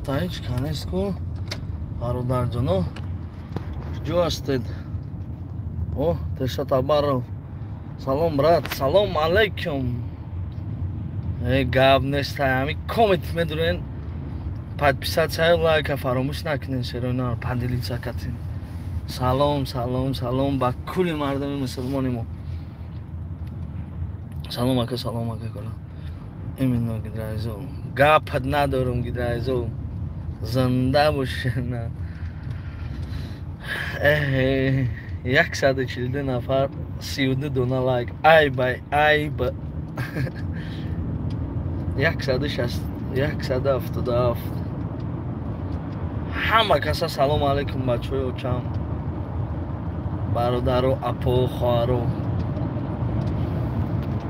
Чота ҳеҷ канест ку. Бародарҷоно, куҷо ҳастед? О, Теша Табаров. Салом, брат, салом алейкум. Э, гап нест, ҳами коммент медурен. Подписаться, лайка фаромӯш накунед, шероина поделиться катин. Салом, салом, салом ба кулли мардуми мусулмони мо. Салом, ака, салом, ака кола. Именно гидрайзо. Гапат надорум, гидрайзо. Зинда бошед. Э, 142 нафар, 32 дона лайк. Ай бай, ай ба. 160, 177. Ҳама каса салом алейкум, бачаҳои очам. Бародаро, апо, хоҳаро.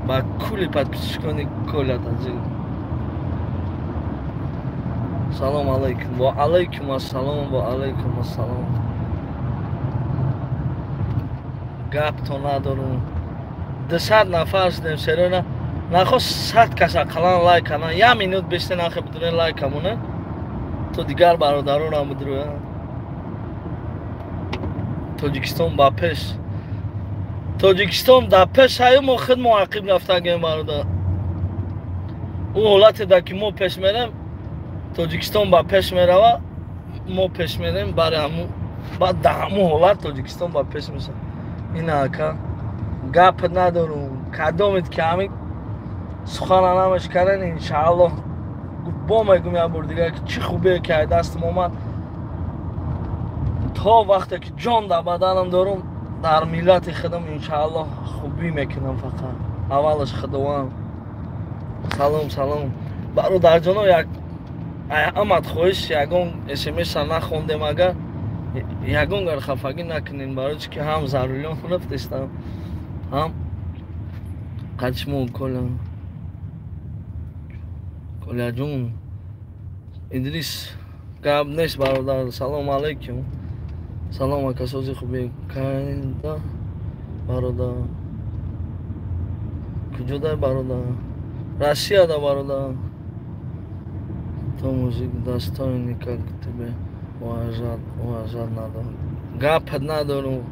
Ба кулли подписчикони Коля Таҷик. Салом алейкум. Ва алейкум ассалом, ва алейкум ассалом. Гапто надорум. 200 нафар шудем, серёна. Нахост 100 кас ақаллан лайк кунан. Як минут бештар нахе бидурен лайк камона. То дигар бародаронам бидуруя. Тоҷикистон ба пеш. Тоҷикистон дар пеш ҳаю мо худ мо ақиб рафтагем, бародар. Ӯ ҳолате да ки мо пеш мерем, Тоҷикистон ба пеш мерава, мо пеш мерем, бари ҳаму баъд дар ҳаму ҳолат Тоҷикистон ба пеш мешавад. Ина ака, гап надорум. Кадомед ки ҳамин сухана намешкарен, иншааллоҳ бо мегум як бор дигар, ки чӣ хубе ки ай дастам омад, то вақте ки ҷон дар баданам дорум, дар миллати худам иншааллоҳ хубӣ мекунам фақат. Аввалаш Худованд. Салом, салом. Бародарҷоно, як амад хоҳиш, ягон смс-а нахондем, агар ягон гар хафагӣ накунем, барои чи ки ҳам заруриён рафтестам, ҳам қадишмо Коля. Коляҷон, Идрис, гап нест, бародар. Салом алейкум. Салом, ака, сози хубе. Кайда бародар? Куҷода бародар? Россияда, бародар. То мужик достойный, как тебе уважать, уважать надо. Гап надорум.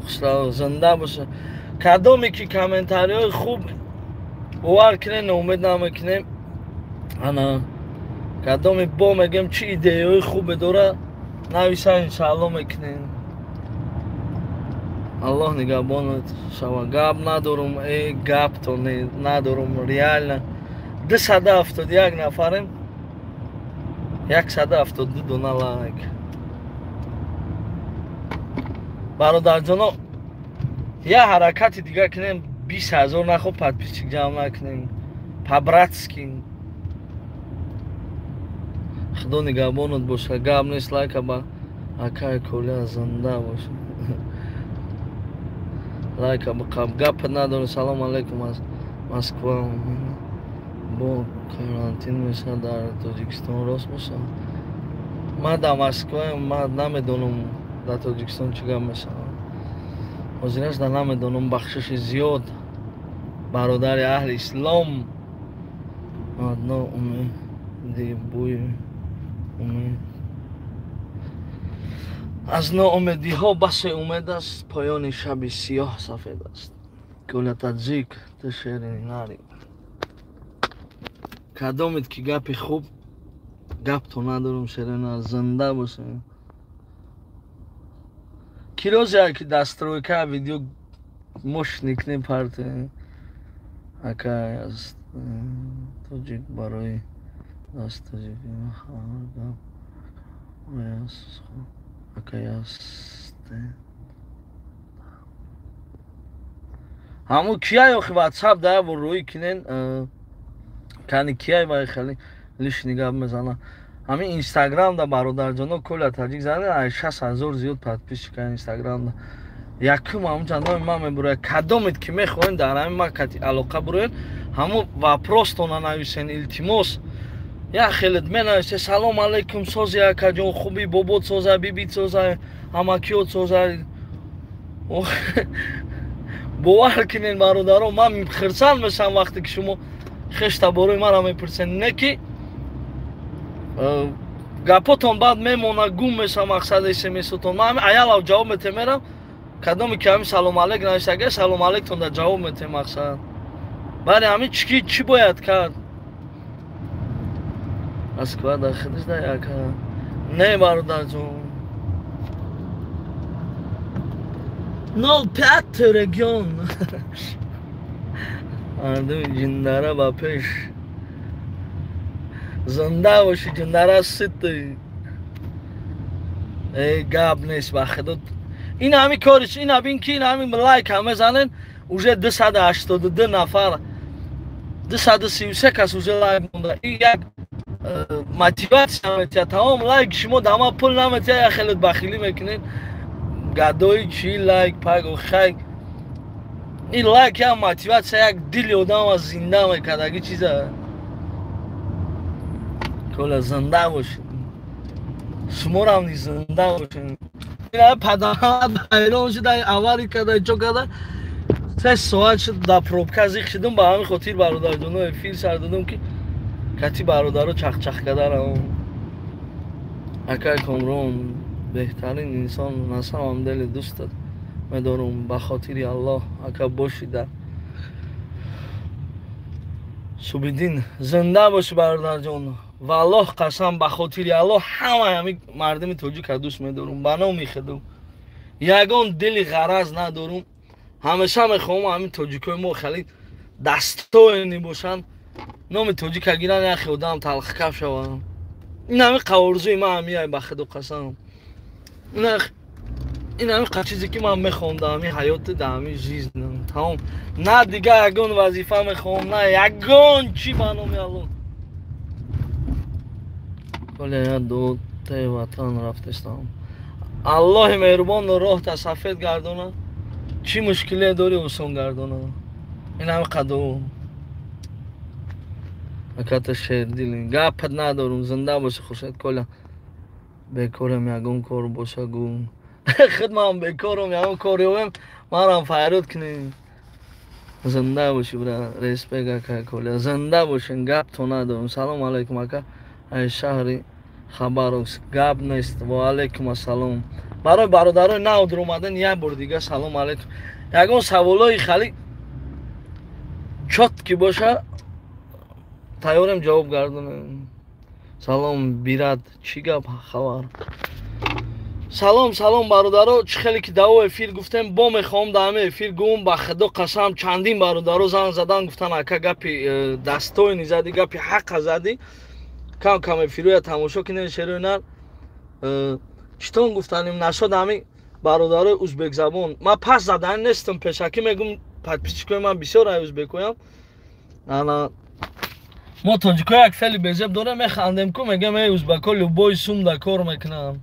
Хушрав, зинда боша. Кадоме ки комментариҳои хуб бовар кунем, ноумед намекунем. Ана кадоме бо мегем чӣ идеяҳои хубе дора, нависа, иншаалло мекунем. Аллоҳ нигаҳбонат шава. Гап надорум, э гапто надорум, реально. 271 нафарем, 172 дона лайк. Бародарҷоно, як ҳаракати дигар кунем, 20 000 нахо подписчик ҷамъ накунем. По-братски. Худо нигаҳбонат боша. Гап нест, лайка ба акай Коля, зинда боша. Лайка бақаб. Гап надорем. Салом алейкум аз Москва. Бо карантин меша дар Тоҷикистон, рост боша? Ман дар Москваем, ман намедонам дар Тоҷикистон чӣ гап мешавад. Ҳозираш да намедонам, бахшиши зиёд, бародари аҳли ислом. Одно умеди бӯи умед. Аз ноумедиҳо басе умед аст, поёни шаби сиёҳ сафед аст. Коля Таҷик, ту шери нари. Кадомед ки гапи хуб, гапто надорум, шерина, зинда боша. Ки розе ки дастройка видео мошник не парте. Ака аз тоҷик барои даст тоҷик гап ака ясте. Ҳамун кияй охи ватсап да як бор рӯӣ кинен, кани кияй вай хеле лишний гап мезана. Ҳамин инстаграм да, бародарҷоно, Коля Таҷик зане, ай 6000 зиёд подписчика инстаграм да. Якум ҳамунҷа номи ман мебурояд. Кадомед ки мехоҳем дар ҳамин ман кати алоқа буроед, ҳамун вопростона нависен, илтимос. Як хелет менависе: салом алейкум, сози акаҷон, хуби, бобот соза, бибит соза, ҳамакиёт соза. Бовар кунед, бародаро, ман хирсанд мешавам вақте ки шумо хештаборои маро мепурсед, не ки Гапотон баъд мемона, гум меша мақсад смсотон. Ман ҳами аялав ҷавоб метем мерам. Кадоме ки ҳами салом алейк нависага, салом алейктон да ҷавоб метем мақсад. Бале, ҳами чӣ чӣ бояд кард? Москва да хидиш да яка. Не, бародарҷон. 05 регион. Мардуми ҷиндара ба пеш. Зинда бошӣ, ҷиндара сити. Эй, гап нест, ба худо. Ин ҳами кориш, ин бин ки ин ҳами лайк ҳама занен, уже 282 нафар, 233 кас уже лайк монда. Ин як мотиватсия метиҳад. Тамом лайк шумо дама пул наметиҳад, як хеле бахилӣ мекунед. Гадои чи лайк пак хай. Ин лайк як мотиватсия, як дили одама зинда мекардаги чиза. Кола зинда бошед. Шуморам низ зинда бошед. Ина падарам ҳайрон шуда, авари карда, чо карда. 3 соат шуд дар пробка зиқ шудам, ба ҳамин хотир бародарҷоно эфир сар додам ки кати бародаро чахчах кардарам. Акай Комрон беҳтарин инсон, на самом деле дӯстат медорум ба хотири Аллоҳ, ака бошида. Субиддин зинда боши бародарҷон. Валлоҳ қасам ба хотири Аллоҳ ҳамаи ҳами мардуми тоҷика дӯст медорум, ба номи худо. Ягон дили ғараз надорум. Ҳамеша мехоҳам ҳамин тоҷикои мо хеле дастоени бошанд, номи тоҷика гиранд, яхе одам талхкаф шаванд. Ин ҳами қаворзуи ман ҳамияй ба худо қасам. Ин ҳами чизе ки ман мехоҳам дар ҳами ҳаёти, дар ҳами жизнь. Тамом. На дигар ягон вазифа мехоҳам, на ягон чӣ ба номи Аллоҳ. Коля я до те ватан рафтестам. Аллоҳи меҳрубон роҳта сафед гардона. Чӣ мушкиле дорӣ осон гардона. Ин ҳами қадо. Аката шердил. Гапат надорум, зинда боши Хуршед Коля. Бекорам ягон кор боша гу. Худ ман бекорам, ягон кор ёбем, манам файрод кунем. Зинда боши бра, респект ака Коля. Зинда бошен, гап то надорум. Салом алейкум ака. Ай шаҳри Хабаровск. Гап нест. Ва алейкум ассалом. Барои бародарои нав дуромадан як бор дига салом алейкум. Ягон саволои хали чётки боша, тайёрем ҷавоб гардонем. Салом бирад, чӣ гап хабар? Салом салом бародаро, чӣ хеле ки дао эфир гуфтем, бо мехоҳам дар ҳамин эфир гӯм, ба худо қасам чандин бародаро занг задан гуфтан ака гапи дастоини задӣ, гапи ҳаққа задӣ. Кам кам эфироя тамошо кинен шерои нар. Читон гуфтаним нашод ҳамин бародарои узбекзабон. Ман пас задан нестам, пешакӣ мегум, подписчикои ман бисёр ай узбекоям. Ана мо тоҷико як феъли безеб дорем, механдем ку мегем эй узбеко любой сум да кор мекунанд.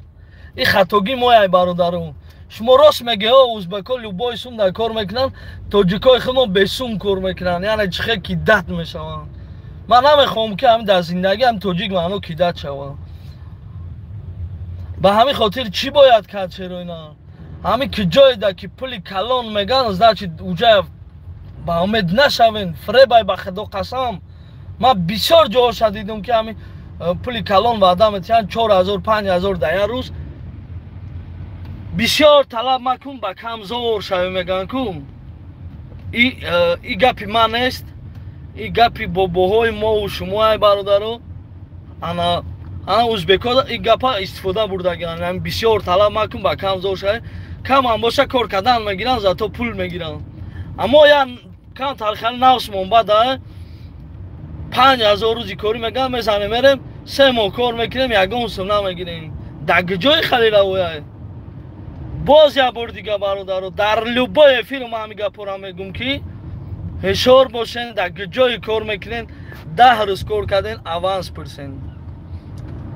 Ин хатогӣ мо ай бародаро. Шумо рост меге, о узбеко любой сум да кор мекунанд, тоҷикои худмон бесум кор мекунанд, яъне чӣ хел кидат мешаванд. Ман намехоҳам ки ҳамин дар зиндагӣ ҳам тоҷик маъно кидат шаванд. Ба ҳамин хотир чӣ бояд кард шеро ина? Ҳамин ки ҷоеда ки пули калон меган, значит уҷая ба умед нашавен, фребай ба худо қасам. Ман бисёр ҷоҳоша дидум ки ҳамин пули калон ваъда метиҳанд 4000 5000 дар як рӯз. Бисёр талаб макун, ба кам зор шавӣ меган ку. И гапи ман нест, и гапи бобоҳои мову шумо ай бародаро. Ана ана узбекҳо и гапа истифода бурдагианд. Ҳамин бисёр талаб макун, ба кам зор шавӣ. Кам ҳам боша кор кардан мегиранд, зато пул мегиранд. Аммо як кам тархали навсмон бада 5000 рӯзи корӣ меган, мезанем мерем, 3 моҳ кор мекунем, ягон сум намегирем. Дар ҷои хали равояй. Боз як бор дига бародаро, дар любой эфир ман ҳамин гапҳоро мегум ки ҳушёр бошен, дар ҷое кор мекунен, 10 рӯз кор карден, аванс пурсен.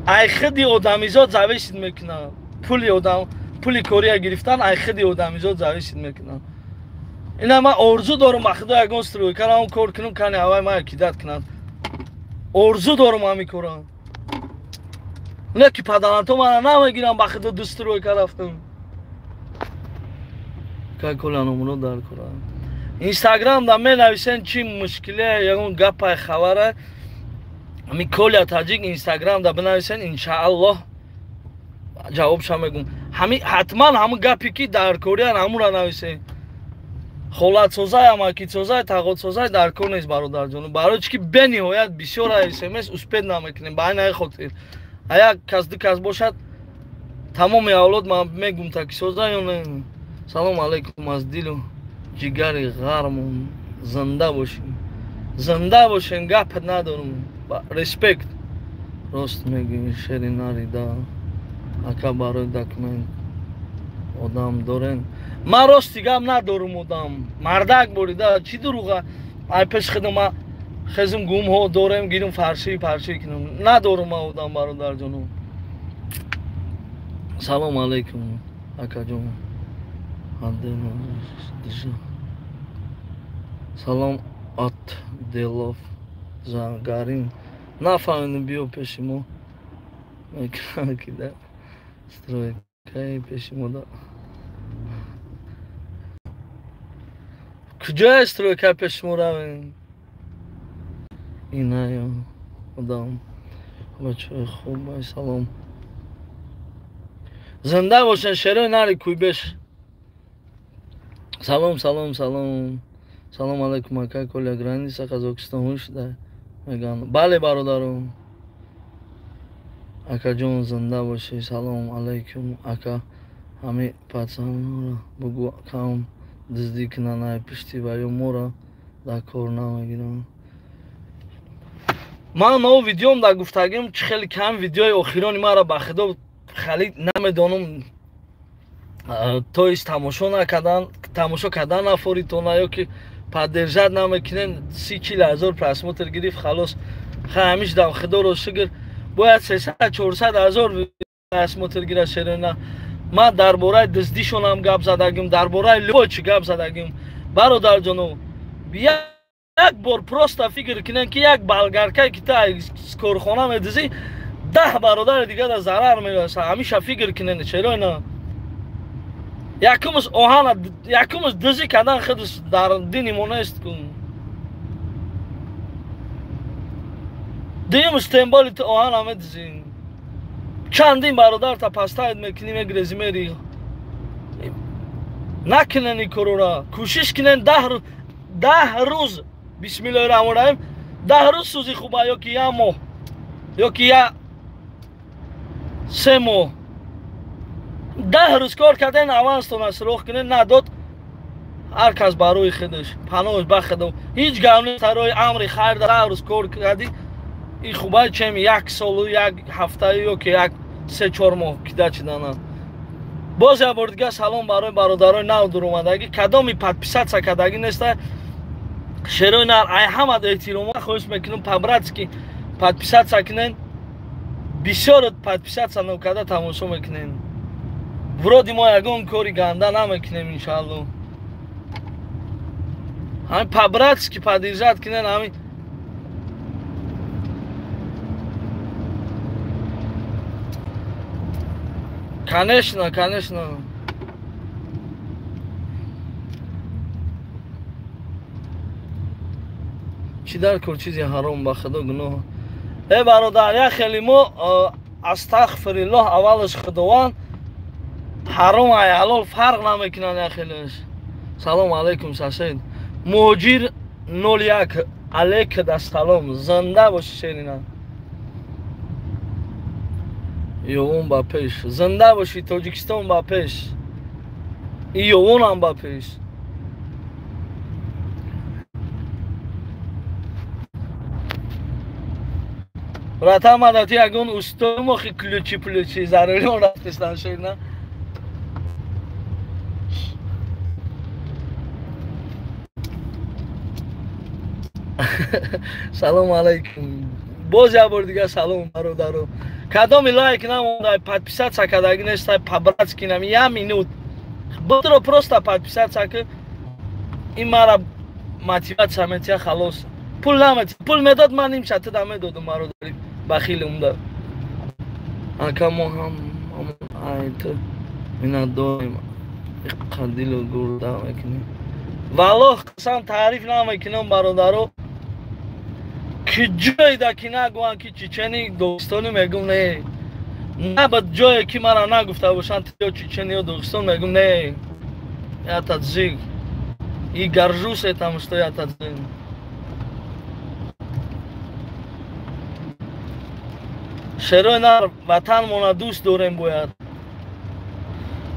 Ай худи одамизод зависит мекунад. Пули одам, пули кория гирифтан ай худи одамизод зависит мекунад. Ина ман орзу дорум ба худо ягон стройкарам кор кунам, кани авай ман кидат кунад. Орзу дорум ҳамин кора. Не ки падаранто мана намегирам, ба худо ду стройка рафтам. Какола номро дар кора. Инстаграм да менависен чӣ мушкиле, ягон гапай хабара. Ами Коля Таҷик Инстаграм да бинависен, иншааллоҳ ҷавобша мегум. Ҳами ҳатман ҳамун гапе ки дар кориян ҳамура нависен. Холатсозай, амакитсозай, тағотсозай дар кор нест, бародарҷон. Барои чӣ ки бениҳоят бисёр смс успед намекунем, ба айнаи хотир. А як кас ду кас бошад, тамоми авлод ман мегум такисозай ё не. Салом алайкум аз дилу ҷигари ғармон. Зинда бошем. Зинда бошем, гап надорум. Респект. Рост мегӯӣ, шери нарида. Ака барои документ одам дорен. Ман рости гап надорум одам. Мардак борида, чӣ дурӯға? Ай пеш худам ма хезм гумҳо дорем, гирим фарши парши кунам. Надорум ман одам, бародарҷонум. Салом алайкум, акаҷон. Салом от Делов Зангарин. Нафаҳмидем, биё пеши мо. Мекунам ки да стройкаи пеши мо да. Куҷоя стройка пеши мо равем? Инаё одам. Бачаҳои хуб, ай салом. Зинда бошен, шерои нари куйбеш. Салом, салом, салом. Салом алайкум, ака Коля, граница Қазоқистон ҳуш да меган. Бале, бародарум. Акаҷон, зинда бошӣ. Салом алайкум, ака. Ҳами пацанро бугӯ кам дуздӣ кунанд, ай пишти ва ё моро дар кор намегиранд. Ман нав видеом дар гуфтагим, чӣ хеле кам видеои охирони маро ба худо хеле намедонам, то есть тамошо накардан, тамошо кардан нафоритона ё ки поддержать намекунен. 30-40 ҳазор просмотр гирифт, халос. Хай ҳамиш дам худоро шукр, бояд 300-400 ҳазор просмотр гирад шерона. Ман дар бораи дуздишонам гап задагим, дар бораи любой чӣ гап задагим. Бародарҷоно, як бор просто фикр кунем, ки як болгаркае ки ту аз корхона медузӣ, 10 бародари дигар дар зарар мерасад. Ҳамиша фикр кунен, чаро на? Якумш оҳана, якумш дуздӣ кардан худаш дар дини мо нест кун. Дуюмш темболи ту оҳана медузӣ. Чандин бародар та пастаид мекунӣ, мегрезӣ, мери. Накунен ин корора. Кӯшиш кунен 10 рӯз, бисмиллоҳи раҳмони раҳим, 10 рӯз сӯзи хуба ё ки як моҳ, ё ки як 3 моҳ. 10 рӯз кор карден, аванстона суроғ кунен, надод, ҳар кас барои худаш, паноҳ ба худо. Ҳеҷ гап нест, барои амри хайр 10 рӯз кор кардӣ, ин хуба чем як солу як ҳафта ё ки як 3-4 моҳ кида чидана. Боз як бор дигар салом барои бародарои нав дуромадагӣ, кадоми подписатсия кардагӣ неста. Шерои нар ай ҳамад эҳтирома хоҳиш мекунам, по-братски подписатсия кунен. Бисёр подписатсия нокарда тамошо мекунен. Вроде мо ягон кори ганда намекунем, иншаалло. Ҳами по-братски поддержать кунен, ҳами конечно, конечно. Чӣ дар кор чизи ҳаром, ба худо гуноҳ. Э бародар, як хеле мо астағфируллоҳ, аввалаш худованд ҳаром ай ҳалол фарқ намекунанд як хелеш. Салом алайкум, сасед. Муҳоҷир 01 алейк да салом. Зинда бошӣ, шерина. Ёвон ба пеш. Зинда бошӣ, Тоҷикистон ба пеш. И ёвонам ба пеш. Братан, ман ти ягон устои мохи ключи плючи зарурӣ рафтестан, шерина. Салом алайкум. Боз як бор дигар салом бародаро. Кадоми лайк намонда, подписатсия кардагӣ неста, по-братски нами як минут. Бутро просто подписатсия ки ин мара мотиватсия метия, халос. Пул наметия. Пул медод, ман нимша туда медодум, бародари бахилум да. Ака мо ҳам ай ту миннатдорем. Иққадилу гурда мекунем. Валлоҳ қасам таъриф намекунам, бародаро. Ки ҷойда ки нагӯянд ки чечени Догистони мегум не. На ба ҷое ки мара нагуфта бошанд ё чечени ё Догистон мегум не. Я таджик. И горжусь этим, что я таджик. Шерои нар ватанмона дӯст дорем бояд.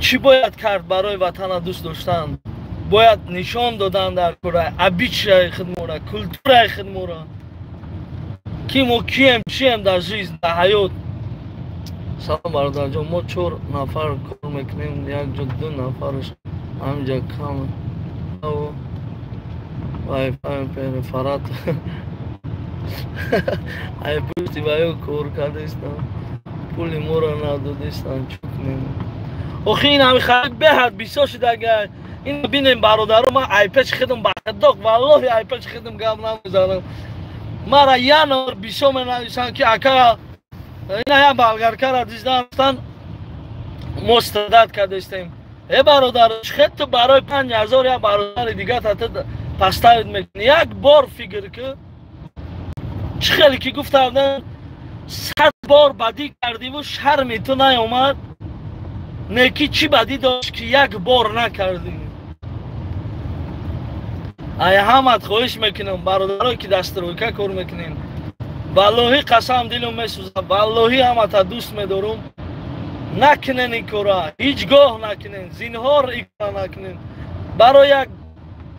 Чӣ бояд кард барои ватана дӯст доштан? Бояд нишон додан дар кора обичаи худмора, культураи худмора. Ки мо кием, чием дар жизнь, дар ҳаёт. Салом бародарҷон, мо 4 нафар кор мекунем, якҷо 2 нафараш ҳаминҷа кам. Вай-фай перефарат. Ай пушти ваё кор кардистам. Пули моро надодистам, чӯ кунем? Охи ин ҳами харид беҳад бисёр шудага. Ин бинем бародаро, ман айпеч хидм бахдок, валлоҳи айпеч хидм гап намезанам. Мара янор бисёр менависанд ки ака ина я болгаркара диздан мо страдат кардистем. Э бародар, чӣ ту барои 5000 я бародари дигар та поставит мекунӣ? Як бор фикр ки чӣ хеле ки гуфтам 100 бор бадӣ кардиву шарми ту наёмад. Неки чӣ бадӣ дошт ки як бор накардӣ? Ай ҳамат хоҳиш мекунам бародарое ки дастройка кор мекунем, валлоҳи қасам дилум месӯзад, валлоҳи ҳамата дӯст медорум. Накунен ин кора, ҳеҷ гоҳ накунен, зинҳор ин кора накунен. Барои як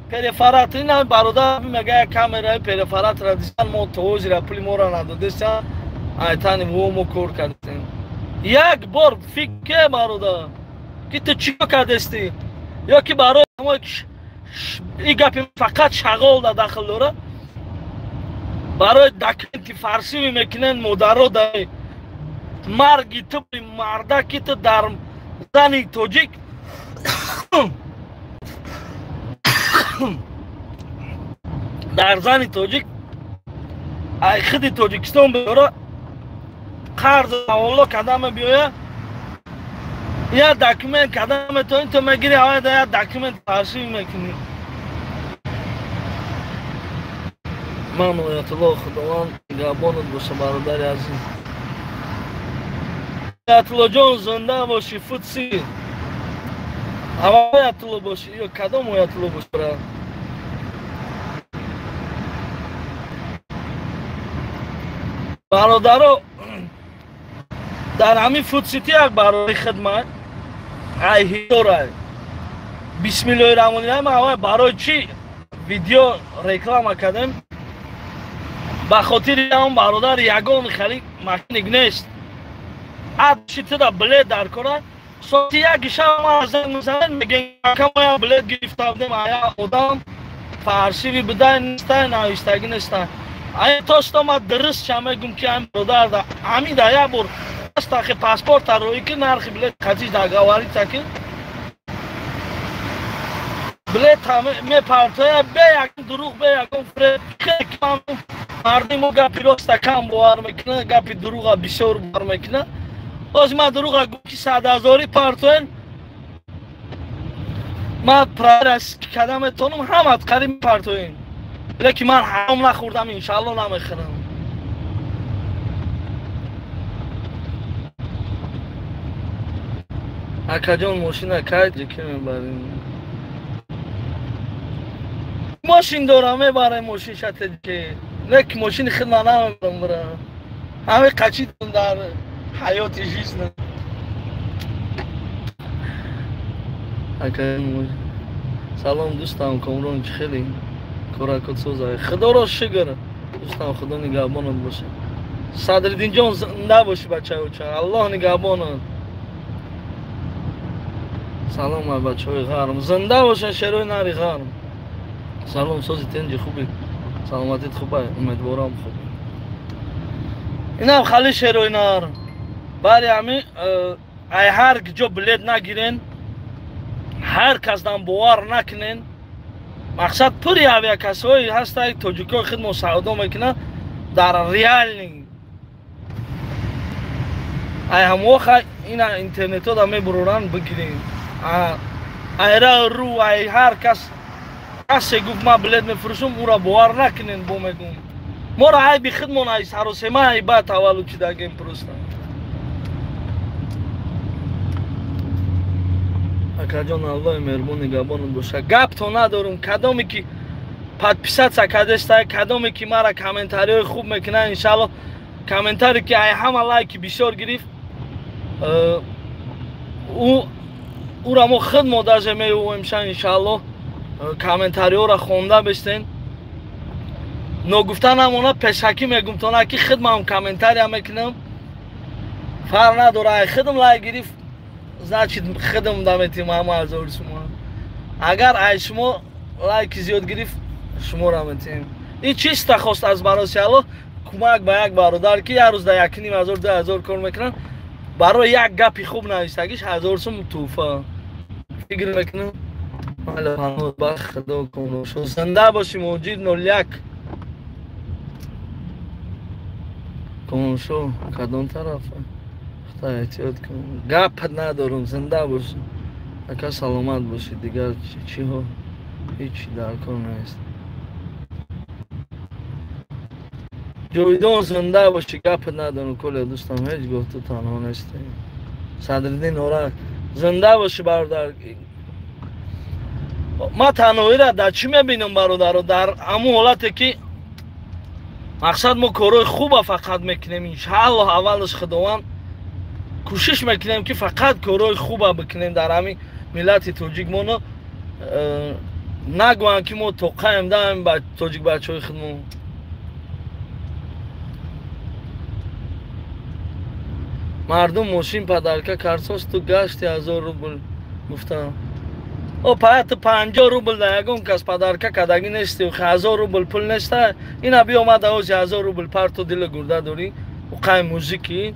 перефарат ин бародар мега як камераи перефаратра дисан мо то ҳозира пули моро надодесан, айтани во мо кор кардем. Як бор фикр бародар ки ту чӣ кор кардести? Ё ки барои ин гапи фақат шағол да дахл дорад, барои документи фарсивӣ мекунен модаро да марги ту мардаки ту дар зани тоҷик дар зани тоҷик ай худи Тоҷикистон биёра қарз ҳаволо карда мебиёя, як документ карда метавонӣ ту мегирӣ, аввал як документ фарсивӣ мекунӣ. Ман оятулло Худованд нигаҳбонат боша бародари азиз. Оятуллоҷон зинда бошӣ, футси. Аввал оятулло бошӣ ё кадом оятулло бошӣ? Бародаро дар ҳамин фудсити як бародари хидмат ай ҳисорай. Бисмиллоҳи раҳмони раҳим. Аввал барои чӣ видео реклама кардем? Ба хотири он бародар ягон хали мошиник нест. Адши туда билет дар кора. Соати як шаб ман занг мезанем, мегӯем ака мо як билет гирифта будем, ая одам фарсиви будай нестай, навиштагӣ нестай. Ай то что ма дуруст ча мегӯм ки ам бародар да ҳамин да як бор астахи паспорта роӣ ки нархи билет қатиш договориться ки билет мепартоя бе ягон дурӯғ, бе ягон фиреб. Мардуми мо гапи роста кам бовар мекунад, гапи дурӯға бисёр бовар мекунад. Боз ман дурӯға гӯм ки 100 000 партоен, ман прайрас карда метавонам, ҳамат қариб мепартоен. Лекин ман ҳаром нахӯрдам, иншаалло намехӯрам. Акаҷон мошина кай ки мебарем? Мошин дорам, мебарем мошин шатеҷи. Лек мошини худ ман намебарам бира. Ҳамин қачидам дар ҳаёти жизнь. Акаҷон салом дӯстам Комрон, чӣ хеле коракот соза. Худоро шукр дӯстам, Худо нигаҳбонат бошад. Садриддинҷон зинда бошӣ бачаюча, Аллоҳ нигаҳбонат. Салом ай бачаҳои ғарм, зинда бошанд шерои нари ғарм. Салом сози тенҷи хуби, саломатит хубай, умедворам хуб. Инам хали шерои нар. Бари ҳами ай ҳар ҷо билет нагирен, ҳар касдан бовар накунен. Мақсад пури авиакассаҳое ҳастанд, тоҷикои худмо савдо мекунанд дар реални. Ай ҳамоха ина интернетода мебуроранд бигирен. Айра ру ай ҳар кас касе гуфт ман билет мефурӯшам, ӯра бовар накунен, бо мегӯм. Моро айби худмон ай саросема айба таваллуд шидагем просто. Акаҷон, Аллоҳи меҳрубон нигаҳбонат боша. Гапто надорум, кадоме ки подписаться кардеста, кадоме ки мара комментариҳои хуб мекунад, иншаалло комментаре ки ай ҳама лайки бисёр гирифт, ӯра мо худ мо даже меёвемша иншаалло. Комментариҳоро хонда бистен. Ногуфта намона, пешакӣ мегум тона ки худмам комментария мекунам. Фарқ надора, ай худм лайк гирифт, значит худм даметим ҳама 1000 сума. Агар ай шумо лайки зиёд гирифт, шуморо метем. Ин чиста хост аз бароси Аллоҳ кӯмак ба як бародар ки як рӯз дар 1500 2000 кор мекунанд, барои як гапи хуб нависагиш 1000 сум тӯҳфа. Фикр мекунам мала паноҳ ба Худо кун. Зинда бошӣ муҷид 01. Коншо кадом тарафа? Худо эҳтиёт кун. Гап надорум, зинда бошӣ. Ака саломат бошӣ, дигар чиҳо ҳеҷ дар кор нест. Ҷовидон зинда бошӣ, гап надорум. Коля дӯстам, ҳеҷ гоҳ ту танҳо нестӣ. Садриддин Орак зинда бошӣ бародар. Ман танҳоиро дар чӣ мебинам бародаро? Дар ҳамун ҳолате ки мақсад мо корҳои хуба фақат мекунем, иншааллоҳ аввалаш Худованд кӯшиш мекунем ки фақат корҳои хуба бикунем дар ҳамин миллати тоҷикмоно. Нагӯянд ки мо тоқаем даем ба тоҷик бачаҳои худмон. Мардум мошин падарка кардсоз, ту гашти 1000 рубл гуфтам. О паят 50 рубл да ягон кас падарка кардагӣ нести, 1000 рубл пул неста. Ина биёмада ози 1000 рубл парту дили гурда дорӣ. Уқай музики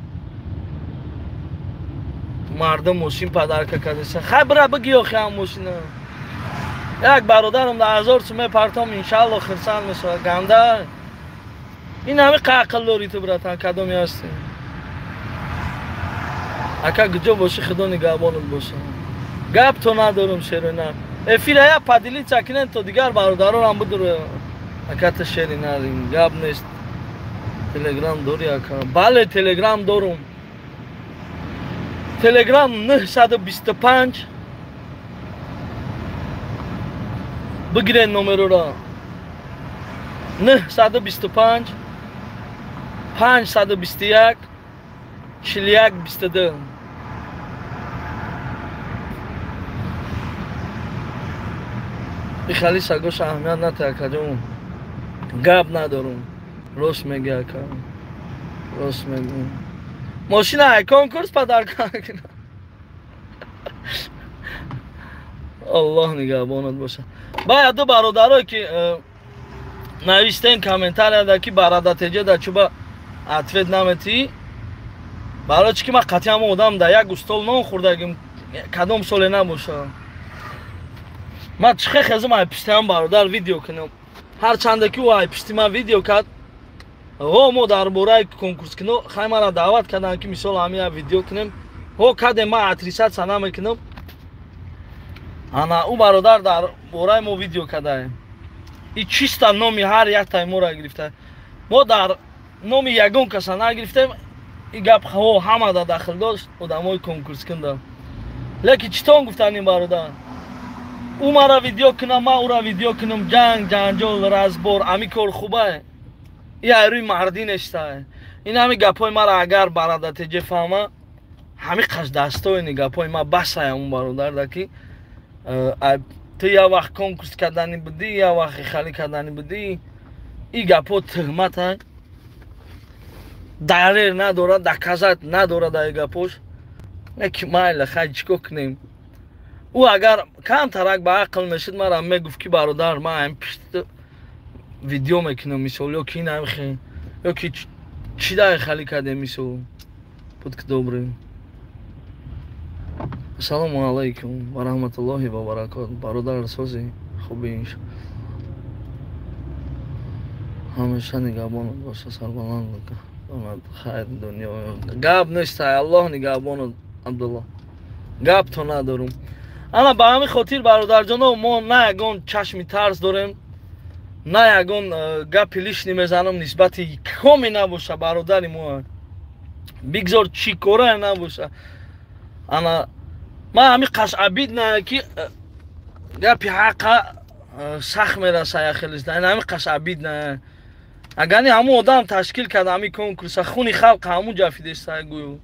мардум мошин падарка кардеса. Хай бира бигӣ охи ҳам мошина. Як бародарам да 1000 сум мепартом, иншаалло хирсанд мешавад. Ганда ин ҳами қақл дорӣ ту братан, кадоми ҳастӣ? Ака куҷо бошӣ, Худо нигаҳбонат боша. Гап то надорум шерина. Эфира я поделиться кунем то дигар бародаронам бидур. Ака ту шери нарим, гап нест. Телеграм дорӣ ака? Бале, телеграм дорум. Телеграм 925 бигирен номерора. 925 521 41 22. Ихали сагош аҳамият натя акаҷон. Гап надорум. Рост мегӣ ака. Рост мегӯ. Мошина ай конкурс падарка мекунам. Аллоҳ нигаҳбонат боша. Баъд ду бародарое ки навистен комментарияда ки барадатеҷа да чуба ответ наметӣ. Барои чӣ ки ман қатъи ҳамон одам да як устол нон хӯрдагим, кадом соле набоша. Ман чӣ хел хезам ай пишти ҳам бародар видео кунам. Ҳарчанде ки ӯ ай пишти ман видео кард, ҳо мо дар бораи конкурскино хай мара даъват карданд ки мисол ҳамин видео кунем. Ҳо кардем, ман отрисатса намекунам. Ана ӯ бародар дар бораи мо видео кардаем. И чиста номи ҳар яктаи моро гирифта. Мо дар номи ягон каса нагирифтем. И гап ҳо ҳама да дахл дошт, одамои конкурскунда. Лекин читон гуфтанд ин бародар? Ӯ мара видео кунам, ман ӯра видео кунам, ҷанг, ҷанҷол, разбор, ами кор хубае. И ай рӯи мардӣ нестае. Ин ҳами гапҳои мара агар барадатеҷе фаҳма, ҳами қашдастоини гапҳои ма басай ҳамун бародарда ки ту як вақт конкурс кардани будӣ, як вақт халӣ кардани будӣ. И гапҳо тӯҳмат далел надорад, доказат надорад ай гапош. Лекин майла, хай чӣ кор кунем? Ӯ агар камтарак ба ақл мешуд, мара мегуфт ки бародар, ман ҳам пишт видео мекунам, мисол, ё ки ин ҳам ё ки чӣ дай халӣ кардем, мисол. Буд ки добрый. Ассалому алайкум ва раҳматуллоҳи ва баракот. Бародар сози хуби иншо. Ҳамеша нигаҳбонат боша, сарбаланд хайр дунё. Гап нест, Аллоҳ нигаҳбонат Абдуллоҳ. Гап то надорум. Ана ба ҳамин хотир бародарҷоно, мо на ягон чашми тарс дорем, На ягон гапи лишний мезанам нисбати коме набоша, бародари мо. Бигзор чӣ кора набоша. Ана ман ҳами қаш обидна ки гапи ҳақа сахт мераса яхелис. Ин ҳами қаш обидна. Агани ҳамун одам ташкил карда ҳами конкурса, хуни халқ ҳамун ҷафидеста гӯю.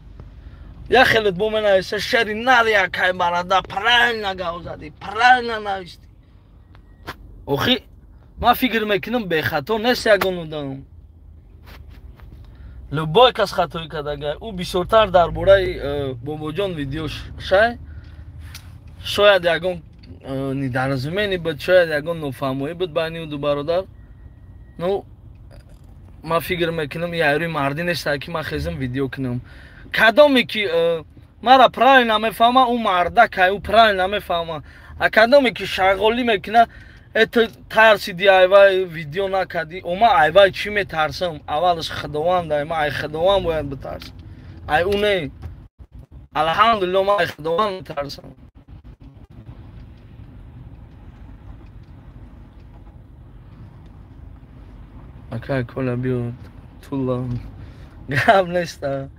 Яхелет бо менависа шери нар якай барада, правильно гав задӣ, правильно навистӣ. Охи ман фикр мекунам бехато нест ягон одам. Любой кас хатоӣ кардага. Ӯ бисёртар дар бораи Бобоҷон видео шай. Шояд ягон недоразумение буд, шояд ягон нофаҳмоӣ буд байни ӯ ду бародар. Ну ман фикр мекунам яйрӯи мардӣ нест ки ман хезам видео кунам. Кадоме ки мара правильно мефаҳма, ӯ мардакай, ӯ правильно мефаҳма. А кадоме ки шағолӣ мекуна, это тарсиди айвай видео накардӣ. О ман айвай чӣ метарсам? Аввалаш Худованд, ай ман ай Худованд бояд битарсам. Ай ӯ не. Алҳамдулилло ман ай Худованд метарсам. Акай Коля биё тула. Гап неста.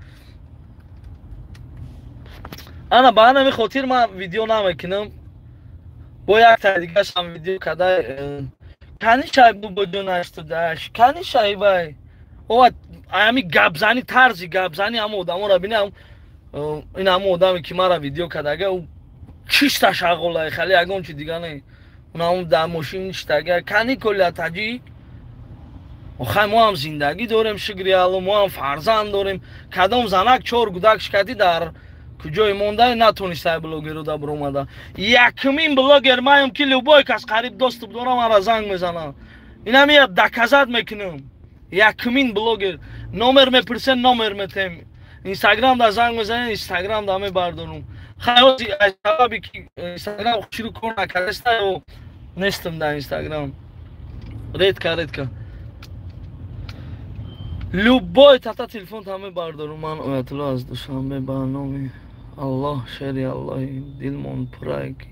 Ана ба ҳамин хотир ман видео намекунам. Бо як таи дигашам видео када кани шай Бобоҷон 88 кани шай вай. О ами гапзани, тарзи гапзани ҳама одаморо бинам. Ин ҳама одаме ки мара видео кардага, ӯ чиста шағолай, хали ягон чи дига не. Унам дар мошин ништага кани Коля таҷик. Охай мо ҳам зиндагӣ дорем, шукри Алло, мо ҳам фарзанд дорем. Кадом занак чор гудак шикадӣ дар куҷое монда натонистай блогеру да биромада. Якумин блогер маем ки любой кас қариб доступ дорам, ара занг мезанам. Инам я доказать мекунам. Якумин блогер номер мепурсен, номер метем. Инстаграм да занг мезанем, Инстаграм да мебардорум. Хай ҳози аз сабаби ки Инстаграм шурӯъ кор накардаста, нестам дар Инстаграм. Редко, редко. Любой тата телефон та мебардорум. Ман Оятулло аз Душанбе ба номи Аллоҳ, шери Аллоҳи дилмон пурае ки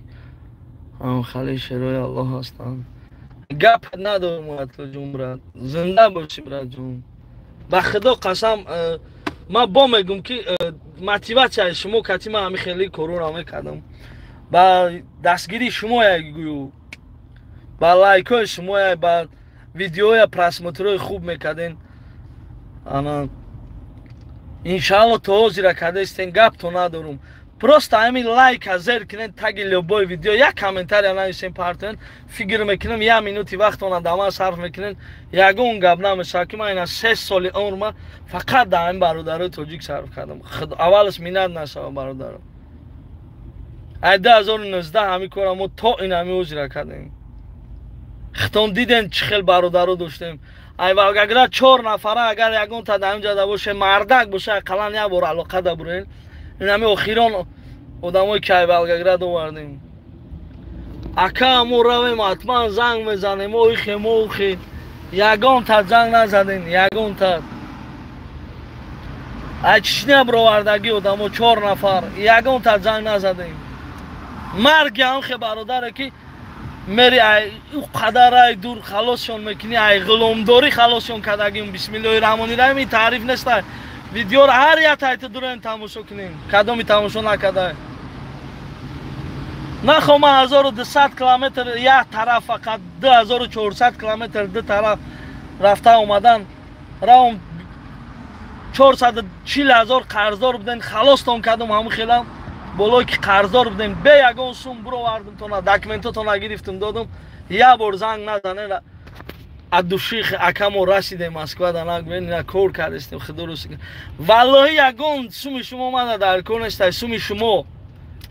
ҳамхали шерои Аллоҳ ҳастанд. Гап надорум Оятулло ҷон, брат. Зинда бошӣ, брат ҷон. Ба Худо қасам, ман бо мегӯм ки мотиватсияи шумо кати ман ҳами хеле корора мекардам. Ба дастгирии шумоя гӯю, ба лайкҳои шумоя, ба видеоя просмотрҳои хуб мекарден. Ана иншаалло то ҳозира кардастен, гапто надорум. Просто ҳамин лайка зер кунен таги любой видео, як комментария нависен, партоен. Фикр мекунам як минути вақтона да ман сарф мекунен, ягон гап намешавад ки ман ина 6 соли умрма фақат дар ҳамин бародарои тоҷик сарф кардам. Аввалаш миннат нашава бародаро. Ай 2019 ҳамин кора мо то ин ҳамин ҳозира кардем. Хитон диден чӣ хел бародаро доштем. Ай Волгоград 4 нафара агар ягон та дар инҷа да боше, мардак боше, ақаллан як бор алоқа да бурен. Ин ҳами охирон одамое ки ай Волгоград овардем. Ака мо равем, ҳатман занг мезанем, охе мо охе. Ягон та занг назадем, ягон та. Ай Чечня бировардагӣ одамо 4 нафар, ягон та занг назадем. Марги ҳамхе бародаре ки мери ай ӯ қадар ай дур халосшон мекунӣ, ай ғуломдорӣ халосшон кардагим. Бисмиллоҳи раҳмони раҳим, ин таъриф нест. Видеоро ҳар як тайта дураем тамошо кунем. Кадоми тамошо накардай. Нахо ман 1200 километр як тараф, фақат 2400 километр ду тараф рафта омадан, равом 440 000 қарздор будем, халостон кардам ҳамун хелам. Болое ки қарздор будем, бе ягон сум бировардам тона, документотона гирифтам додам. Як бор занг назане, аз души акамо расидем Москва да нагӯен, ина кор кардастем, худо рост. Валлоҳи ягон суми шумо мана дар кор нестай, суми шумо.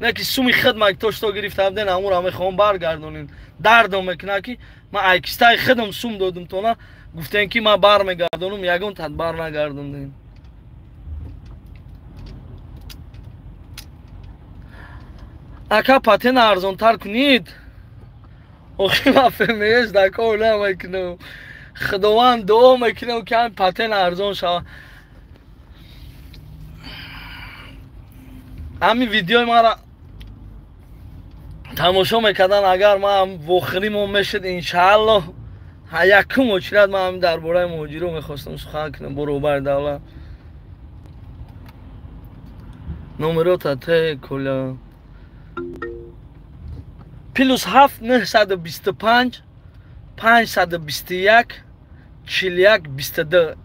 Не ки суми хидмат то што гирифта буден, ҳамонро мехоҳам баргардонем. Дардом мекунад ки ман айкистаи худам сум додам тона, гуфтем ки ман бармегардонам, ягон тад бар нагардондем. Ака патент арзонтар кунед. Охи ман ФМС дар кор намекунам. Худованд дуо мекунам ки ҳамин патент арзон шавад. Ҳамин видеои маро тамошо мекардан, агар ман вохиримон мешуд, иншааллоҳ Якум очират ман ҳамин дар бораи муҳоҷиро мехостам сухан кунам бо роҳбари давлат. Номерота те Коля. +7 925 521 41 22.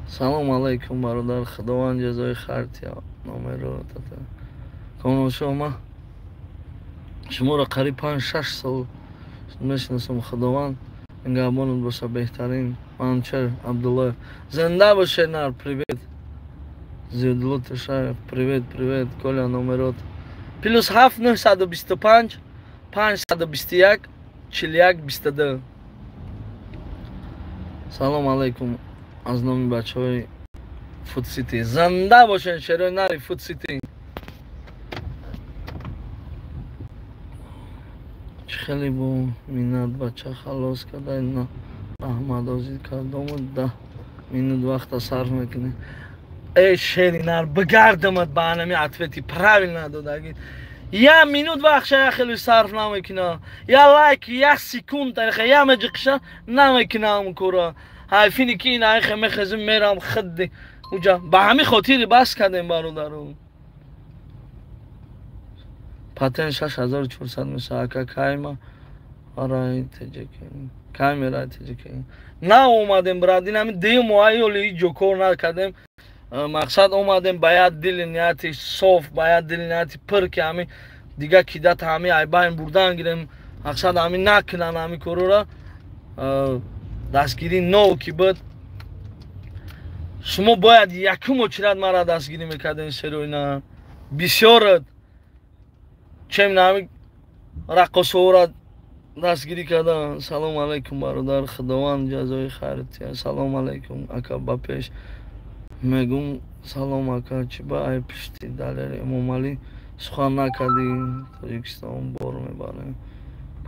Салом алайкум бародар, Худованд ҷазои хайр тия. Номерота те. Комношо ма шуморо қариб 5-6 сол мешиносам. Худованд нигаҳбонат боша, беҳтарин. Манучер Абдуллоев. Зинда бошед нар, привет. Зиёдулло Тушаев, привет, привет. Коля номерот. +7 925 521 41 22. Салом алайкум аз номи бачаҳои Фуд Сити. Зинда бошед шерои нари Фуд Сити. Чӣ хеле бо миннат бача халос карда на Аҳмадозӣ кардому 10 минут вақта сарф мекунӣ. Эй шери нар, бигардамад ба анами ответи правильно додагӣ. Я минут вақша я хеле сарф намекуна. Я лайк, я секунд, я меҷиқша намекуна ам кора. Ҳайфини ки ин айхе мехезим мерам хидди. Уҷа ба ҳамин хотири бас кардем бародару. Патент 6400 меша ака кайма арай теҷеки. Камера теҷеки. На омадем брат, ин ҳамин дим моҳи ҳеҷ ҷо кор накардем. Мақсад омадем ба як дили нияти соф, ба як дили нияти пир ки ҳамин дига кидат ҳамин айбайн бурдан гирем. Мақсад ҳамин накунан ҳамин корора. Дастгирӣ нов ки буд. Шумо бояд якум очират мара дастгирӣ мекардем сероина. Бисёрат чем нами раққосора дастгирӣ кардан. Салом алайкум бародар, Худованд ҷазои хайр тия. Салом алайкум ака, ба пеш мегум. Салом ака, чӣ ба ай пишти Далер Эмомалӣ сухан накардӣ? Тоҷикистон бор мебарем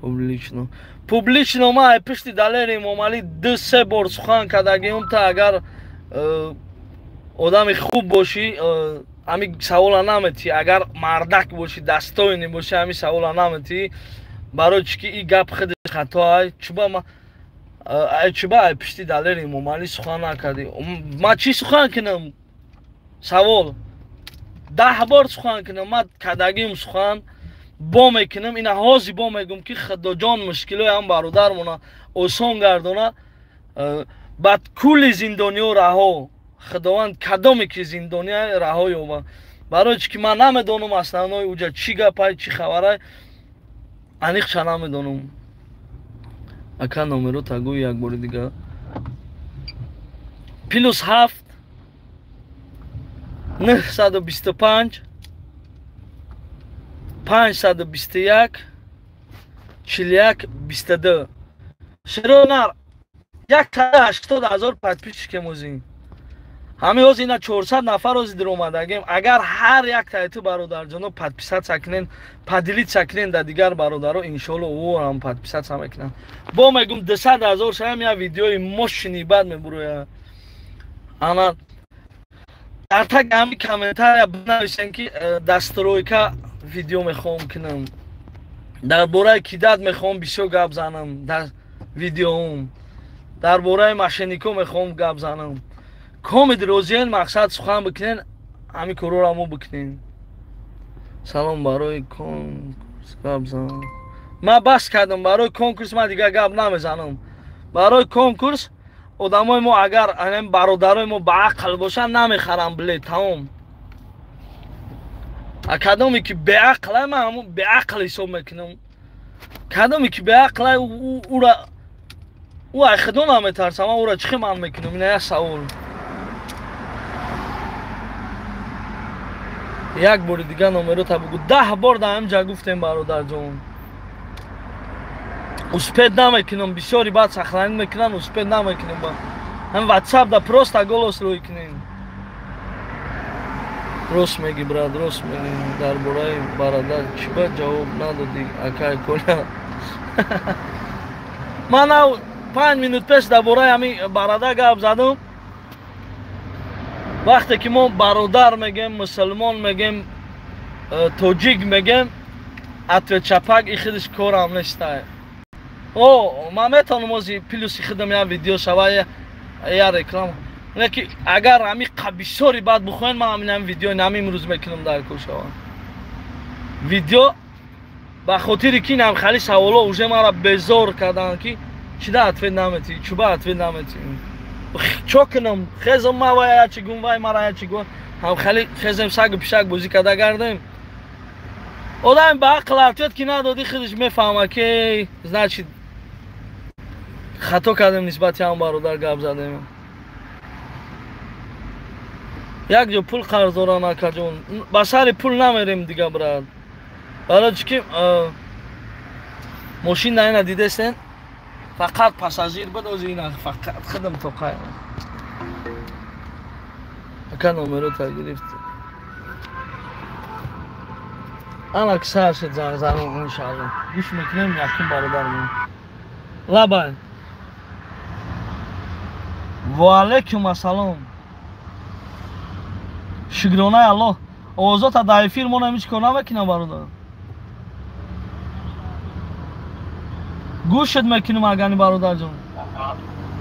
публично. Публично ма ай пишти Далер Эмомалӣ 2-3 бор сухан кардагиум. Та агар одами хуб бошӣ ҳамин савола наметӣ. Агар мардак бошӣ, дастойнӣ бошӣ, ҳамин савола наметӣ. Барои чӣ ки ин гап худаш хато ай. Чуба ма ай чуба ай пишти Далер Эмомалӣ сухан накардӣ? Ма чӣ сухан кунам? Савол. 10 бор сухан кунам, ма кардагиум сухан бо мекунам. Ина ҳозир бо мегум ки Худоҷон мушкилои ҳам бародармона осон гардона. Бад кулли зиндониҳо раҳо. Худованд кадоме ки зиндония раҳо ёба. Барои чӣ ки ман намедонам основной уҷа чӣ гапай, чӣ хабарай, аниқша намедонам. Ака номерота гӯй як бори дига. +7 925 521 41 22. Шеро нар 180,000 подписчик мозин. Ҳамин ҳозир ина 400 нафар ҳозир даромадагем. Агар ҳар як таи ту бародарҷоно подписаться кунен, поделиться кунен да дигар бародаро, иншоалло ӯ ҳам подписаться мекунанд. Бо мегум 200,000 шаям я видеои мощный бад мебуроя. Ана дар таги ҳамин комментария бинависен ки дастройка видео мехоҳам кунам. Дар бораи кидат мехоҳам бисёр гап занам дар видеоам. Дар бораи мошеннико мехоҳам гап занам. Комед розиен мақсад сухан бикунен, ҳамин корора мо бикунем. Салом, барои конкурс гап занам. Ман бас кардам барои конкурс, ман дигар гап намезанам. Барои конкурс одамои мо агар бародарои мо ба ақл бошанд намехаранд билет, тамом. А кадоме ки беақл, ман ҳамон беақл ҳисоб мекунам. Кадоме ки беақл, ӯра ӯ ай худо наметарсам, ман ӯра чӣ хел ман мекунам? Ина як савол. Як бори дига номерота бугу. 10 бор дар ҳамин ҷа гуфтем бародарҷон. Успеть намекунам, бисёри баъд сохранить мекунам, успеть намекунам. Ҳам WhatsApp да просто голос рӯй кунем. Рост меги брат, рост меги. Дар бораи бародар чӣ ба ҷавоб надодӣ акай Коля? Ман ав 5 минут пеш дар бораи ҳамин бародар гап задам. Вақте ки мо бародар мегем, мусулмон мегем, тоҷик мегем, Ответ чапак и худиш корам нестай. О, ман метавонам ози плюси худам я видео шава, я реклама. Леки агар ҳами бисёри бад бихоҳен, ман ҳамин видео нами имрӯз мекунам дар кор шава. Видео ба хотири ки нам хали саволо уже мара безор карданд, ки чида ответ наметӣ, чуба ответ наметӣ. Чо кунам? Хезам ма вай ячи гум, вай мара ячи гум. Ҳам хали хезем сагу пишак бозӣ карда гардем. Одам ба ақл ответ ки надодӣ, худаш мефаҳма, ки значит хато кардем, нисбати ҳам бародар гап задем. Як ҷо пул қарз дорам, акаҷон, ба сари пул намерем дига, брат. Барои чӣ ки мошин на ина дидесен, фақат пассажир буд, ози ина фақат худам тоқай. Ака, номерота гирифт. Ана ки сар шуд занг занон, иншаалло. Гӯш мекунем якум бародармон. Лабай. Ва алайкум ассалом. Шукронаи Аллоҳ. Овозота дар эфир мо ҳеҷ кор намекунам, бародар. Гӯшат мекунем, агани бародарҷон.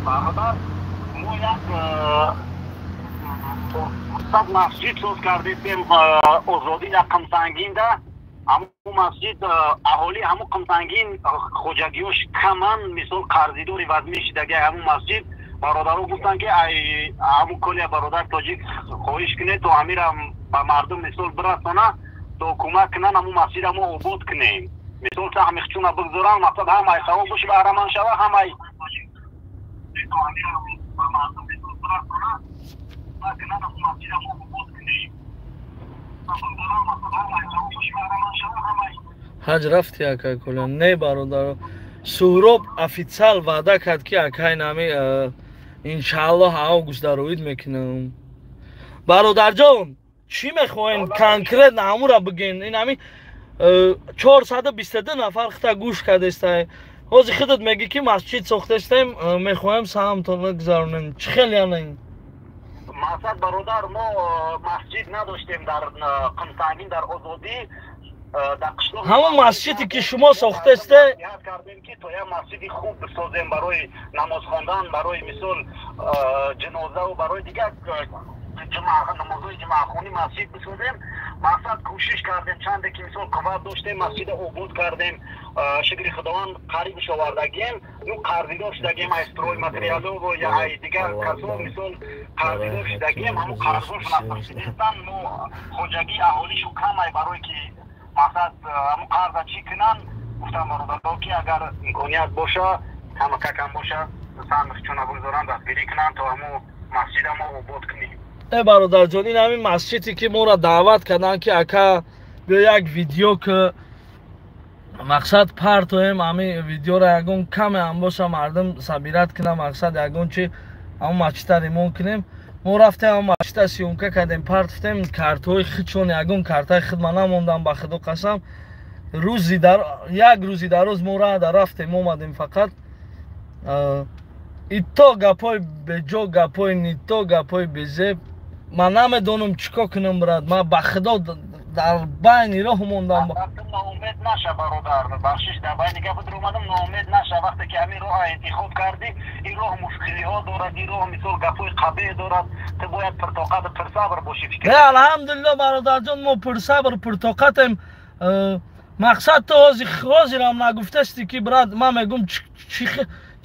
Бародар, мо як сад масҷид соз кардем Озодӣ дар Қамсангинда. Ҳамун масҷид аҳолии ҳамун Қамсангин хоҷагиёш каман, мисол қарзидори вазмин шидаги ҳамун масҷид. Бародаро гуфтанд, ки ай ҳамун Колия бародар тоҷик хоҳиш кунед, то ҳамира ба мардум мисол бирасона, то кӯмак кунанд, ҳамун масҷида мо обод кунем. Мисол саҳми хучуна бигзоранд, мақсад ҳам ай савоб боши баҳраманд шава, ҳам ай Ҳаҷ рафти, акай Коля? Не, бародаро. Суҳроб официал ваъда кард, ки акай нами иншааллоҳ август дароид мекунам. Бародарҷон, чӣ мехоҳем конкретно, ҳамура бигӯен. Ин ҳами 422 нафар хита гӯш кардестай. Ҳозир худат мегӣ, ки масҷид сохтестем, мехоҳем саҳмтонро гузаронем. Чӣ хел яъне? Мақсад, бародар, мо масҷид надоштем дар Қамсангин, дар Озодӣ, дар қишлоқ. Ҳамон масҷиде ки шумо сохтесте. Кардем, ки то як масҷиди хуб бисозем барои намоз хондан, барои мисол ҷанозаву барои дигар намозҳои ҷумъахонӣ масҷид бисозем. Мақсад, кӯшиш кардем, чанде ки мисол қувват доштем, масҷида обод кардем. Шукри Худованд, қарибш овардагием. Ну қарзидор шудагием ай стройматериалову я ай дигар касо, мисол қарзидор шудагием. Ҳамун қарзошон напурсидестан. Мо хоҷагии аҳолишу камай, барое ки мақсад ҳамун қарза чӣ кунанд. Гуфтам бародаро, ки агар имконият боша, камакакам боша, саҳмчуна бигзоранд, дастгирӣ кунанд, то ҳамун масҷида мо обод кунем. Э, бародарҷон, ин ҳамин масҷиде ки моро даъват карданд, ки ака, биё як видео ки мақсад партоем, ҳамин видеоро ягон каме ҳам боша мардум собирать кунам, мақсад ягон чи ҳамон масҷида ремонт кунем. Мо рафтем, ҳамон масҷида съёмка кардем, партофтем картҳои худшон, ягон картаи худ ма намондам, ба Худо қасам. Рӯзи дар як рӯзи дароз мо рада рафтем, омадем, фақат ито гапҳои беҷо, гапҳои нито, гапҳои безеб. Ман намедонам чӣ кор кунам, брат. Ман ба Худо дар байни роҳ мондам. Ноумед наша, бародар, бахшиш, дар байни гапат омадам. Ноумед наша. Вақте ки ҳамин роҳа интихоб кардӣ, ин роҳ мушкилиҳо дорад, ин роҳ мисол гапҳои қабеҳ дорад. Ту бояд пуртоқату пурсабр бошӣ, фикр. Не, алҳамдулилло, бародарҷон, мо пурсабр, пуртоқатем. Мақсад, ту ҳозирам нагуфтасти, ки брат, ман мегум,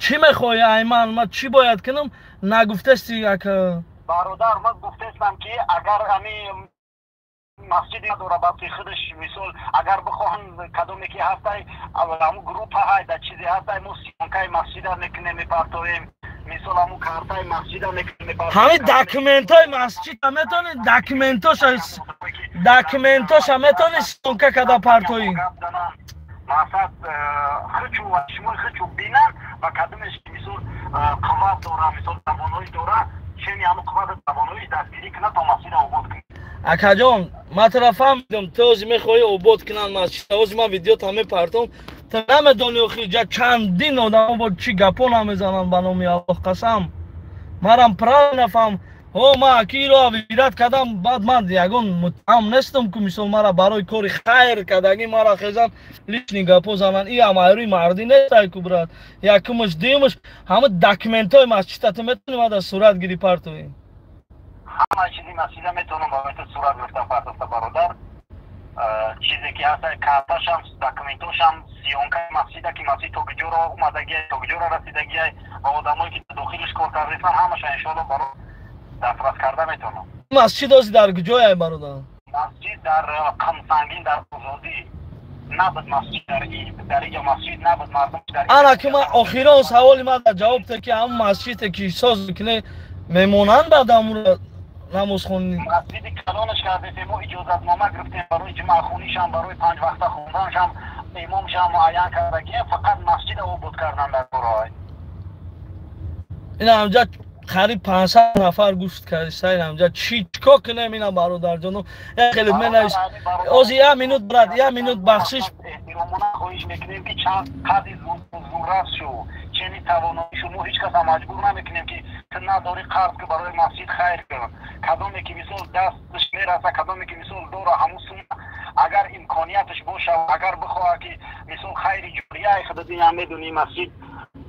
чӣ мехоҳӣ ай ман, ман чӣ бояд кунам, нагуфтасти, ака. Бародар, ман гуфтестам, ки агар ҳамин масҷиде дора ба худаш, мисол агар бихоҳанд, кадоме ки ҳастай, ҳамун группа ҳай, да чизе ҳастай, мо съёмкаи масҷида мекунем, мепартоем, мисол ҳамун картаи масҷида мекунем, мепартоем. Ҳамин документҳои масҷида метавонӣ, документоша метавонӣ съёмка карда партоӣ? Мақсад, хучу шумои хучу бинанд ва кадомеш мисол қувват дора, мисол тавоноӣ дора, чени ҳамун қуввату тавоноиш дастгирӣ кунад, то масҷида обод кунад. Акаҷон, ман тура фаҳмидам. Ту ҳозир мехоҳӣ обод кунанд масҷида. Ҳозир ман видеота мепартом. Ту намедонӣ, охи ҷа чандин одамо бо чӣ гапҳо намезананд, ба номи Аллоҳ қасам. Марам правильно фаҳм. Ҳо, ман аки иро вират кардам, баъд ман ягон муттаҳам нестам, ку мисол мара барои кори хайр кардагӣ мара хезан лишний гапо занан. И ам айрӯи мардӣ нестай ку, брат. Якумаш, дуюмаш, ҳама документҳои масҷида ту метавонӣ мада сурат гирӣ, партоӣ? Ҳама чизи масҷида метавонам барои ту сурат гирифтам, партофта, бародар. Чизе ки ҳаст, карташам, документошам, съёмкаи масҷида, ки масҷид то куҷоро омадагиай, то куҷоро расидагиай ва одамое ки дохилиш кор кардастан, ҳамаша иншоалло баро дастрас карда метавонам. Масҷид ози дар куҷояй, бародар? Масҷид дар Қамсангин, дар Озодӣ набуд. Масҷид дар иҷо масҷид набуд, мардум дар Ана ки ман охирон саволи ман дар ҷавоб те, ки ҳамн масҷиде ки соз мекунӣ, мемонанд баъд амура намозхонӣ? Масҷиди калонаш кардем, мо иҷозатнома гирифтем барои ҷумъахонишам, барои панҷ вақта хонданшам, имомшам муайян кардагием, фақат масҷида обод кардан дар кораҳой. Ин ҳамҷа қариб 500 нафар гӯшт кардиста. Ин ҳамҷа чӣ чикор кунем ина, бародарҷоно? Як хеле менавис ози, як минут, брат, як минут, бахшиш. Эҳтиромона хоҳиш мекунем, ки чанд қадри зуррас шу, чени тавонои шумо. Ҳеҷ каса маҷбур намекунем, ки ту надорӣ, қарз ки барои масҷид хайр кун. Кадоме ки мисол дасташ мераса, кадоме ки мисол дора, ҳамун сума агар имконияташ боша, агар бихоҳад, ки мисол хайри ҷорияи худатиам медонӣ, масҷид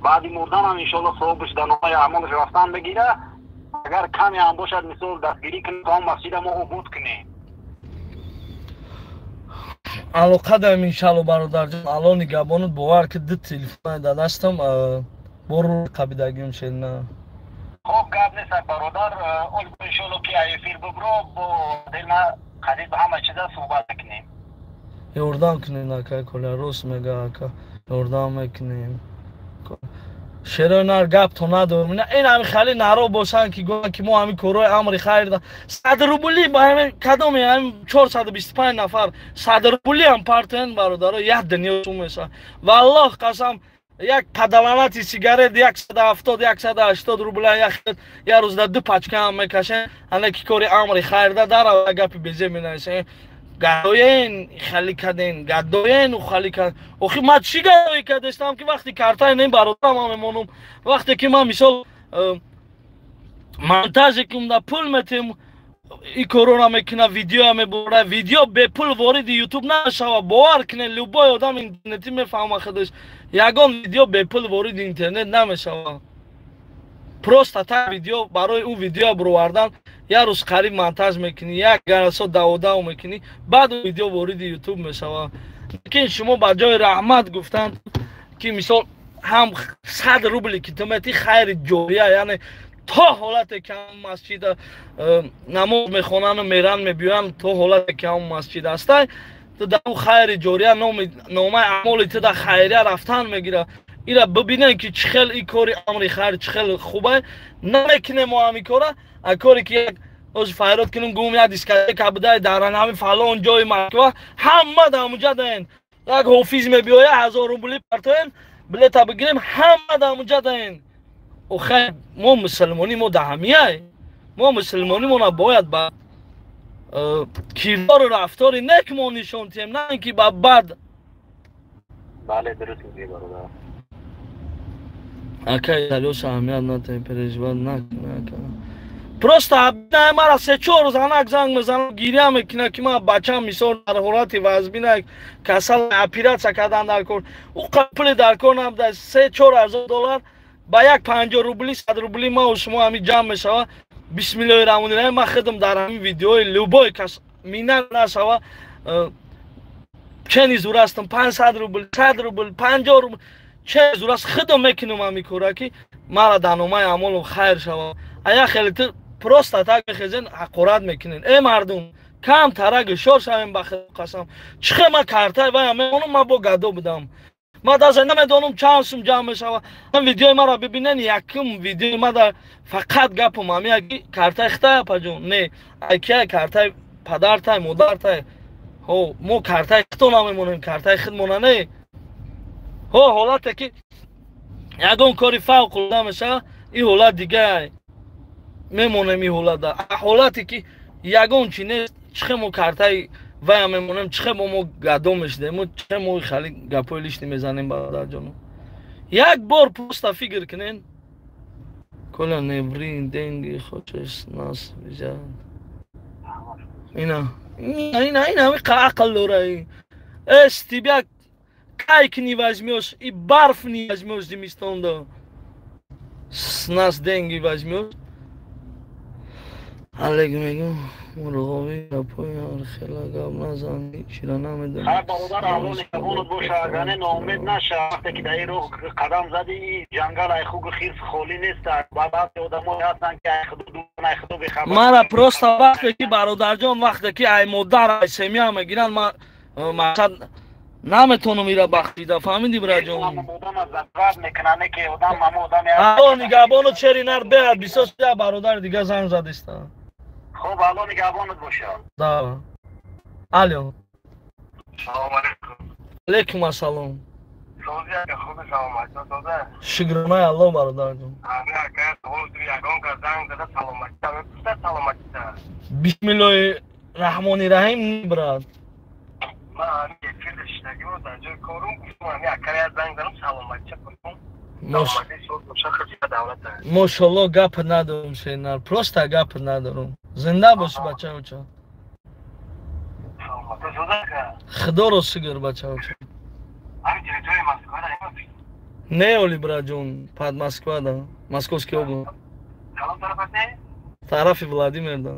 баъди мурданам иншоалло савобаш дар номаи аъмолаш рафтан бигира. Агар каме ҳам бошад, мисол дастгирӣ кунем, то он масҷида мо обод кунем. Алоқа даем, иншалло, бародарҷон. Алло нигабонат. Бовар ки, ду телефон дар дастам, бору қабидагиам шелна. Хоб, гап нест, бародар. Ол иншоалло ки эфир бибро, бо дилма қариб ҳама чиза суҳбат мекунем. Ёрдам кунем, ака Коля рост мега, ака, ёрдам мекунем. Шерои нар гапто надорем. Ин ҳами хали наро бошанд, ки гӯянд, ки мо ҳами корҳои амри хайр да 100 рубли ба ҳами кадоме ҳами 425 нафар 100 рубли ҳам партоен, бародаро, як дунё сум мешавад. Валлоҳ қасам, як падаланати сигарет 170, 180 рубля, як рӯзда ду пачка ҳам мекашен. Ана ки кори амри хайрда дара гапи безе менависен: гадоен, хали карден, гадоен, хали карден. Охи ман чӣ гадоӣ кардестам, ки вақти картаи нем, бародарам, ман мемонам, вақте ки ман мисол монтаже кунда пул метем, и корона мекуна, видеоя мебора. Видео бепул вориди Ютуб нашава, бовар кунед, любой одам интернетӣ мефаҳма худаш, ягон видео бепул вориди интернет намешава. Просто так видео, барои ӯ видео бировардан як рӯз қариб монтаж мекунӣ, як гарасо даводав мекунӣ, баъд видео вориди Ютуб мешава. Лекин шумо ба ҷои раҳмат гуфтан, ки мисол ҳам 100 рубли ки ту метӣ, хайри ҷория, яъне то ҳолате ки ҳам масҷида намоз мехонану меран мебиёянд, то ҳолате ки ҳам масҷид ҳастай, ту дар ӯ хайри ҷория номаи аъмоли ту дар хайрия рафтан мегирад. Ира бибинем, ки чӣ хел и кори амри хайр чӣ хел хубай. Намекунем мо ҳами кора. А коре ки як оз файрод кунем, гум як дискотека будай дар ҳами фалон ҷои Москва, ҳама дар ҳамуҷа даен, як ҳофиз мебиёя, 1000 рубли партоен, билета бигирем, ҳама дар ҳамуҷа даен. Охай, мо мусулмонӣ, мо даҳамияй, мо мусулмонӣ, мона бояд ба кирдору рафтори нек мо нишон тиҳем, на ин ки ба бад. Бале, дуруст мегӯӣ, бародар. Акай Алёша, аҳамият натаҳем, переживать накун, ака. Просто мара се-чор рӯз анак занг мезанам, гиря мекунад, ки ман бачам мисол дар ҳолати вазбина, касал, оператсия кардан дар кор, ӯ пули дар кор набуда, 3-4 ҳазор доллар. Ба як 50 рубли, 100 рубли ман шумо ҳами ҷамъ мешава. Бисмиллоҳи раҳмони раҳим. Ман худам дар ҳамин видеои любой кас минат нашава, чени зур ҳастам, 500 рубл, 100 рубл, 50 рубл, че зур аст, худам мекунам ҳами кора, ки мара дар номаи амолам хайр шава. А як хеле ту просто так мехезен, ҳақорат мекунен. Э, мардум, кам тара гишор шавем, ба худо қасам. Чӣ хел ман картай вая мемонам? Ман бо гадо будам, ман даже намедонам чанд сум ҷамъ мешава. Видеои маро бибинен, якум видеои ма дар фақат гапам ҳамия, ки картай хитай, апаҷон, не айкия, картай падартай, модартай. Ҳо, мо картай хито намемонем, картай хидмона не. Ҳо, ҳолате ки ягон кори фавқулода мешава, ин ҳолат дигар мемонем. Ин ҳолата, ҳолате ки ягон чи нест, чихе мо картаи вая мемонем? Чихе мо гадо мешидем? Чихе мо хали гапои лишний мезанем, бародарҷоно? Як бор просто фикр кунен. Коля, не ври, деньги хочешь нас взять. Ина, ина, ина, ина, ақл дора. С тебя кайк не возьмешь и барф не возьмешь зимистон. С нас деньги возьмешь. Олег мегӯ, мурғоби гапои ҳархела гап назан, чира намедонам. Ҳар бародар, Алло нигаҳбонат боша, агар ноумед наша, вақте ки дар ин роҳ қадам задӣ, ҷангал ай хугу хирс холӣ нест. Баъзе одамое ҳастанд, ки ай худо дуран, ай худо бехабар. Мара просто вақте ки, бародарҷон, вақте ки ай модар, ай семья мегиранд, ма мақсад наметонам ира бахшида, фаҳмиди, бираҷон? Алло нигаҳбону, чери нар беҳад бисёр я бародари дига занг задиста. Хуб, Алло нигаҳбонат боша. Да, алло. Салом алейкум. Алейкум ассалом. Сози, ака, хуби, саломатӣ соза? Шукронаи Алло, бародарҷон. Ами, ака, савол, ягон кас занг зада саломатита мепурсад, саломатита? Бисмиллоҳи раҳмони раҳим, брат. Ман ами эфир шидагимо дар ҷои корум, гуфтам, ами акара занг занам, саломатиша пурсам. Мошалло, гап надорум, шенар, просто гап надорум. Зинда бошӣ, бачаоча. Худоро шукр, бачаоча. Не, оли, браҷон, под Москва да, Московский область. Тарафи Владимир да.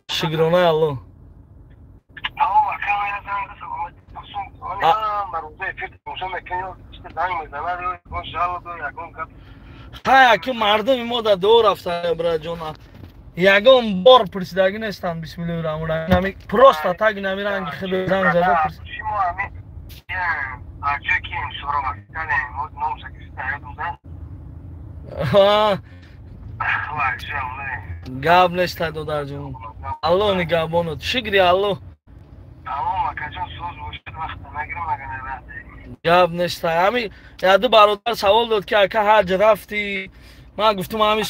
Шукронаи Алло. Хай, аки, мардуми мо да дуо рафта, браҷон, ягон бор пурсидагӣ нестанд. Бисмиллоҳи раҳмони раҳим, просто так нами ранги худо занг зада пурс. Гап неста, додарҷон, Алло нигаҳбонот, шукри Алло. Гап неста. Ҳами яду бародар савол дод, ки ака, ҳаҷ рафтӣ? Ман гуфтум, ҳами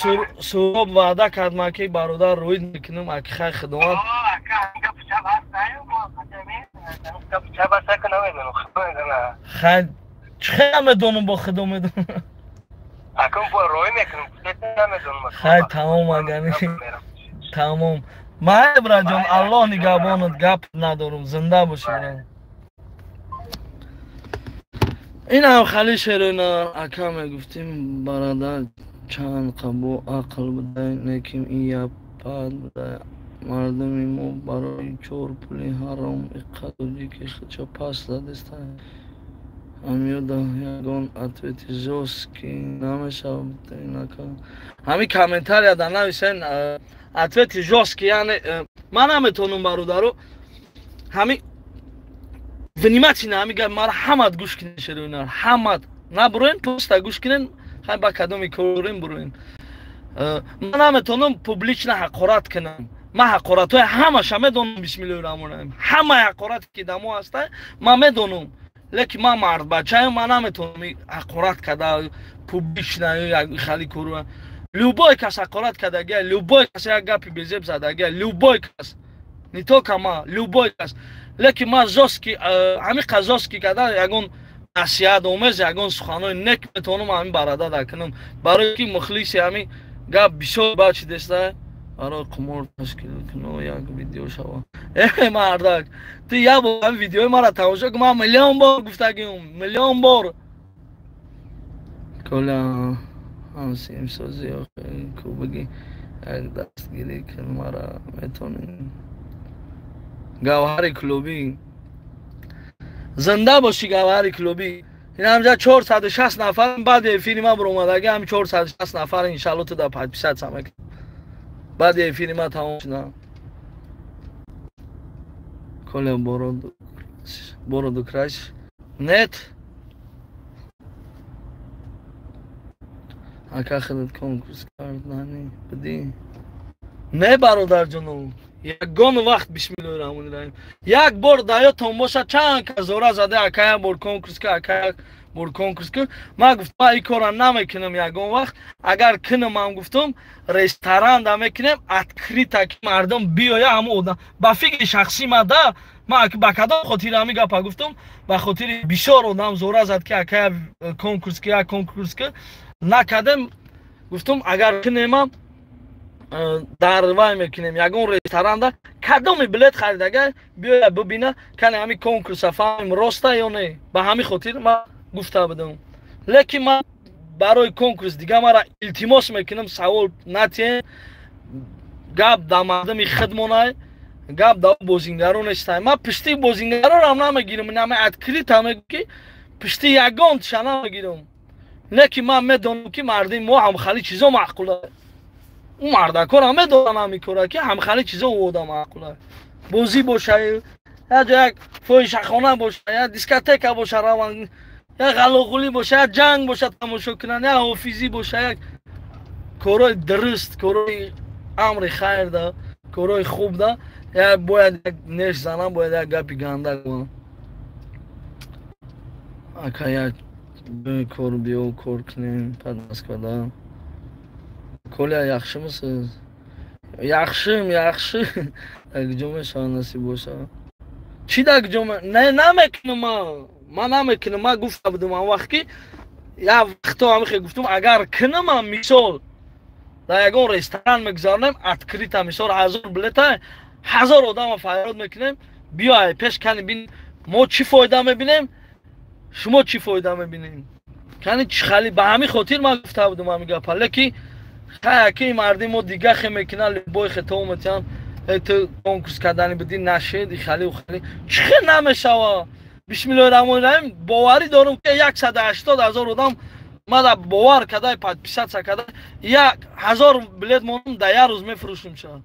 Суҳроб ваъда кард ман, ки бародар рӯид мекунам, аки, хай, худованд. Хай, чӣ намедонам, бо худо медонам. Хай, тамом, агани тамом. Май, браҷон, Аллоҳ нигаҳбонат, гап надорум, зинда бошӣ, брат. Инам хали шерина ака мегуфтим, бародар чанд қабо ақл будай, лекин ин япад будай. Мардуми мо барои чор пули ҳаром иққа тоҷики худша пас задеста. Ҳамёда ягон ответи жёсткий намешавад. Ҳами комментария да нависен ответи жёсткий, яъне ман наметонам, бародаро. Ҳами внимательно ҳами гап мара ҳамат гӯш кунен, шероинар, ҳамат набуроен, просто гӯш кунен. Хай, ба кадоми корем буроен. Ман наметонам публично ҳақорат кунам. Ман ҳақоратҳои ҳамаша медонам, бисмиллоҳи раҳмони раҳим, ҳамаи ҳақорате ки дамо ҳаста, ман медонам, лекин ман мардбачаем, ман наметонам ҳақорат карда публично хали кору. Любой кас ҳақорат кардагия, любой кас як гапи безеб задагия, любой кас, не только ма, любой кас. Лекин ман жёсткий, ҳамиқа жёсткий карда, ягон насиҳат омез, ягон суханои нек метавонам ҳамин бародар кунам, барои ки мухлиси ҳамин гап бисёр бачи деста. Барои қумор ташкил куно як видео шава. Э, мардак, ту як бор ҳамин видеои мара тамошо кун, ман миллион бор гуфтагиам, миллион бор. Коля, ҳамсимсозӣ ку бигӣ, як дастгирӣ кун мара, метонӣ? Гавҳари клубӣ, зинда бошӣ, гавҳари клубӣ. Ин ҳамҷа 460 нафар баъди эфири ман буромадаги, ҳами 460 нафар, иншалло, ту да подписаться мекунӣ баъди эфири ман тамом шуда. Коля, бороду крась? Нет. Ака, худат конкурс кардани будӣ? Не, бародарҷоно, ягон вақт, бисмиллоҳи раҳмони раҳим. Як бор даётон боша, чанд кас зора зада, ака, як бор конкурс ка, ака, як бор конкурс кун. Ман гуфтам, ман ин корра намекунам ягон вақт. Агар кунам, гуфтам, ресторанда мекунем открыто, ки мардум биёя. Ҳамон одам, ба фикри шахсӣ ма да, ман ба кадом хотири ҳамин гапа гуфтам? Ба хотири бисёр одам зора зад, ки ака, конкурс ки, як конкурс ки. Накардем, гуфтум агар кунемам дар вай мекунем, ягон ресторанда кадоми билет харидага биёя бибина, кане ҳами конкурса фаҳмем роста ё не. Ба ҳамин хотир ман гуфта будам. Лекин ман барои конкурс дига мара илтимос мекунам, савол натиҳем. Гап дар мардуми худмонай, гап дар бозингаро нестай. Ман пишти бозингарорам намегирам, инаме открыто мегӯ ки пишти ягонтиша намегирам. Лекин ман медонам ки мардуми мо ҳамхали чизо маъқула. Ӯ мардакорам медонам ҳамин кора ки ҳамхали чизо ӯ одам маъқула. Бозӣ боша, як ҷо як фоҳишахона боша, як дискотека боша раванд, як ғалоғулӣ боша, як ҷанг боша тамошо кунанд, як ҳофизӣ боша, як корҳои дуруст, корҳои амри хайр да, корҳои хуб да, як бояд як неш занам, бояд як гапи ганда гӯям. Ака як кор биё кор кунем под Москва да. Коля яхшимисиз? Яхшим, яхши. Дар куҷо мешавад насиб боша? Чӣ дар куҷо? Не, намекунам ман. Ман намекунам. Ман гуфта будам он вақт ки як вақто ҳамихе гуфтум, агар кунамам мисол дар ягон ресторан мегузаронем, открыто мисол 1000 билета, 1000 одама фарёд мекунем, биёй пеш кани бин мо чӣ фоида мебинем, шумо чӣ фоида мебинем. Кани чӣ хали ба ҳамин хотир ман гуфта будам ҳамин гапа. Лекин хай марди мо дига хе мекунанд, любой хето метиҳанд, ту конкурс кардани будӣ нашед, хали хали чӣ хел намешава. Бисмиллоҳи раҳмони раҳим, боварӣ дорам ки 180 000 одам мада бовар кадай, подписаться кадай, 1000 билет монам дар як рӯз мефурӯшем ша.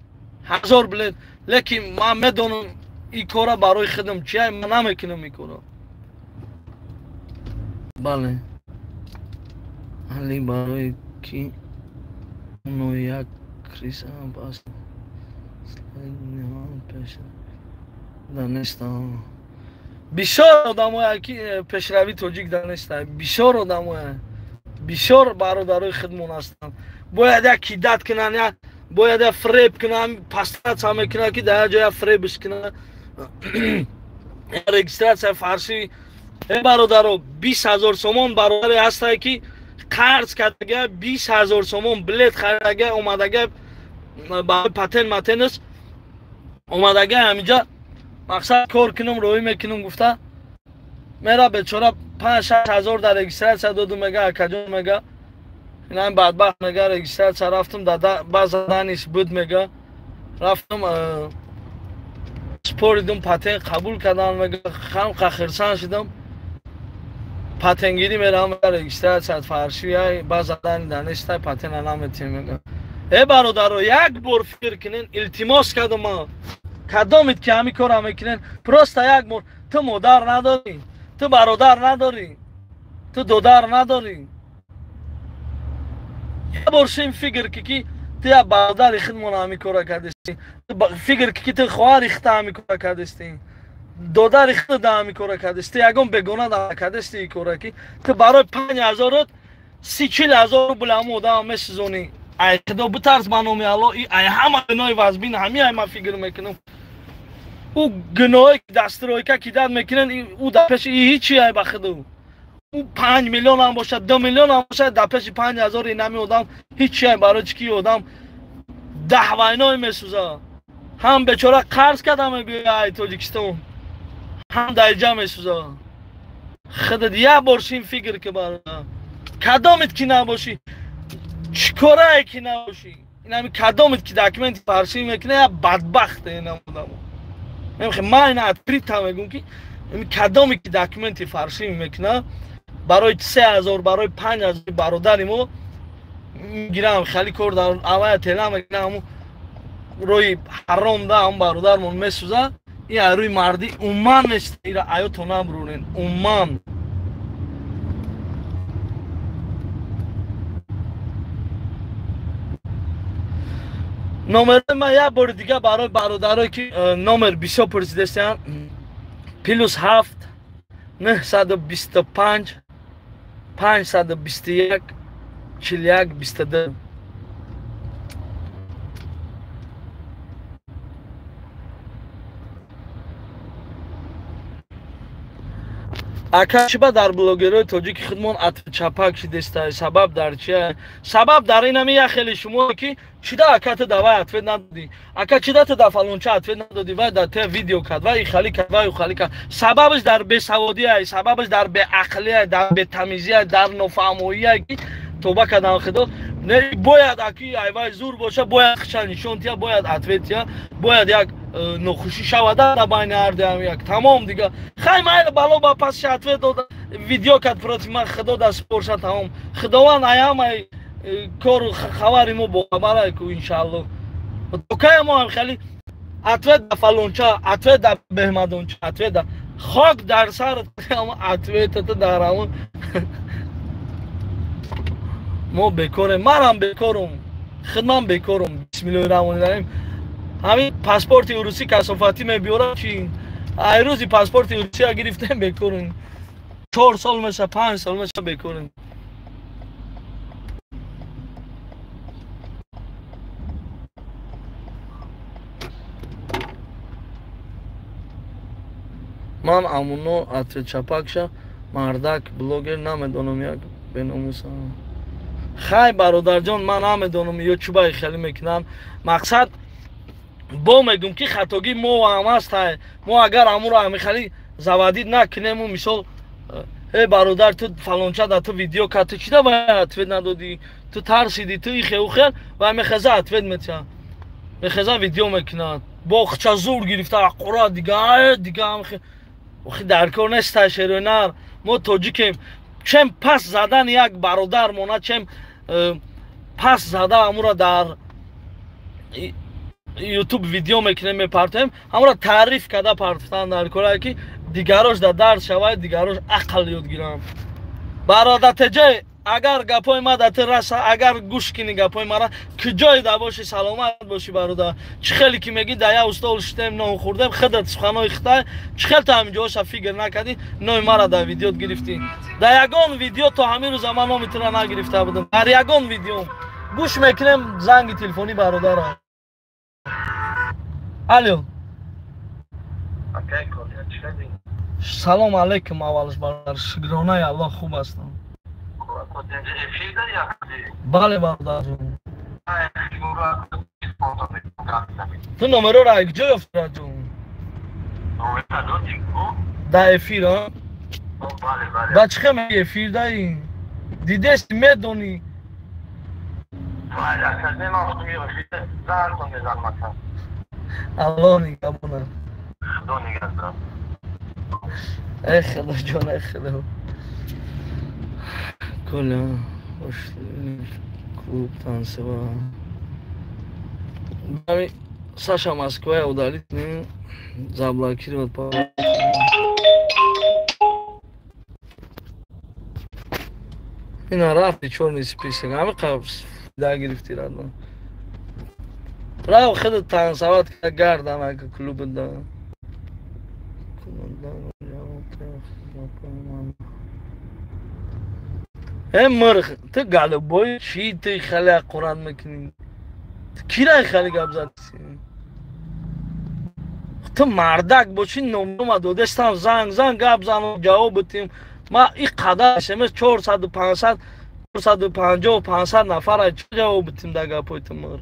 1000 билет. Лекин ман медонам ин кора барои худам чия, ман намекунам ин кора. Бале. Али барои ки оно як криса пас да нестам. Бисёр одамое ки пешравии тоҷик да нестанд, бисёр одамое, бисёр бародарои худмон ҳастанд. Бояд як кидат кунанд, бояд як фреб кунанд, пастратса мекунанд ки дар як ҷо як фребш кунанд. Регистратсия фарши. Э бародаро, 20 000 сомон бародаре ҳастае ки қарз кардага, 20 000 сомон билет харидага, омадага барои патент матенаш омадага ҳаминҷа мақсад кор кунам, роҳӣ мекунам гуфта мера бечора 5-6 ҳазор дар регистратсия доду, мега акаҷон, мега инам бадбахт, мега регистратсия рафтам, баъза даниш буд, мега рафтам споридум, патент қабул кардам, мега хамқа хирсан шидам, патентгирӣ меравам, мега регистратсия фарши, баъза дани даништай патента наметиҳем, мега. Э бародаро, як бор фикр кунен, илтимос кардам ман, кадомит ки ҳамин корро мекунен, просто як бор. Ту модар надорӣ, ту бародар надорӣ, ту додар надорӣ. Як бор шин фикр ки ки ту як бародари худмон ҳамин корро кардастӣ, фикр ки ки ту хоҳари худта ҳамин корро кардастӣ, додари худта ҳамин корро кардастӣ, ту ягон бегона да кардастӣ ин корро, ки ту барои 5000 30-40 ҳазор рубл ҳамон одама месӯзонӣ. Ай худо битарс ба номи Аллоҳ, ай ҳама гуноҳи вазбин ҳамин ай ман фикр мекунам. Ӯ гуноҳе ки дастройка кидат мекунанд, ӯ дар пеши ҳичи ай ба худо. Ӯ 5 миллион ҳам бошад, 2 миллион ҳам бошад, дар пеши 5000 инами одам ҳичи ай. Барои чӣ ки одам 10 вайной месӯзад. Ҳам бечора қарз карда мебиёяд ай Тоҷикистон, ҳам дар иҷа месӯзад. Худат як бор шин фикр ки бародар, кадомит ки набошӣ, чӣ корае ки набошӣ, инами кадомит ки документи фаршӣ мекунад, як бадбахте инам одамо. Ман ина открыто мегӯм ки кадоме ки документи фаршӣ мекунад барои 3000, барои 5000 бародари мо мегирам, хали кор дар авая тела мекунам, ҳамун роҳи ҳаром да ҳамун бародармон месӯзад. Ин ай рӯи мардӣ умуман нест, ира аёто набурен умуман. Номери ман як бори дига барои бародарое ки номер бисёр пурсидастанд, +7 925 521 41 22. Ака чиба дар блогерҳои тоҷики худмон чапак шидеста? Сабаб дар чия? Сабаб дар ин ами як хеле шумо ки чида ака ту давай ответ надодӣ, ака чида ту да фалонча ответ надодӣ, вай да те видео кард, вай хали кард, вай хали кард. Сабабаш дар бесаводия, сабабаш дар беақлия, дар бетамизия, дар нофаҳмоия ки тоба кардан худо. Не бояд аки айвай зур боша, бояд хча нишон тия, бояд ответ тия, бояд як нохушӣ шавада дар байни ҳар як тамом дига. Хай майли бало ба пасша ответ дода, видео кард против ман, худо да спорша тамом. Худованд ай кору хабари мо бохабар ку иншаалло. То кай мо ҳам хеле ответ да фалонча, ответ да беҳмадонча, ответ да хок дар сар ответата дар ҳамон. Мо бекорем, манам бекорум, худман бекорум. Бисмиллоҳи раҳмони раҳим. Ҳамин паспорти урусӣ касофатӣ мебиёрад чи? Ай рӯзи паспорти урусия гирифтем бекорем. 4 сол меша, 5 сол меша бекорем. Ман амуно ответ-чапакша мардак блогер намедонам як беномуса. Хай бародарҷон, ман намедонам ё чӣ бай хеле мекунам. Мақсад бо мегум ки хатогӣ мо ҳам аст. Мо агар амуро ҳами хеле завадид накунему, мисол э бародар ту фалонча да ту видео кард, ту чида вай ответ надодӣ, ту тарсидӣ, ту ихе ухел, вай мехеза ответ метиҳад, мехеза видео мекунад, бо хча зур гирифта аққура дига дига. Охи дар кор нест шерои нар. Мо тоҷикем, чем пас задан як бародар мона, чем пас зада амура дар ютуб видео мекунем, мепартоем, ҳамура таъриф карда партофтан дар кора ки дигарош да дарс шавад, дигарош ақл ёд гиранд. Бародар теҷай, агар гапои ма да ту раса, агар гӯш кунӣ гапои мара, куҷое да бошӣ саломат бошӣ бародар. Чӣ хеле ки мегӣ да як устол шитем, нон хӯрдем, худат суханои хитай, чӣ хел ту ҳаминҷоҳоша фикр накардӣ, номи мара дар видеот гирифтӣ. Дар ягон видео то ҳамин рӯза ман номи тура нагирифта будам. Дар ягон видео. Гӯш мекунем занги телефонӣ бародара. Алло. Салом алейкум аввалш бародар. Шукронаи Аллоҳ хуб ҳастам. Бале бародарҷон. Ту номероро аз куҷо ёфтӣ ҷон? Дар эфир, а? Ба чӣ хел мегӣ эфир даи? Дидеси, медонӣ? Аллоҳ нигаҳбона. Эй худо ҷон, эй худо. Коля, пошли в клуб танцевать. Саша Москва удалить, не заблокировать. Ина рафти чёрный список. Ами да гирифти радно. Рав худо танцевать гардам ака клуб да. Э мурғ, ту галубой чӣ ту хеле қуран мекунӣ? Ту кира хеле гап задӣ? Ту мардак бошӣ нома додестам, занг занг гап занам, ҷавоб битим. Ма ин қадар смс 400 500 450 500 нафара чӣ ҷавоб битим дар гапҳои ту мурғ?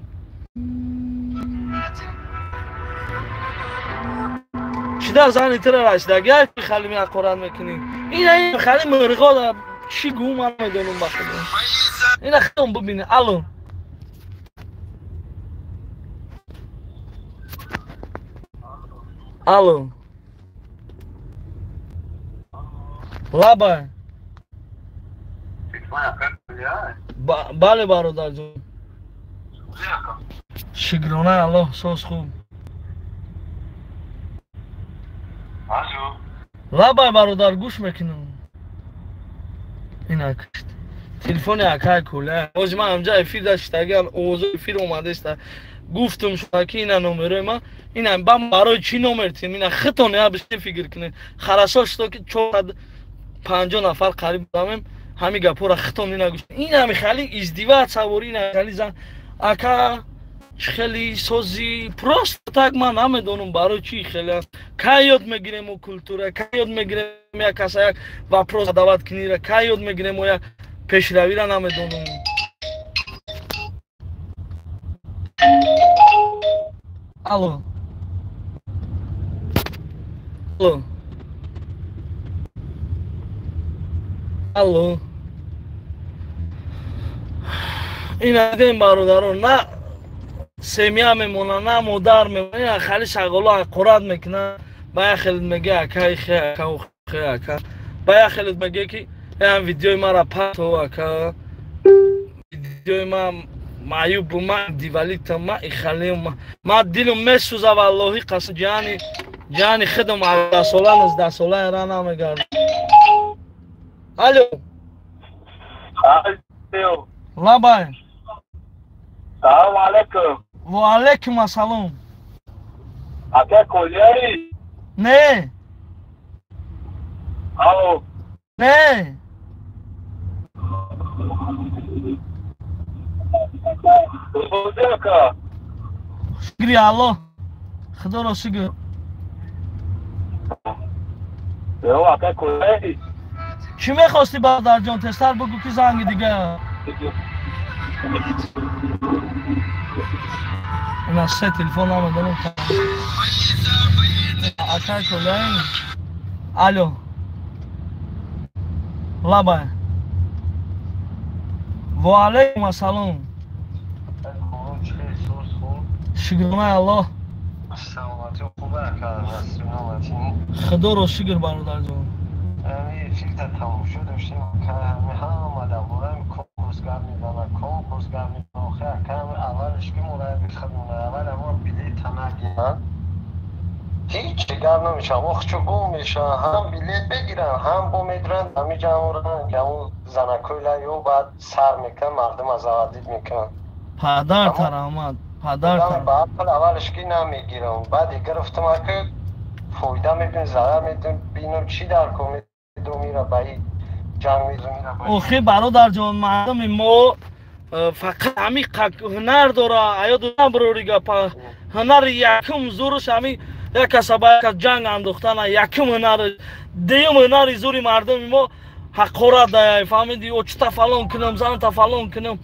Чӣ дар зани тура расидагӣ хеле меаққурат мекунӣ? Ин хеле мурғо чӣ гӯ ман намедонам ба худо. Ина худом бибинӣ. Алло. Алло. Лабай. Бале бародарҷон. Шукронаи Аллоҳ соз хуб. Лабай бародар, гӯш мекунам. Ина кушт. Телефони акай куля. Ҳозир ман ҳамҷа эфир даштагиам, овозо эфир омадаста. Гуфтум шуд ки ина номерои ман, ина ба барои чӣ номер тим, ина худтон я бишин фикр кунед. Харасо шуд ки 450 нафар қариб будамем, ҳамин гапҳоро худтон ина гӯш. Ин ҳами хеле издиват савори, ина хеле зан ака Чӣ хеле сози просто так ман намедонам барои чӣ хеле. Кай ёд мегирем мо культура, кай ёд мегирем як каса як вопрос задавать кунира, кай ёд мегирем мо як пешравира намедонам. Алло. Алло. Алло. Ин адем бародарон на семья мемона, на модар мемона, хали шағоло ҳақорат мекунад, ба як хеле мега акай хе ака хе ака. Ба як хеле мега ки ин видеои мара пато ака. Видеои ма маъюб ма дивалита ма ихалем ма дилум месӯза валлоҳи қасам ҷани ҷани худам 18 сола 19 сола ра намегардам. Алло. Алло. Лабай. Салом алейкум. Ва алейкум ассалом. Ака Колияи? Не. Алло. Не. Ака. Шукри Аллоҳ. Худоро шукр. Ака Колияи? Чӣ мехости бародарҷон? Тезтар бигӯ ки занги дига. Ина се телефон намедонам. Акай Колияи? Алло. Лабай. Ва алейкум ассалом. Шукрона Аллоҳ. Худоро шукр бародарҷон. Фикр тамошо доштем, ҳама дар бораи конкурс гап мезанад, конкурс гап мезанад. Акам аввалш ки мурабби худмона, аввал ама билета нагиранд, ҳеҷ гап намешавад. Охчо гум мешаванд, ҳам билет бегиранд, ҳам бо медуранд, ҳами ҷамъоранд, ҳамун занакои лаё баъд сар мекунанд, мардум аз авадид мекунанд. Падар тараҳмат, падар тараҳмат. Аввалш ки намегирам, баъди гирифтам ака фоида мебинам, зарар медиҳам, бинам чӣ дар кор охи бародарҷон, мардуми мо фақат ҳами ҳунар дора, аёду наброри гапа. Ҳунари якум зурш ҳами як каса ба як кас ҷанг андохтана, якум ҳунар. Дуюм ҳунари зури мардуми мо ҳақорат дая, фаҳмиди? Очта фалон кунам, занта фалон кунам.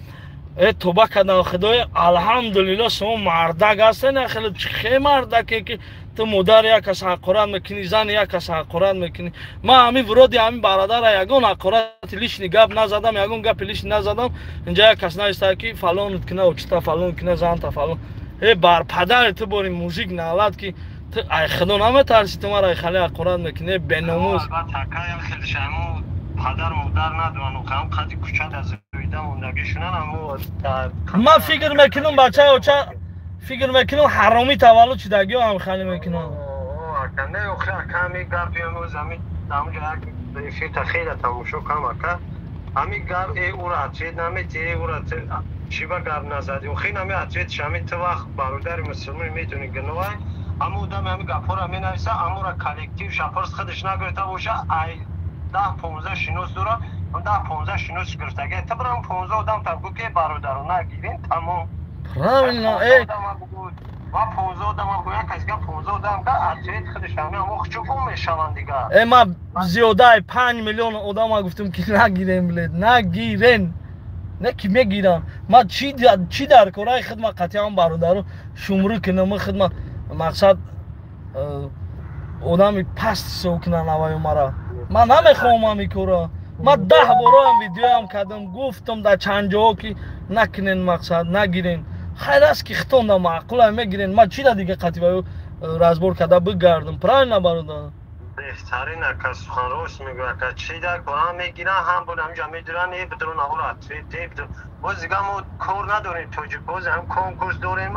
Э тоба кардам худоя, алҳамдулилло шумо мардак ҳастен, хеле хе мардаке ки ту модар як кас ҳақорат мекунӣ, зани як кас ҳақорат мекунӣ. Ман ҳамин вроди ҳамин бародара ягон ҳақорати лишний гап назадам, ягон гапи лишний назадам. Инҷа як кас наистад ки фалонат куна, очта фалон куна, занта фалон. Э бар падари ту бори мужик налад ки ту ай худо наметарсӣ, ту мара хеле ҳақорат мекунӣ, беномус. Падар модар надоранд, ҳам қади кӯча дар зида мондагишунан. Ман фикр мекунам бачаи оча, фикр мекунам ҳаромӣ таваллуд шудагиҳо ҳам хеле мекунам. Не, охи ака, ҳами гап имрӯз ҳами ҳамҷо як эфирта хеле тамошо кам ака. Ҳами гап э ура ответ намети, э ура чӣ ба гап назадӣ? Охи нами ответш ҳами ту вақт бародари мусулмон медонӣ гуноҳ. Ҳама одам ҳами гапҳоро менависа, амура коллектив шапарс худаш нагирифта боша, ай 10-15 шинос дора, 10-15 шинос гирифтага. Ту бирам 15 одам та гӯ ки бародаро нагирин, тамом. Правильно, э. Ва 15 одам гӯ як кас га 15 одам га ответ худаш ҳами ҳамо хучу гум мешаванд дигар. Э ма зиёдаи 5 миллион одама гуфтам ки нагирен билет, нагирен. Не ки мегирам. Ма чӣ дар кораи хидмат қатъиан бародаро шумрӣ кунам, хидмат мақсад одами паст ҳисоб кунанд авваю мара. Ман намехоҳам ҳами кора. Ман 10 бороам видеоам кардам, гуфтам дар чанд ҷоҳо ки накунен мақсад, нагирен. Хайр аст ки хитонда маъқула мегирен. Ман чӣ да дига қатъи разбор карда бигардам? Правильно бародар? Беҳтарин ака, сухан рост мегӯ ака. Чӣ дар кор ҳам мегиран, ҳам бо ҳамҷа медуран, э бидурун аввал ответ, э бидурун. Боз дига мо кор надорем тоҷик, боз ҳам конкурс дорем,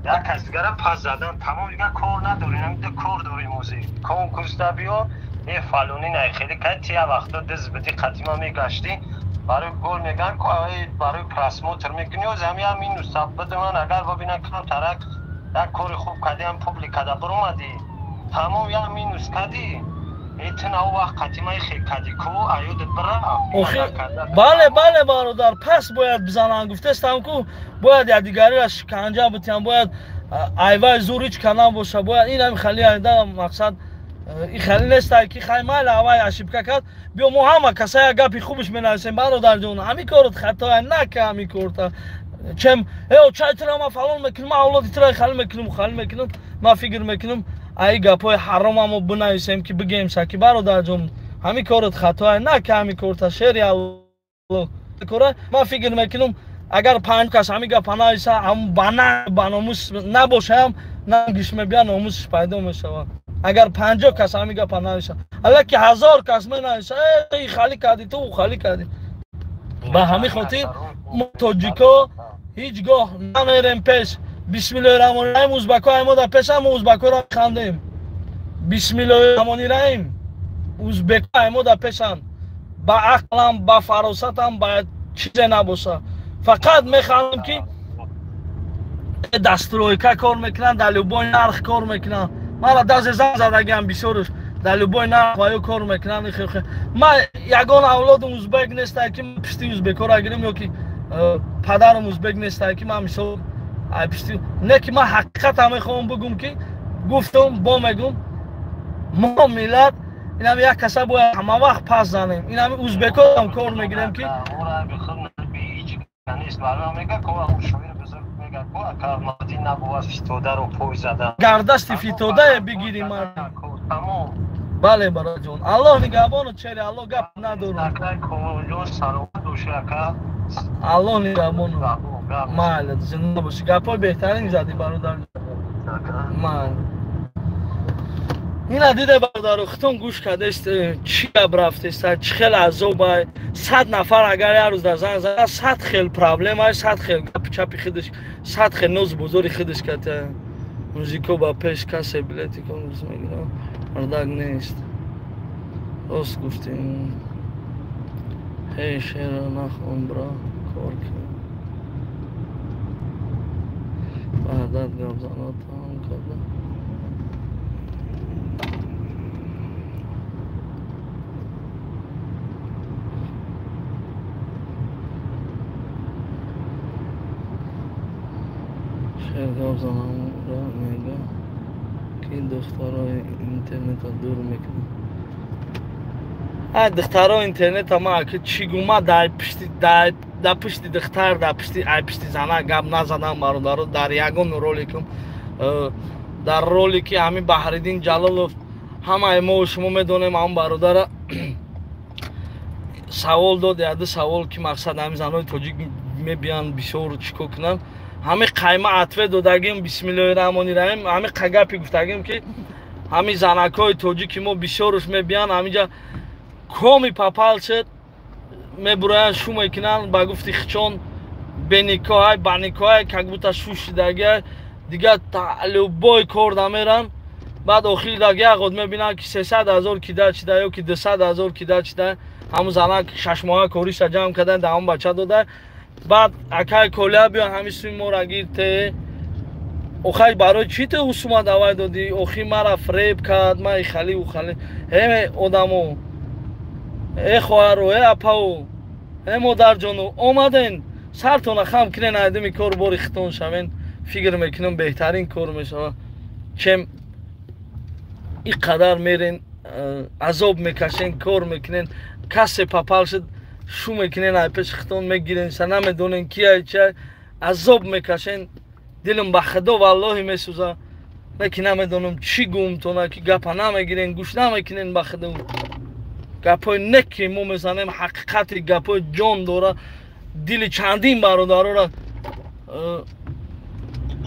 як кас дигара пас задан, тамом дига кор надорем, ҳамида кор дорем ози. Конкурс да биё, е фалони най хеле кай тия вақто диз биди қатима мегаштӣ, барои гол меган ку барои просмотр мекунӣ, оз ҳами ҳам минус бидуман агар бибинан камтарак як кори хуб кардӣ, ҳам публика да биромадӣ, тамом як минус кардӣ. Бале, бале, бародар, пас бояд бизананд, гуфтестам ку бояд якдигариро шиканҷа битиҳанд, бояд айвай зур ҳеч ка набоша, бояд ин ҳами хали айда мақсад и хали нестай ки хай майла авай ошибка кард, биё мо ҳама каса як гапи хубиш менависем. Бародарҷон, ҳами корот хатоя, нака ҳами корта чем э чай тира ма фалон мекунам, ма авлоди тира хали мекунам, хали мекунам, ма фикр мекунам ай гапҳои ҳаром мо бинависем ки бигем саки. Бародарҷон, ҳами корот хатоя, нака ҳами корта, шери Аллоҳ кора. Ма фикр мекунам агар 5 кас ҳами гапа нависа, ҳам ба номус набошаам, нангиш мебия, номусш пайдо мешавад. Агар 50 кас ҳами гапа нависа, аллаки 1000 кас менависа, э хали кардӣ ту, хали кардӣ. Ба ҳамин хотир мо тоҷико ҳеҷ гоҳ намерем пеш. Бисмиллоҳи раҳмони раҳим, узбако ай мо дар пешам, мо узбакоро механдем. Бисмиллоҳи раҳмони раҳим, узбеко ай мо дар пешанд, ба ақлам, ба фаросатам, ба чизе набоша, фақат механдем ки дастройка кор мекунанд, дар любой нарх кор мекунанд. Мара дазе зан задагиам бисёрш дар любой нарх ваё кор мекунанд. Ма ягон авлодум узбек нестай ки пишти узбекоро гирем, ё ки падарам узбек нестай ки ман мисол ай пишти не, ки ман ҳақиқатам мехоҳам бигум ки гуфтам, бо мегум, мо миллат инам як каса бояд ҳама вақт пас занем. Инам узбекоам кор мегирем ки гардасти фитодае бигирим. Бале, бародарҷон, Аллоҳ нигаҳбону чери Аллоҳ, гап надорам. Аллоҳ нигаҳбону. Майли, зинда бошӣ, гапҳои беҳтарин задӣ, бародарҷон. Майли, ина диде, бародару, хитон гӯш кардест, чӣ гап рафтеста, чӣ хел азобай. 100 нафар агар як рӯз дар зан зада, 100 хел проблемай, 100 хел гапи чапи худаш, 100 хел нози бозори худаш ката. Музико ба пеш касе билети конкурс мегирад, мардак нест. Рост гуфтем. Ҳей, шеъра нахон, бра, кор кун. Баъдат гап занад тамом карда. Шеър гап занамра мега ки духтарои интернета дур мекунад. Ай духтаро интернета ма ки чӣ гума дар пишти дар пишти духтар, дар пишти ай пишти зана гап назадам, бародаро, дар ягон роликам, дар ролики ҳамин Баҳриддин Ҷалолов ҳамаи мо шумо медонем, ҳам бародара савол дод, яду савол ки мақсад ҳамин занои тоҷик мебиянд бисёр чӣ кор кунанд. Ҳамин қайма атве додагим, бисмиллоҳи раҳмони раҳим, ҳамин қагапи гуфтагим ки ҳамин занакҳои тоҷики мо бисёруш мебиянд ҳаминҷа коми папал шуд, мебуроянд, шу мекунанд, ба гуфти хичон беникоҳай, баникоҳай, как будто шу шидагиай, дигар любой кор намеранд. Баъд охири даг як ғод мебинанд ки 300 000 кида чида ё ки 200 000 кида чида, ҳамун занак 6 моҳа кориша ҷамъ кардан, дар ҳамун бача дода. Баъд акай Коля биё ҳамин суи моро гирте. Охай барои чӣ ту усума давай додӣ? Охи мара фреб кард, ма ихали ухали. Э одамо, э хоҳаро, э апао, э модарҷоно, омаден сартона хам кунен, айдими кор бори хитон шавен. Фикр мекунам беҳтарин кор мешавад, чем ин қадар мерен, азоб мекашен, кор мекунен, касе папал шуд, шу мекунен, ай пеши хитон мегирен, са намедонен ки ай чай, азоб мекашен. Дилам ба худо валлоҳи месӯза, лекин намедонам чӣ гумтона ки гапа намегирен, гӯш намекунен ба худо. Гапҳои нек ки мо мезанем, ҳақиқати гапҳои ҷон дора, дили чандин бародарора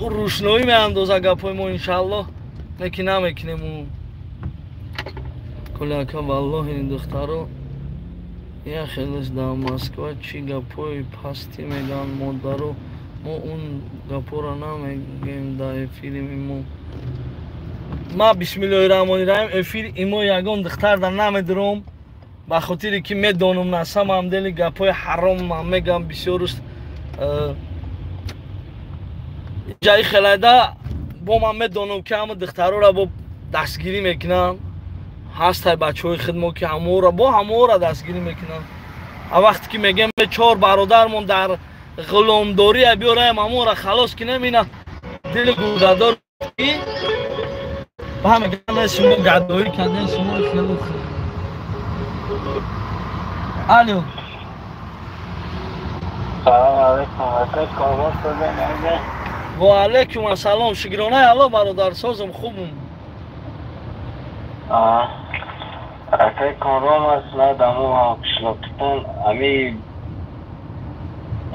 рӯшноӣ меандоза гапҳои мо иншааллоҳ, лекин намекунем. Коляка, валлоҳи духтаро як хелеш дар Москва чӣ гапҳои пастӣ мегӯянд модаро, мо он гапҳоро намегӯем дар эфири мо. Ма бисмиллоҳи раҳмони раҳим эфири имо ягон духтар дар намедурам, ба хотире ки медонам насамам дели гапҳои ҳаром ман мегӯям бисёруст. Ҷаи хелайда бо ман медонам ки ҳама духтарора бо дастгирӣ мекунанд, Ҳастай бачаҳои хидмо ки ҳаморо бо ҳаморо дастгирӣ мекунанд. А вақте ки мегӯям чор бародармон дар ғуломдорӣ биёраем, ҳаморо халос кинем, ина дили гурдадор ки ба мегӯянд шумо гадоӣ кардем, шумо хелу. Алло. Салом алейкум, ака Комрон созем. Ва алейкум ассалом, шукронаи Аллоҳ бародар, созам, хубум. Акай Комрон аст, на даму ҳам қишлоқтон ами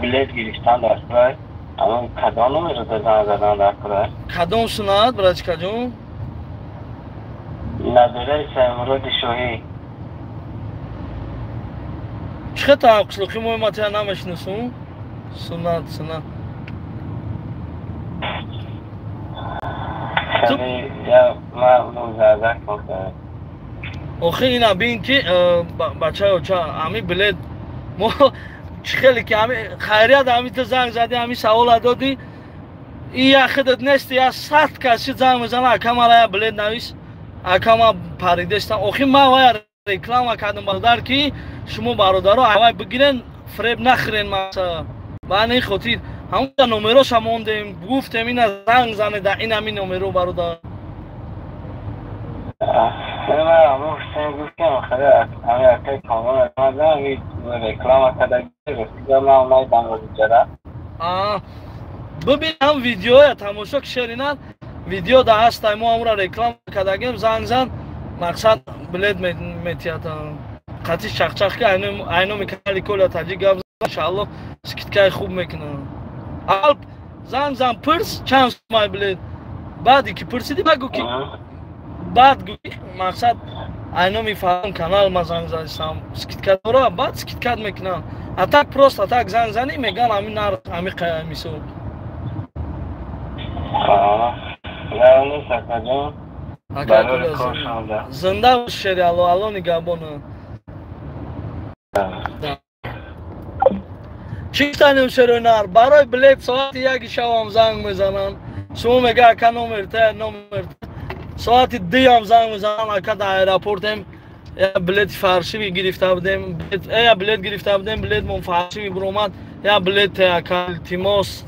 билет гирифтан дар курай. Ама кадом номеро занг задан дар курай? Кадом сунат, братчикаҷон? Набираи Саймуроди Шоҳӣ. Чӣ хел та қишлоқи мо матия намешиносум? Сунат, сунат. Охи ина бин ки бачаё ча ами билет мо чӣ хеле ки ами хайрият ами ту занг зади, ами савола додӣ, и я худат нести, я 100 каси занг мезана, ака мара я билет навис, ака ма паридестам. Охи ма вая реклама кардам бародар, ки шумо бародаро авай бигирен, фреб нахӯрен маса. Ба ин хотир ҳамон номероша мондем, гуфтем ина занг зане да ин ами номеро бародар. Бибин ҳам видеоя тамошо ки шеринад, видео да ҳастай, мо ҳамура реклама кардагем, занг зан, мақсад билет метиҳад. Қатиш чахчах ки айноми канали Коля Таҷик гап зан, иншааллоҳ скидкаи хуб мекунад. Аввал занг зан, пурс чанд сумай билет, баъде ки пурсидӣ багӯ ки баъд гӯ мақсад айноми фалон канал ма занг задистам, скидка дора, баъд скидкат мекунам. А так просто так занг занӣ, мегӯян ҳамин нарх ҳами мисол. Зинда бош шери Алло, Алло нигаҳбона. Чӣ гуфтанем шерои нар? Барои билет соати яки шавам занг мезананд. Шумо мега ака номер та, номер та. Соати дуям занг мезананд, ака дар аэропортем, я билети фаршиви гирифта будем, я билет гирифта будем, билетмон фаршиви буромад, я билет ака илтимос.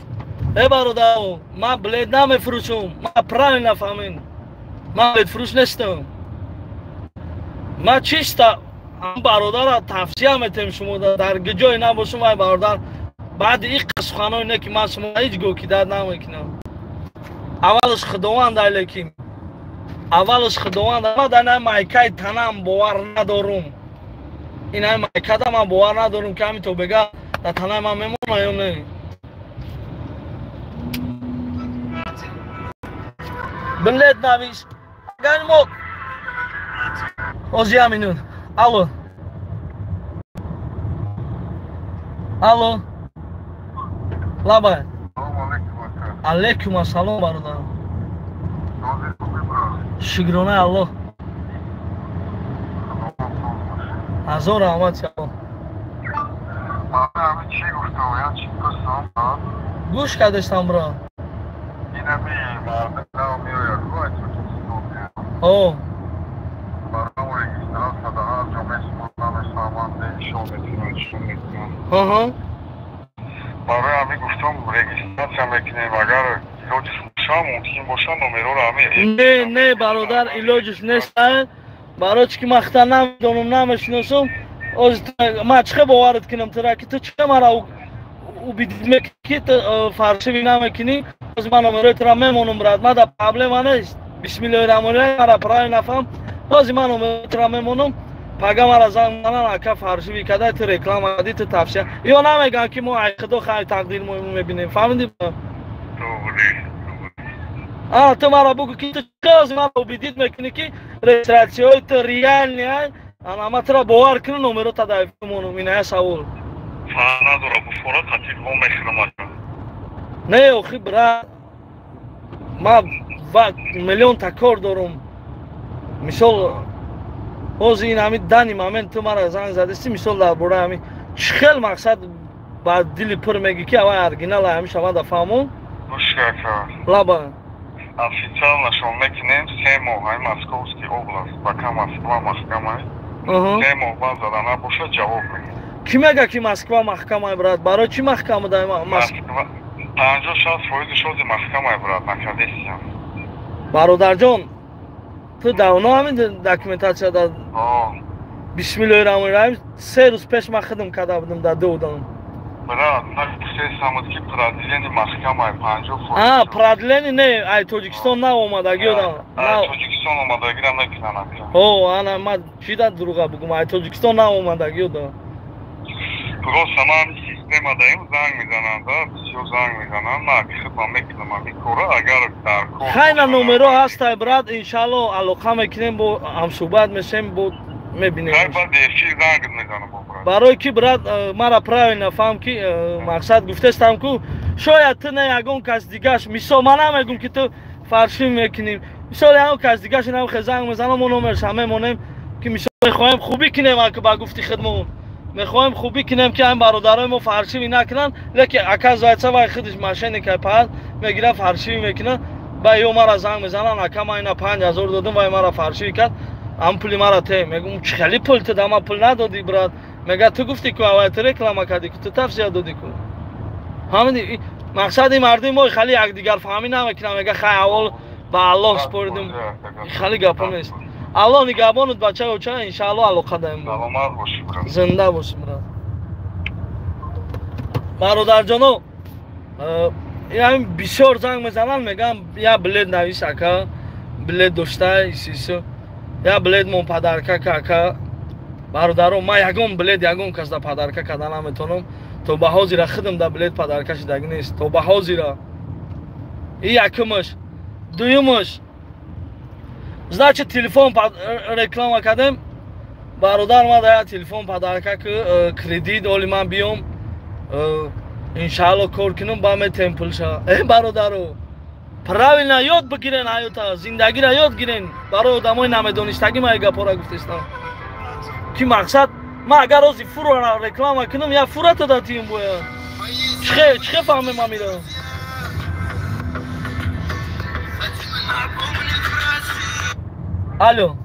Э бародар, ман билет намефурӯшам, ман правильно фаҳмед. Ман билетфурӯш нестам. Ман чисто ҳам бародара тавсия метем шумо дар ҷое набошум, вай бародар баъди ин суханои не ки ман шумо ҳеҷ гоҳ кидат намекунам. Аввалаш Худованд лекин аввалаш Худованд, ман дар ин майкаи танам бовар надорум. Ин ай майкада ман бовар надорум ки ҳамин то бега дар танаи ман мемона ё не. Билет навис. Агар мо ҳозир як минут. Алло. Алло. Лабай. Алейкум ассалом бародар. Шукронаи Аллоҳ. Ҳазор раҳмат Аллоҳ. Гӯш кардестам бро. О. Барои ҳамин гуфтам регистратсия мекунем, агар илоҷиш боша, мумкин боша номерора ҳамин. Не, не бародар, илоҷиш нест. Барои чӣ ки ман хита намедонам, намешиносам. Ман чӣ хел боварат кунам тура ки ту чӣ мара убедить мекунӣ ки ту фаршиви намекунӣ? Ҳозир ман номерои тура мемонам брат, ман дар проблема нест. Бисмиллоҳи раҳмони раҳим, мара правильно нафаҳм. Ҳозир ман номерои тура мемонам, пага мара занг мезананд, ака фаршиви кадай, ту реклама кардӣ, ту тавсия. Ё намегӯянд ки мо ай худо хайр тақдир мо мебинем, фаҳмидӣ? А ту мара бугӯ ки ту чӣ ҳозир мара убедить мекунӣ ки регистратсияҳои ту реальный ай, ана ман тура бовар кунам, номерота дар монам, ина я савол. Фарқ надора, буфора қатил мо мехӯрам ака. Не, охи брат, ман миллионта кор дорум. Мисол ҳозир ин ҳамин дани момент ту мара занг задисти, мисол дар бораи ҳамин чӣ хел мақсад ба дили пур мегӣ ки авай оригинал ҳамиша ман да фаҳмон? Гӯш ака. Лаба. Официально шон мекунем 3 моҳ, ай Московский область, пока Москва маҳкамай. 3 моҳ баъд зада набошад, ҷавоб мегирем. Кӣ мега ки Москва маҳкамай, брат? Барои чӣ маҳкама дай Москва? 50-60% шоди маҳкамай, брат, накардесиям. Бародарҷон, ту давно ҳамин документатсия да? Бисмиллоҳи раҳмони раҳим, 3 рӯз пеш ман хидм карда будам дар ду одам. Брат, гуфтесамуд ки продление маҳкамай 50%. А, продление не, ай Тоҷикистон на омадаги одам. Ай Тоҷикистон омадагира мекунан ака. О, ана ман чӣ да дурӯға бугум, ай Тоҷикистон на омадаги одам. Просто ман система даим занг мезананд, да, бисёр занг мезананд, ман хидмат мекунам ҳамин кора, агар дар кор. Хайна номеро ҳастай, брат, иншаалло алоқа мекунем, бо ҳамсӯҳбат мешем, бо мебинем. Хай, баъд эфир занг мезанам, брат. Барои ки, брат, мара правильно фаҳм ки мақсад гуфтестам ку шояд ту не ягон кас дигаш, мисол ман намегум ки ту фаршин мекунӣ, мисол ягон кас дигаш инам хе занг мезанам, мо номерша мемонем ки мисол мехоҳем хубӣ кунем, ака ба гуфти хидмон мехоҳем хубӣ кунем ки ҳамин бародарои мо фаршивӣ накунанд, лекин оказывается вай худиш мошенник паҳат мегирад, фаршивӣ мекунад, ба ё мара занг мезананд, ака ман ина 5000 додам, вай мара фаршивӣ кард, ам пули мара те. Мегум чӣ хели пул ту да, ман пул надодӣ, брат. Мега ту гуфтӣ ку аввал ту реклама кардӣ ку, ту тавсия додӣ ку. Ҳамин мақсади мардуми мо хеле якдигарфаҳмӣ намекунанд, мега хай аввал ба Аллоҳ споридим. Хеле гапо нест. Аллоҳ нигаҳбонат, бачаи оча, иншааллоҳ алоқа даем. Саломат бошӣ, брат. Зинда бошӣ, брат. Бародарҷоно, ин бисёр занг мезананд, мегӯям я билет навис ака, билет дошта исису, я билет мон подарка ка ака. Бародаро, ман ягон билет ягон кас да подарка карда наметавонам. То ба ҳозира худам да билет подарка шидаги нест. То ба ҳозира. И якумаш. Дуюмаш. Значит, телефон реклама кардем. Бародар ма да телефон подарка ки кредит оли ман биём, иншаалло кор кунам, ба метем пулша. Э, бародаро, правильно ёд бигирен ҳаёта, зиндагиро ёд гирен. Барои одамои намедонистагӣ ман гапора гуфтестам. Ки мақсад ман агар рози фура реклама кунам, я фура тада тием бояд. Чихе фаҳмем амира? Алло.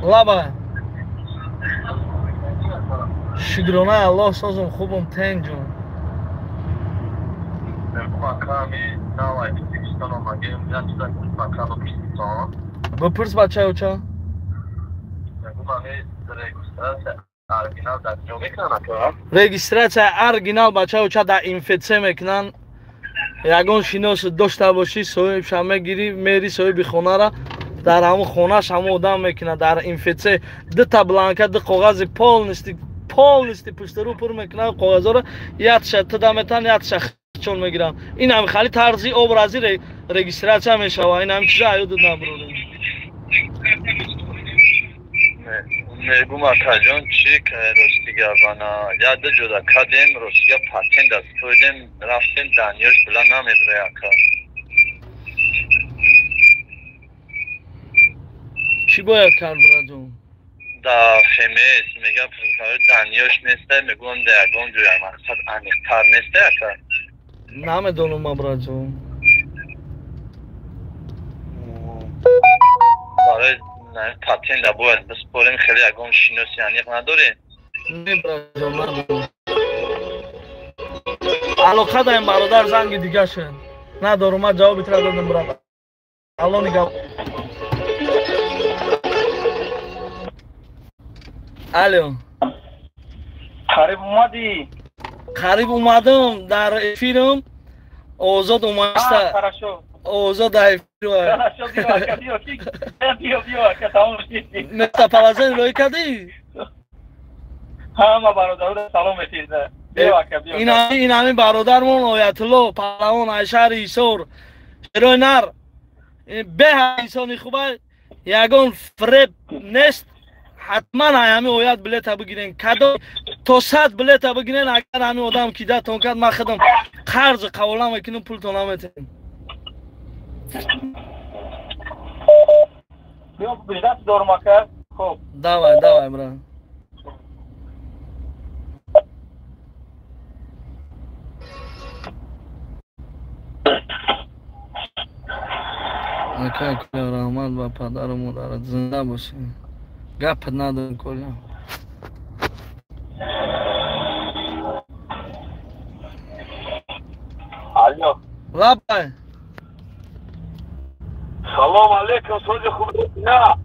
Лаба. Шукронаи Аллоҳ, созум хубум, тенҷум. Бипурс, бачаи оча. Регистратсия оригинал, бачаи оча, дар МФЦ мекунанд. Ягон шинос дошта бошӣ, соҳибша мегирӣ, мери соҳиби хонара, дар ҳамон хонаш ҳамон одам мекунад. Дар МФЦ дута бланка, ду коғази полностью пуштарӯ пур мекунад коғазҳоро, якша туда метан, якша чон мегирам. Ин ҳами хали тарзи образи регистратсия мешавад. Ин ҳами чиза аёдат набурорем. Мегум акаҷон, чӣ рости гапана, як ду ҷода кардем, рости гап патент даст пойдем, рафтем, даниёш била намебирай ака. Чӣ бояд кард, браҷон? Да ФМС мега даниёш неста, мегӯям да ягон ҷоя мақсад аниқтар неста ака. Намедонам ман, браҷон. Барои патента бояд биспорем, хеле ягон шиноси аниқ надорем. Не, браҷон, надорам. Алоқа даем, бародар, занги дига шед. Надорум, ман ҷавоби тра додам, брат. Алло нигаҳ. Алло. Қариб омадӣ? Қариб омадам, дар эфирам. Озод омаста. Хорошо. Озод дар эфир. Хорошо, биё, ака, биё, биё, биё, ака, тамом шид. Местоположение рӯй кардӣ? Ҳама бародаро салом метиҳда. Биё, ака, биё. Ин ҳамин бародармон Оятулло паҳлавон аз шаҳри Ҳисор. Шерои нар. Беҳ инсони хуба, ягон фреб нест. Ҳатман ҳамин оят билета бигирен. Кадом то 100 билета бигирен, агар ҳамин одам кидатон кард, ман худам қарз қавола мекунам, пултон наметем. Биё, даст дорум, ака. Хоб. Давай, давай, брат. Акай Коля, раҳмат ба падару модарат, зинда бошӣ. Гапат надорем, Коля. Алло. Лабай. Салом алейкум, сози хуб на.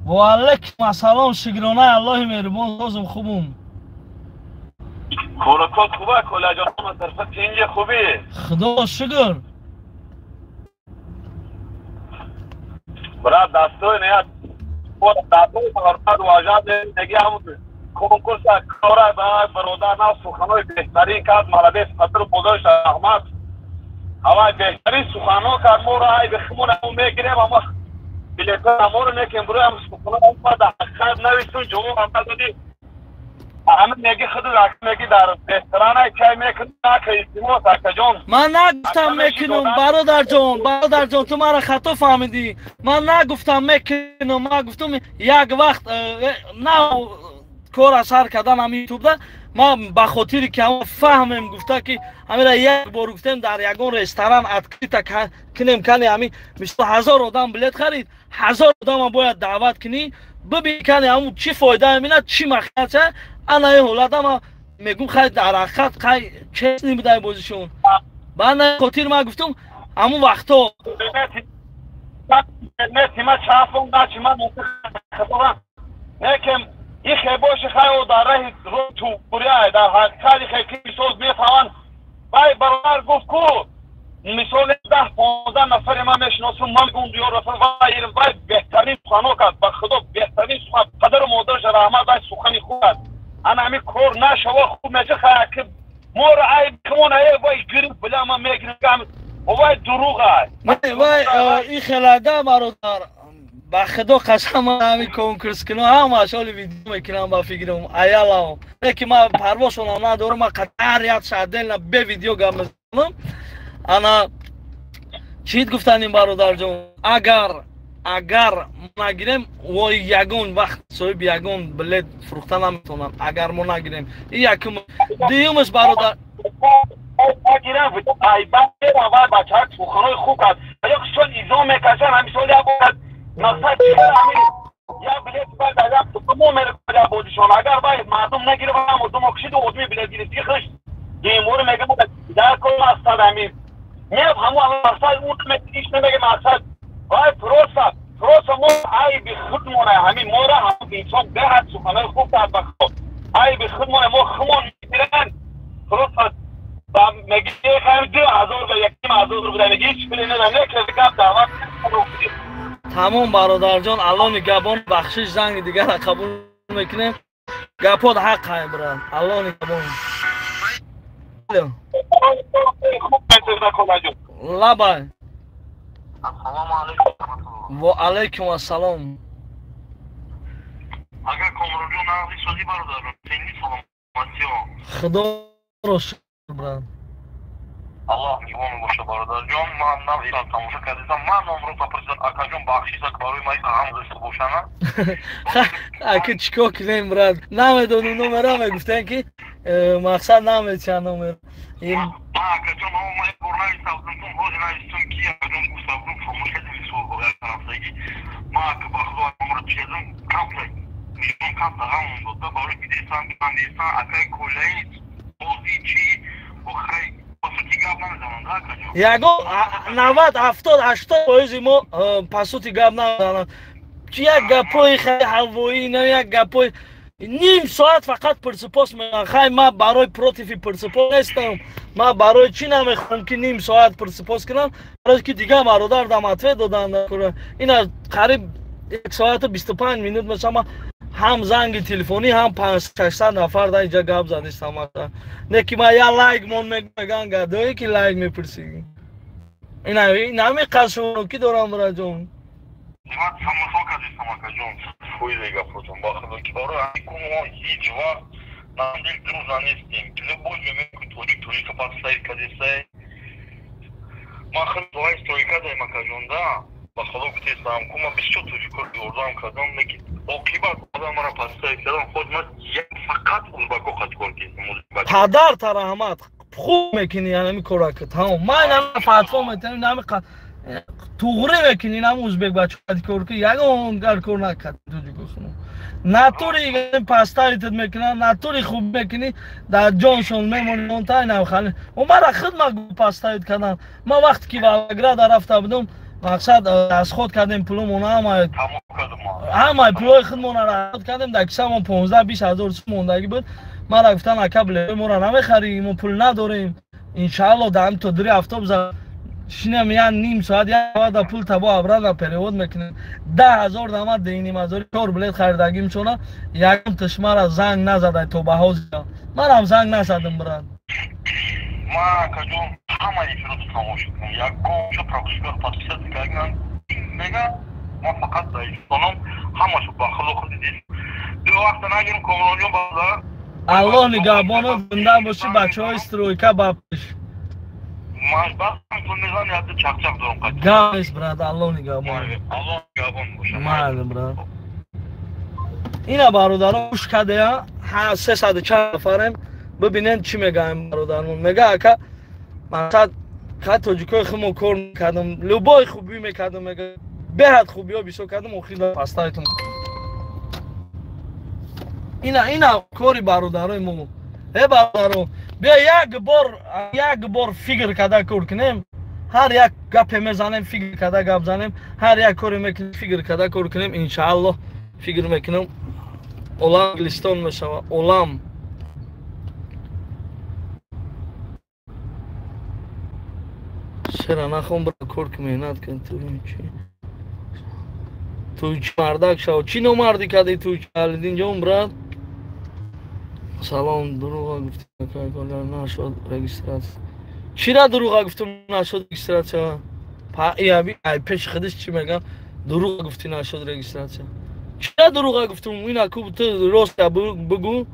Ва алейкум ассалом, шукронаи Аллоҳи меҳрубон, созум хубум. Коракот хуба, Коля ҷон, тарфа тинҷи хубӣ. Худо шукр. Брат, дастои не, дастои бародар важад неги ҳам конкурс кора ба бародар на суханои беҳтарин кард, молодец, қадр бозош раҳмат. Ҳавай беҳтарин сухано кард, мо ро айби химон мегирем, аммо билетҳо аморо некем, буроям сухано дар ҳақиқат нависун ҷавоб ҳам додӣ. Ҳамин меги худу меги дар ресторан чай мекунӣ, ака илтимос, акаҷон. Ман нагуфтам мекунам, бародарҷон, бародарҷон, ту маро хато фаҳмидӣ. Ман нагуфтам мекунам, ман гуфтам як вақт на кора сар кардан ҳамин ютубда, ман ба хотире ки ҳама фаҳмем гуфта ки ҳамира як бор гуфтем дар ягон ресторан открыто кунем, кани ҳамин мисол 1000 одам билет харид, 1000 одама бояд даъват кунӣ, бибин кани ҳамун чӣ фоида мебинад, чӣ махраҷа. Ана ин ҳолата ман мегум хай дар ҳақиқат хай честни будай бозишон. Ба ана хотир ман гуфтам ҳамун вақто некем ихе боши хай о дар раҳи тӯрия дар ҳақиқат ихе ки мисол мефаҳманд. Вай бародар гуфт ку мисол 10-15 нафаре ман мешиносам, ман гум диёр рафтам, вай беҳтарин сухано кард, ба худо беҳтарин сухан, падару модараш раҳмат, вай сухани хуб аст. Ана ҳамин кор нашава хуб меша, хай ки моро айб кимон ай вай гирифт била ман мегирам, вай дурӯғ ай. Вай ин хелада бародар, ба худо қасам ман ҳамин конкурс кунам, ҳамааш ҳоли видео мекунам ба фикрам аялао. Не ки ман парвошонам надорам, ман қатар як шаҳделна бе видео гап мезанам. Ана чид гуфтаним бародарҷон, агар мо нагирем, вой ягон вақт соҳиби ягон билет фурӯхта наметавонам, агар мо нагирем. Ин якум. Дуюмаш бародар нагирам, айба вай бачаак суханои хуб кард, ё чун изо мекашанд, ҳамин сол як бор мақсад чи ҳамин як билет баъд аз як мо меравад бозишон, агар вай мардум нагирад, ҳам одам кушиду одами билет гирифтӣ хуш беморӣ мегӯяд дар кор мақсад ҳамин меб ҳамон мақсад он иш намега мақсад вай просто мо айби худмона ҳамин моро ҳам инсон беҳад суханои хуб кард, ба худо айби худмона мо хумон мегиранд, просто меги 2000 ба 1500 буда меги ҳеч пуле надам, не гап даъват. Тамом бародарҷон, Аллоҳ нигаҳбон, бахшиш занги дигарро қабул мекунем. Гапот ҳақ ҳай брат, Аллоҳ нигаҳбон. Лабай. Ассалому алайкум ва раҳматуллоҳ. Ва алайкум ассалом. Агар Комронҷон нағзи созӣ бародарон, сенни саломатиё. Худоро шукр брат. Аллоҳ меҳмон боша бародарҷон. Ман нав экран тамошо кардам, ман номро папурсидам, акаҷон бахшиш барои ман ғам дошта бошана. Ака чӣ кор кунем брат, намедонам номера, мегуфтем ки мақсад наметиҳанд номер. Ман акаҷон ман як бор навистам, ҳозир навистам ки акаҷон гуфта будам, фаромӯш кардем мисол як ҳафтагӣ. Ман ака ба худо номро чезам, камта миллион камта ғамон дод, барои ки дестам ки ман дестам акаи Колаи бози чи охай ягон 90, 70, 80 фоизи мо пасути гап намезананд. Як гапҳои хеле ҳавоӣ, на як гапҳои ним соат фақат пурсупос мекунанд. Хай ман барои против пурсупос нестам, ман барои чӣ намехоҳам ки ним соат пурсупос кунам, барои ки дигар бародар дам ответ додан. Ина қариб 1 соату 25 минут мешавам, ман ҳам занги телефонӣ, ҳам 500-600 нафар дар инҷа гап задистам. Не ки ман як лайк мон мегӯям, гадое ки лайк мепурсӣ. Ина ҳамин қасшуно ки дорам бираҷон. Ман тамошо кардистам акаҷон, фоизе гапотон ба худо ки барои ҳамин ку мо ҳеҷ вақт на дил друза нестем. Любой ҷо мекун тоҷик тоҷика подставить кардистай. Ман худ дуои стройка даем акаҷон да. Ба худо гуфтестам ку ман бисёр тоҷикоро ёрдам кардам, лекин оқибат одам маро подставить кардам, худ ман як фақат узбако қати кор кардам. Падарта раҳмат, хуб мекунӣ ҳамин кора ки тамом. Ман ҳамин фатво метавонам, ҳамин Туғри мекунӣ нам узбек бачаҳо кор ки ягон гар кор накард тоҷикосно. Натури пастаритат мекунанд, натури хуб мекунӣ, дар ҷоншон мемонӣ, он тай навхали. Мара худ ма пастарит кардам. Ман вақте ки Волгограда рафта будам, мақсад расход кардем пулумона, ҳамаи пулои худмона расход кардем, дар кисамон 15-20 ҳазор сум мондагӣ буд. Мара гуфтан ака билеи моро намехарӣ, мо пул надорем. Иншаалло дар ҳамин то дури автобуса шинам я ним соат я да пул табо обратно перевод мекунем. 10 ҳазор дама 2.5 ҳазор чор билет харидагим шона, ягон тиш мара занг назадай то ба ҳозир. Манам занг назадам брат. Ма акаҷон ҳама эфиротро тамошо кунам. Ягонча пропускар подписаться кардам. Мега ма фақат дар эфиронам ҳамашо ба худо худ дид. Ду вақта нагирем Комронҷон базар. Аллоҳ нигаҳбонот, зинда бошӣ, бачаҳои стройка ба пеш. Гап нест брат, Аллоҳ нигаҳбон. Аллоҳ нигаҳбон боша. Майли брат. Ина бародарон гӯш кардая, 304 нафарем. Бибинем чӣ мегаем бародармон. Мега ака мақсад ка тоҷикои худмо кор мекардам, любой хубӣ мекардам, мега беҳад хубиҳо бисёр кардам, охир пастаитон. Ина кори бародарои мо. Э бародарон, биё як бор фикр карда кор кунем. Ҳар як гапе мезанем, фикр карда гап занем, ҳар як коре мекунем, фикр карда кор кунем. Иншааллоҳ фикр мекунам олам Англистон мешава, олам. Шера нахон бра кор ки меҳнат кун ту чи? Ту чи мардак шав? Чӣ номардӣ кардӣ ту чи Алидин ҷон брат? Салом, дурӯға гуфтӣ нашуд регистратсия. Чира дурӯға гуфтум нашуд регистратсия? Ай пеши худиш чӣ мегам? Дурӯға гуфтӣ нашуд регистратсия. Чира дурӯға гуфтум? Ина ку ту рост бигӯ.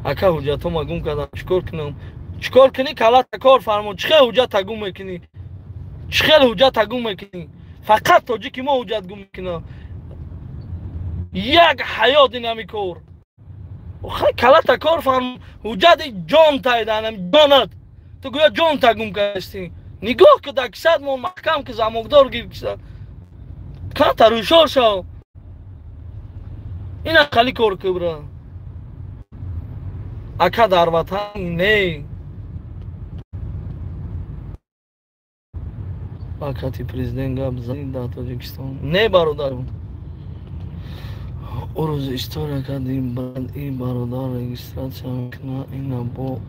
Ака ҳуҷҷатҳома гум кардам, чӣ кор кунам? Чӣ кор кунӣ? Калата кор фармон. Чӣ хел ҳуҷҷата гум мекунӣ? Чӣ хел ҳуҷҷата гум мекунӣ? Фақат тоҷики мо ҳуҷҷат гум мекунад. Як ҳаёт инами кор. Охай калата кор фармон. Ҳуҷҷати ҷон тайданам, ҷонат. Ту гӯё ҷон та гум кардастӣ. Нигоҳ ки дар кисат мо маҳкам ки замокдор гир кисат. Камтар ҳушёр шав. Ина хали кор ки бра. Ака дар ватан не. Вақти президент гап зад дар Тоҷикистон. Не бародар. Урӯз история кардим, баъд ин бародар регистратсия мекунад, ина бо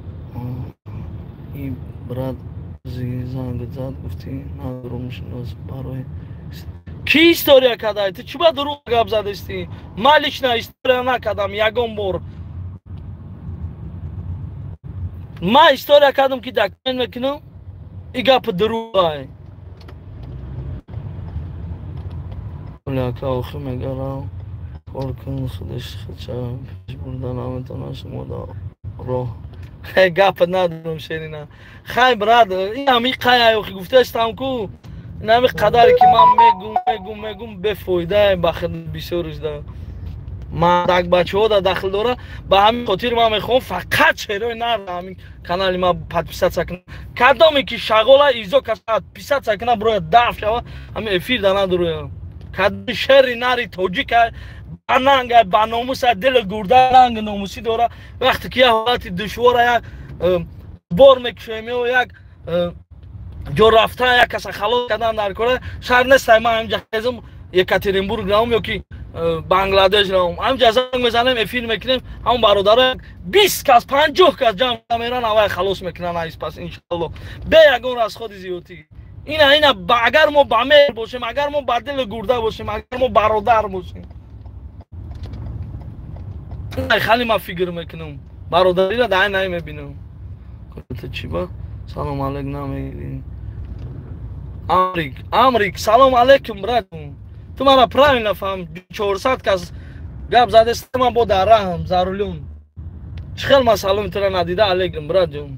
ин брат занг зад, гуфтӣ надорум шинос барои ки история кардай? Ту чӣ ба дурӯғ гап задистӣ? Ман лично история накардам ягон бор. Ман история кардам ки документ мекунам, и гапи дурӯғай. Ака охир мегарам кор кун, худаш худша пеш бурда наметавонад, шумо да роҳ. Гапа надорам шерина. Хай брат, ин ҳами қай охи гуфтаистам ку, ин ҳами қадаре ки ман мегум, мегум, мегум бефоида ба худ бисёриш да. Мардак бачаҳо да дахл дора, ба ҳамин хотир ман мехоҳам фақат шерои нар ҳамин канали ма подписаться кунам. Кадоме ки шағола изо кас подписаться кунам, брояд даф шава, ҳамин эфир да надуроям. Кадоми шери нари тоҷика ба нанга, ба номуса, дили гурда нанги номусӣ дора. Вақте ки як ҳолати душвора як бор мекушоем ё як ҷо рафтан, як каса халос кардан дар кора, шар нестай ман ҳаминҷа хезам Екатеринбург равам ё ки Бангладеш равам. Ҳаминҷа занг мезанем, эфир мекунем, ҳамон бародаро 20 кас, 50 кас ҷамъ меран, аввай халос мекунанд айс пас иншааллоҳ. Бе ягон расходи зиёдтӣ. Ина агар мо ба меҳр бошем, агар мо ба дили гурда бошем, агар мо бародар бошем. Хали ман фикр мекунам. Бародариро дар айн мебинам. Ту чӣ ба? Салом алейк намегирӣ. Амрик, Амрик, салом алейкум брат. Ту мара правильно фаҳм. 400 кас гап задест, ман бо дар раҳам, за рулём. Чӣ хел ман саломи тура надида алейкум брат ҷон.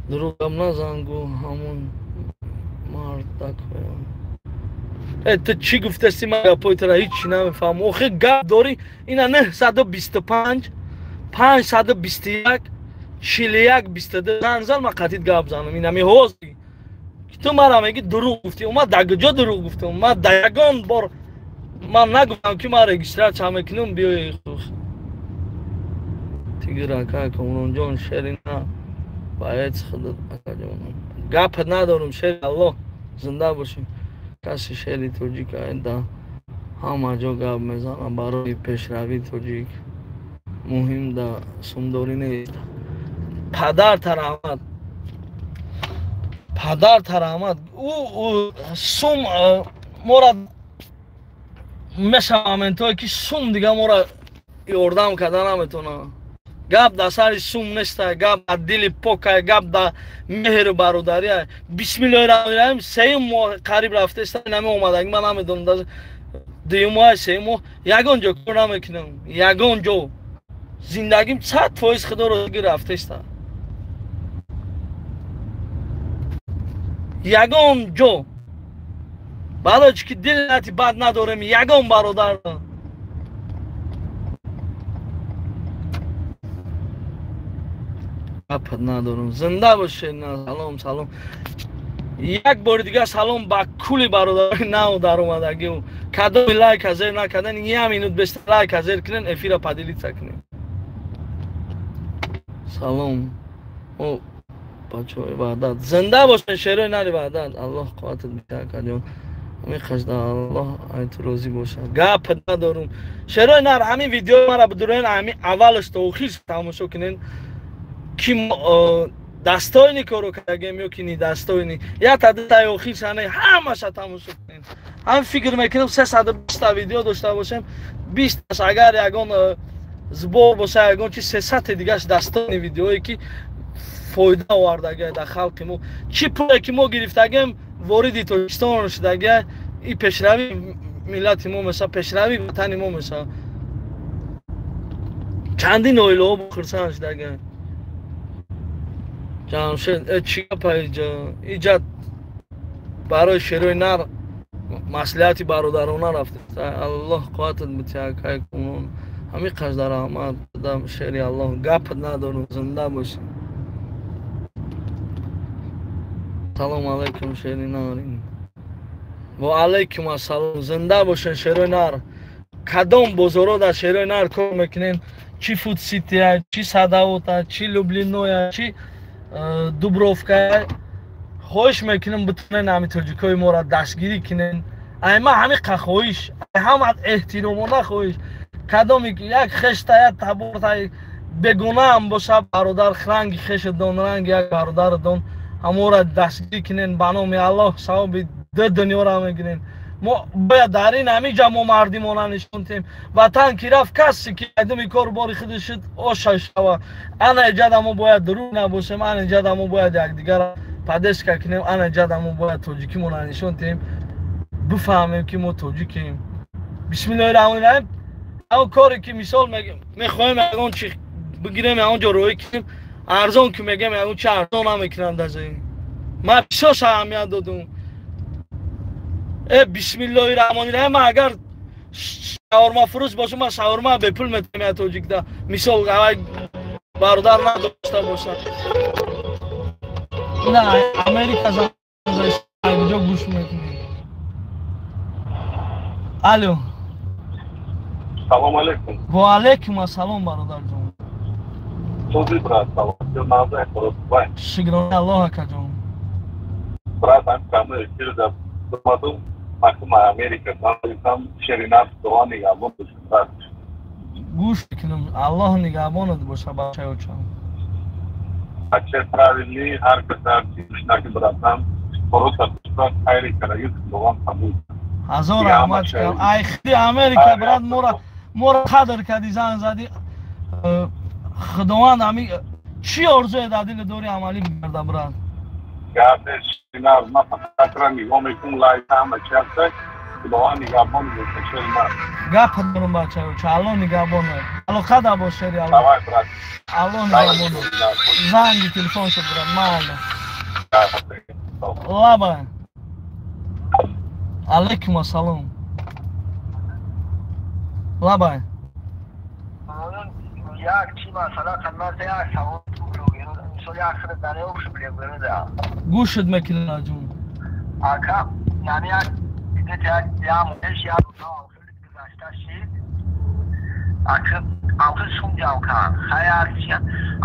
Дурӯғ гап назан, гу ҳамон мардакоям. Э ту чӣ гуфтасти? Ман гапҳои тура ҳеҷ чӣ намефаҳмам. Охир гап дорӣ, ина 925 521 41 22 занг зан, ман қатъит гап занам. Инами ҳозир ту мара меги дурӯғ гуфтӣ. Ман дар куҷо дурӯғ гуфтам? Ман дар ягон бор ман нагуфтам ки ман регистрация мекунам, биёй. Тигр ака Комронҷон шери на бояд худат акаҷонам. Гап надорам, шери Аллоҳ, зинда бошем. Каси шери тоҷик да ҳама ҷо гап мезанам барои пешравии тоҷик. Муҳим да сумдорӣ нест. Падарта раҳмат, падарта раҳмат. Ӯ сум мора мешава моментое ки сум дига мора ёрдам карда наметавонад. Гап дар сари сум неста, гап дар дили покай, гап дар меҳру бародария. Бисмиллоҳи раҳмони раҳим, сеюм моҳ қариб рафтеста, инами омадаги ман намедонам, дуюм моҳ, сеюм моҳ ягон ҷо кор намекунам, ягон ҷо. Зиндагим 100% худоро рафтеста, ягон ҷо. Барои чӣ ки дилати бад надорем ягон бародар. Гап надорам, зинда бошед. Салом, салом. Як бори дигар салом ба кули бародарони нав даромадагиу. Кадоми лайка зер накардан, як минут бештар лайка зер кунен, эфира поделиться кунем. Салом. О, бачаҳои Ваҳдат, зинда бошед, шерои нари Ваҳдат. Аллоҳ қувватат бидиҳад, акаҷон. Ҳамин қашда Аллоҳ айту розӣ бошад. Гап надорум. Шерои нар, ҳамин видеои мара бидуроен, ҳамин аввалаш то охир тамошо кунен, ки достойни корро кардагем ё ки недостойни. Як та охир сане ҳамаша тамошо кунем. Ҳам фикр мекунам 320 видео дошта бошем, 20 агар ягон сбор боша, ягон чи 300 дигаш достойни видеое ки фоида овардагия дар халқи мо. Чӣ пуле ки мо гирифтагем вориди Тоҷикистон шудагия, и пешравии миллати мо меша, пешравии ватани мо меша. Чандин оилаҳо хурсанд шудагия. Ҷамшед, чӣ гапа иҷа? Иҷа барои шерои нар маслиҳати бародарона рафт. Аллоҳ қувватат бидиҳад, акай Комрон. Ҳамин қадар раҳмат дадам, шери Аллоҳ. Гап надорам, зинда бошӣ. Салом алайкум, шери нар. Ва алайкум ассалом, зинда бошен, шерои нар. Кадом бозоро дар шерои нар кор мекунен? Чӣ Фуд Сития, чӣ Садавота, чӣ Люблиноя, чӣ Дубровка. Хоҳиш мекунем битонен ҳамин тоҷикои моро дастгирӣ кунен. Ай ман ҳамин қа хоҳиш, ҳама эҳтиромона хоҳиш. Кадоми як хешта, як таборта бегунаам боша, бародар, ранги хешадон, ранги як бародарадон, ҳаморо дастгирӣ кунен. Ба номи Аллоҳ савоби ду дунёро мегирен. Мо бояд дар ин ҳамин ҷа мо мардимона нишон диҳем. Ватан ки рафт, касе ки айдуми кор бори худаш шуд, оша шава. Ана иҷада мо бояд дурӯғ набошем, ана иҷада мо бояд якдигарро поддержка кунем, ана иҷада мо бояд тоҷикимонро нишон диҳем, бифаҳмем ки мо тоҷикем. Бисмиллоҳи раҳмони раҳим. Он коре ки мисол мехоҳем ягон чи бигирем, ягон ҷо роҳӣ кунем, арзон ки мегем, ягон чи арзон намекунанд аз ин. Ман бисёр аҳамият додум. Бисмиллоҳи раҳмони раҳим, ман агар шаурма фурӯш бошам, ман шаурма бепул метавонам як тоҷикда. Мисол авай бародар надошта бошад. На, Америка занг гӯш мекунем. Алло. Салом алейкум. Ва алейкум ассалом, бародарҷон. Сузи брат, салом. Шукрони Аллоҳ, акаҷон. Брат, ам прямой эфир да омадум, махума Америка, там шеринат дуо нигаҳбон бошад, брат. Гӯш мекунам, Аллоҳ нигаҳбонат бошад, бачаи очам. Бача правильный, ҳар кас ҳар чи гӯш братан, просто брат хайри караги худованд қабул. Ҳазор раҳмат. Ай хиди Америка, брат, мора қадр кардӣ, занг задӣ. Худованд ҳами чӣ орзуе дар дили дорӣ амалӣ бигарда, брат. Гап шеринар, ман фақат нигоҳ мекунам, лайк ҳама чи ҳаста, худованд нигаҳбон бошад, шеринар. Гап дорам, бачаё, ча Аллоҳ нигаҳбон. Алоқа да бош, шери Аллоҳ. Давай, брат. Аллоҳ нигаҳбон. Занги телефон шуд, брат, майли. Лаба. Алейкум ассалом. Лабай. Як чи масъала қадмат, як савол. Гӯшт мекунад ҷон. Ака, яъне як як я муш я гузашта шид. Ака, амхел сум ҷамъ кард. Хай як чи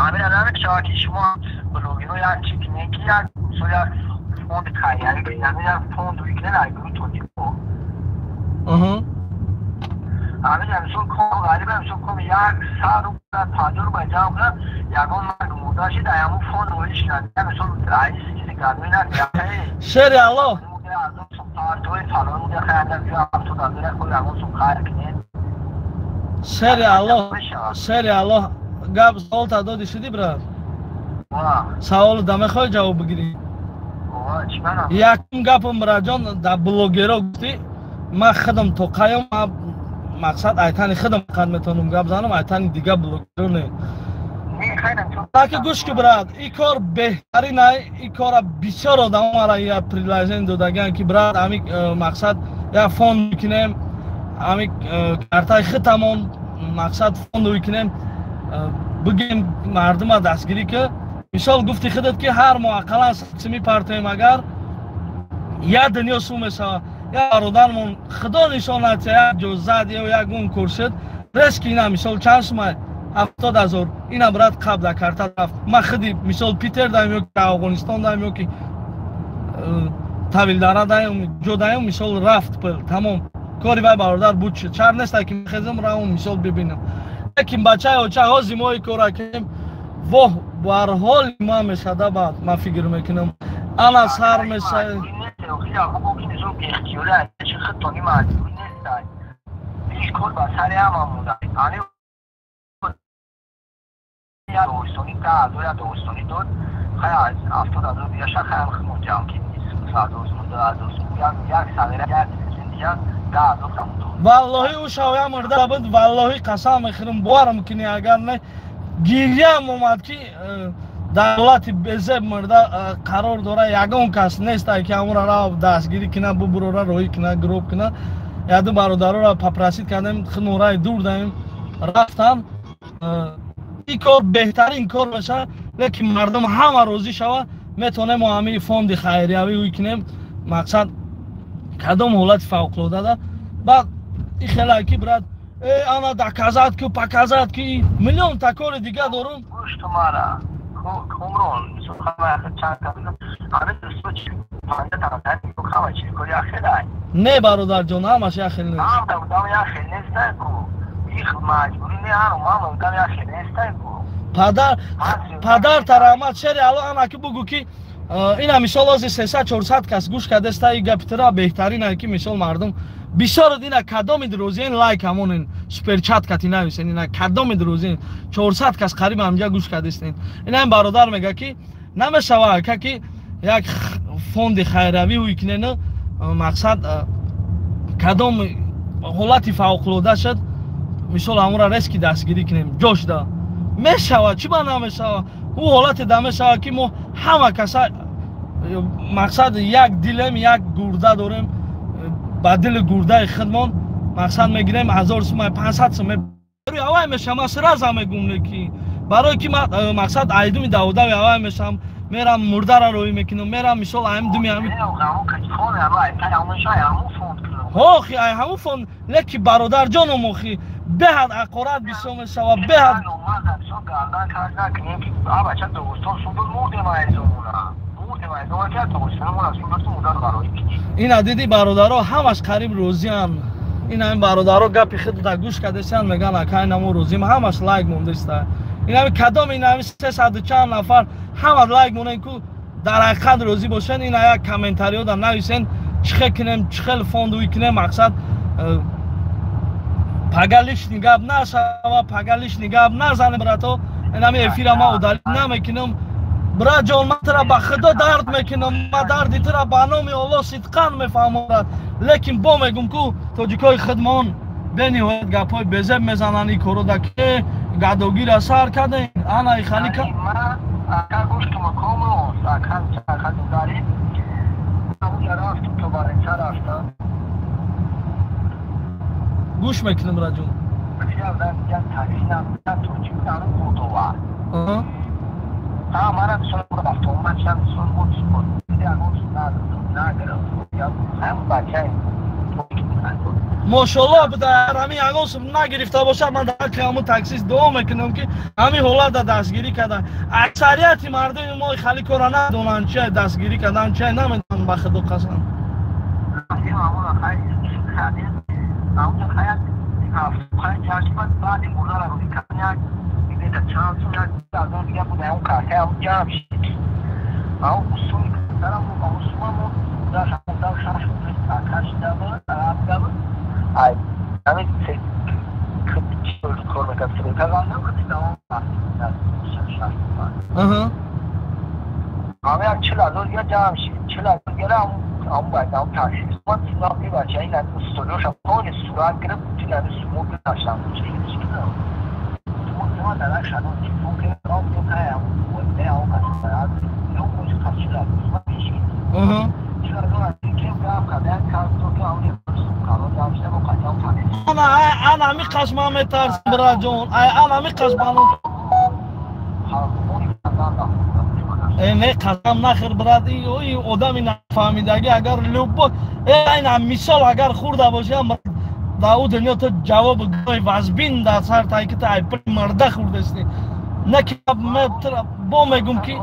амира намешавад ки шумо блогерҳо як чи кунед ки як мисол як фонд хайрӣ кунед, як фонд кунед ай гурӯҳи тоҷикҳо. Ҳамин мисол ком ғариба мисол ком 150 рубл ҷамъ кунад, ягон мард мурда шид, ай ҳамун фонд роӣ шуд. Мисол раис чизи гардоӣ накард. Шери Аллоҳ. Шери Аллоҳ, шери Аллоҳ, гап саволта доди шуди, брат? Саволу да мехоҳӣ ҷавоб бигирӣ? Якум гапам, братҷон, да блогеро гуфтӣ, ман худам то қаём мақсад айтани худам фақат метавонам гап занам, айтани дига блогеро не. Таки гӯш ки, брат, ин кор беҳтарин ай, ин кора бисёр одамо мара я предложение додагиан ки брат, ами мақсад я фонд мекунем, ами картаи худамон мақсад фонд мекунем, бигем мардума дастгирӣ ки мисол гуфти худат ки ҳар моҳ ақаллан сми партоем, агар як дунё сум мешава. Я бародармон худо нишонад, як ҷо зад ё ягон кор шуд, резки ина мисол чанд сума 70,000 ина брат қабла карта рафт. Ман худи мисол Питер даем ё ки Афғонистон даем ё ки Тавилдара даем, ҷо даем, мисол рафт пул тамом. Кори вай бародар буд шуд. Шар нест ки мехезам равам мисол бибинам. Лекин бачаи оча ҳози мо ин кора кунем, воҳ бар ҳоли ман мешада. Баъд ман фикр мекунам ана сар меша. Валлоҳи ӯ шавя мурда буд, валлоҳи қасам мехӯрам, боварам кунӣ агар не, гирьям омад ки дар ҳолати безеб мурда қарор дора, ягон кас нест ки ҳамонро рав дастгирӣ кунад, бубурора, роҳӣ кунад, гроб кунад. Яду бародароро попросить кардем, хунораи дур даем, рафтан. Ин кор беҳтарин кор мешавад, лекин мардум ҳама розӣ шавад, метавонем мо ҳамин фонди хайриявӣ ӯй кунем. Мақсад кадом ҳолати фавқулода да баъд и хеле ки брат ана доказать ки показать ки миллион та кори дига дорум. Не, бародарҷон, ҳамаш як хел нест. Падар тараҳмат, шери Алло, ана ки бугӯ ки ина мисол ози 300-400 кас гӯш кардеста, и гапи тура беҳтарин ай ки мисол мардум бисёр ина кадоми розиен лайк ҳамонен суперчат кати нависен, ина кадоми розиен 400 кас қариб ҳамҷа гӯш кардестен. Ина ин бародар мега ки намешава ака ки як фонди хайравӣ ӯй кунен, мақсад кадом ҳолати фавқулода шуд, мисол ҳамонро резки дастгирӣ кунем ҷошда мешава. Чӣ ба намешава? Ӯ ҳолате да мешава ки мо ҳама каса мақсад як дилем, як гурда дорем, ба дили гурдаи худмон мақсад мегирем 1000 сума, 500 сума авай мешавам. Ман сразу мегум ки барое ки ман мақсад айдуми даводави авай мешавам, мерам мурдара роҳӣ мекунам, мерам мисол ам думи ами ҳохи ай ҳамун фонд. Леки бародарҷоном, охи беҳад ақорат бисёр мешава, беҳад. Ина диди, бародаро ҳамаш қариб розиан. Ина ин бародаро гапи худда гӯш кардесиан, меган ака ина мо розием, ҳамаш лайк мондеста. Инами кадом инами сесаду чанд нафар ҳама лайк монен ку дар ҳақиқат розӣ бошен. Ина як комментариёда нависен, чӣ хел кунем, чӣ хел фонд ӯй кунем. Мақсад пага лишний гап нашава, пага лишний гап назанем, брато. Инами эфира ма удалить намекунам, братҷон, ман тура ба худо дард мекунам, ман дарди тура ба номи Оллоҳ сидқан мефаҳмам, брат. Лекин бо мегум ку тоҷикои худмон бениҳоят гапҳои безеб мезананд. Ин корода ки гадогира сар кардем, ана ихали гӯш мекунам, братҷон. ҳа, мана мисол рафтуомад шам, мисол мо ягон нагирифт, ҳам бачаи. Мошолло, буда ҳамин ягон сум нагирифта бошад, ман дар ҳаққи ҳамун таксист дуо мекунам, ки ҳамин ҳолата дастгирӣ карда. Аксарияти мардуми мо хали кора надонанд, чия дастгирӣ кардан, чия намедонанд, ба худо қасам. Ай, ҳамин кор мекард, ҳама як 40,000 дига ҷамъ шид, 40,000 дига ҳамун байд, ҳамун таксист ман синақи бача ин устодоша пони сурат гирифт, тилами сумо гузаштам, ма дарак шадон телефон кардам, ана ҳами қаш ман метарсам, бираҷон, ана ҳами қаш ман. Не, қасам нахӯр, брат, и одами нафаҳмидагӣ агар любой ина мисол агар хӯрда боши, дар ӯ дунё ту ҷавоби гӯи вазбин дар сар тай, ки ту ай пули марда хӯрдастӣ. Не ки бо мегум ки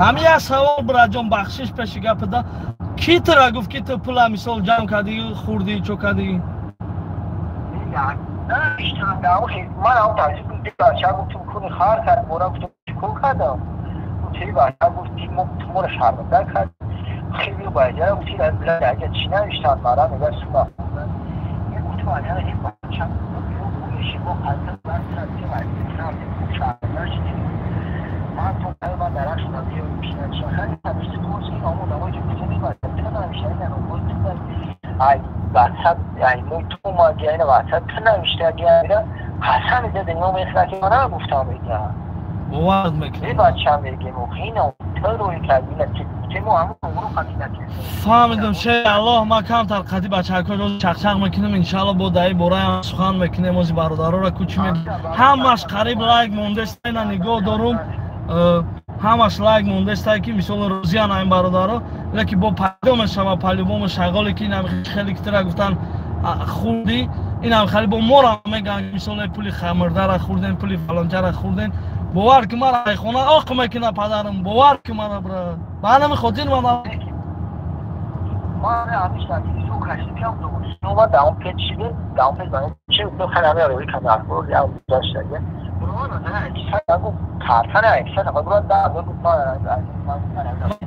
Ҳамин як савол, бираҷон, бахшиш пеши гапида, ки тура гуфт, ки ту пула мисол ҷамъ кардӣ, хӯрдӣ, чо кардӣ? Ман ам таҷиб бача гуфтум, куни хар кард, мора гуфтум, чикор кардам? Гуфти бача, гуфт мо туморо шарманда кард. Хеле баҷара гуфти аҷа чӣ навиштан мара мега сума. Гуфтум аҷара ин бача мо қадр ман то ман дарак шудам, ай ватсап, ай мо ту ма гайна ватсап ту навишта гайна қасам деда мо мехра ки ман гуфтам мега. Бовар мекунам. Э бача мегем, охина ту рӯи кардина ки мо ҳамон умру қадина. Фаҳмидам, ше Аллоҳ, ман камтар қади бачаҳако чақчақ мекунем, иншаалло бо даи бораам сухан мекунем. Ози бародароро кӯчи ме ҳамаш қариб лайк мондест, ина нигоҳ дорум, ҳамаш лайк мондестай, ки мисол розиян айн бародаро, леки бо пайдо мешава по-любому шағоле, ки инам хеле ки тира гуфтан хӯрдӣ, инам хеле бо мора меган, мисол пули хамирдара хӯрден, пули фалончара хӯрден. Бовар ки мара хона оқ мекуна падарам, бовар ки мара, бра, ба ҳамин хотир ман ман ҳамеша телефон кашидам, ма даҳон печ шиде, даҳон печ ба че хеле рӯи кана я гузашта.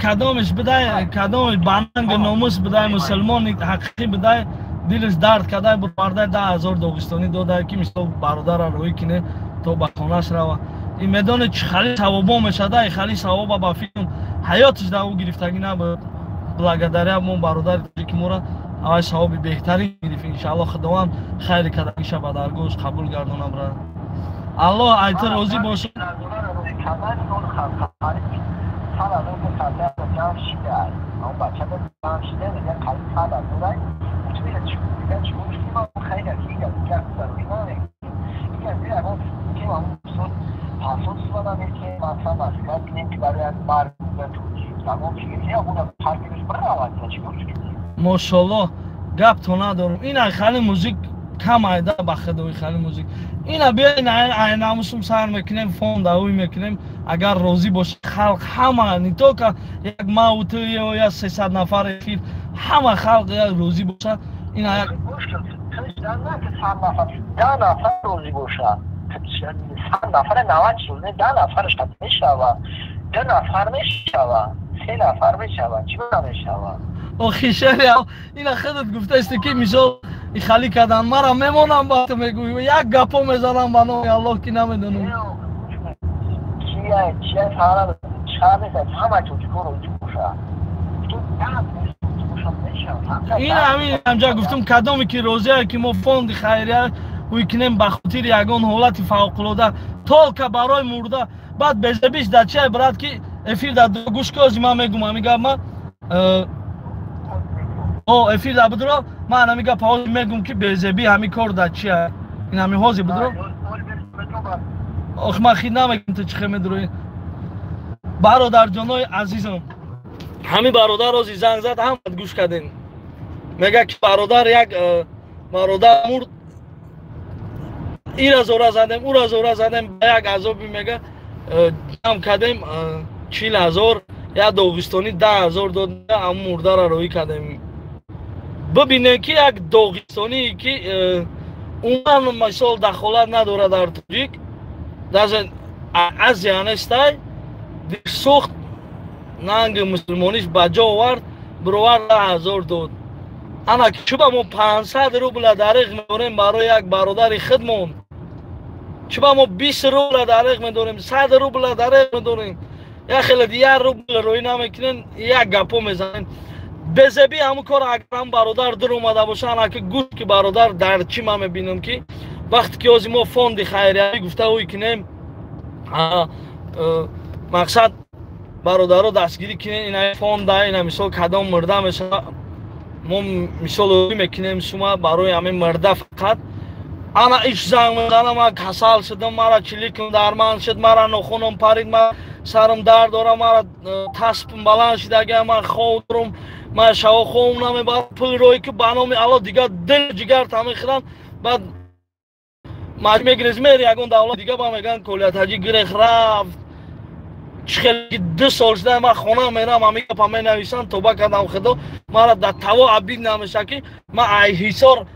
Кадомиш бидай, кадомиш бананги номус бидай, мусулмони ҳақиқӣ бидай, дилиш дард кадай, бардай 10,000 доғистонӣ додай, ки мисол бародара рӯӣ кине то ба хонаш рава. Ин медони чӣ хали савобо мешада, и хали савоба ба филм ҳаётиш да ӯ гирифтагӣ набуд. Благодаря мо бародари тоҷики мора аввал савоби беҳтарин гирифт. Иншаалло Худованд хайри кардагиша ба даргоҳаш қабул гардона, бра. Аллоҳ айта розӣ бошад. Мошолло, гапто надорум, ина хали музик кам айда, ба худои хали музик. Ина биё, айнамусум сар мекунем, фон давӣ мекунем, агар розӣ бошад халқ ҳама, не только як мау ту ё я 300 нафар эфир, ҳама халқ як розӣ бошад. Ина як 10 нафар розӣ бошад, 100 нафар 90 шуд, 10 нафараш мешава, 2 нафар мешава, се нафар мешава, чӣ мешава? Охи шери, ина худат гуфтаисти, ки мисол ихалӣ кардан мара мемонам, ба ту мегӯӣ, як гапо мезанам, ба номи Аллоҳ, ки намедонам. Чия, чия, фара. Шар нест, ҳама тоҷикҳо розӣ бошад. Ин ҳамин ҳамҷа гуфтум, кадоме ки розия, ки мо фонди хайрия ҳуй кунем ба хотири ягон ҳолати фавқулода, только барои мурда. Баъд безебиш дар чия, брат, ки эфир дар гӯш кози ман мегум ҳамин гап ман о эфир дар будро, ман ҳамин гап ҳозир мегум, ки безебӣ ҳамин кор дар чия. Ин ҳамин ҳозир будро. Ох, ман хид намегум, ту чӣ хел медурои. Бародарҷонои азизам, ҳамин бародар ҳозир занг зад, ҳамат гӯш кардем. Мега ки бародар, як бародар мурд, ира зора задем, ура зора задем, ба як азоби мега ҷамъ кардем 40 000, як доғистонӣ 10 000 дод, ҳамн мурдара роҳӣ кардем. Бибинем, ки як доғистонӣ, ки умуман мисол дахолат надорад дар тоҷик, даже Азия нестай, сӯхт, нанги мусулмониш ба ҷо овард, бировард, 10 000 дод. Ана чӯба мо 500 рубла дариғ медорем барои як бародари худмон? Чӯба мо 20 рубла дариғ медорем, 100 рубла дариғ медорем? Як хеле як рубла роҳӣ намекунем, як гапо мезанем. Безебӣ ҳамун кор, агар ҳам бародар дур омада боша, ана ки гӯш ки, бародар, дар чӣ ман мебинам, ки вақте ки ҳозир мо фонди хайриявӣ гуфта ҳуй кунем, мақсад бародаро дастгирӣ кунем, ина фонда, ина мисол кадом мурда мешава, мо мисол мекунем сума барои ҳамин мурда фақат. Ана иш занг мезанам: ман касал шудам, мара чиликм дарман шуд, мара нохунам парид, ман сарам дард дорам, мара таспам баланд шудага, ман хов дорам, ман шаво ховм намебарам, пул роҳӣ ки ба номи Алло. Дигар дил ҷигарта мехӯранд. Баъд маҷбур мегирез, мери ягон давлат дига, ба мегӯянд Колиятаҷи гирех рафт. Чӣ хеле 2 сол шуда, ман хона мерам, ҳамин гапа менависам. Тоба кардам, худо мара дар таво абид намеша, ки ман ай Ҳисор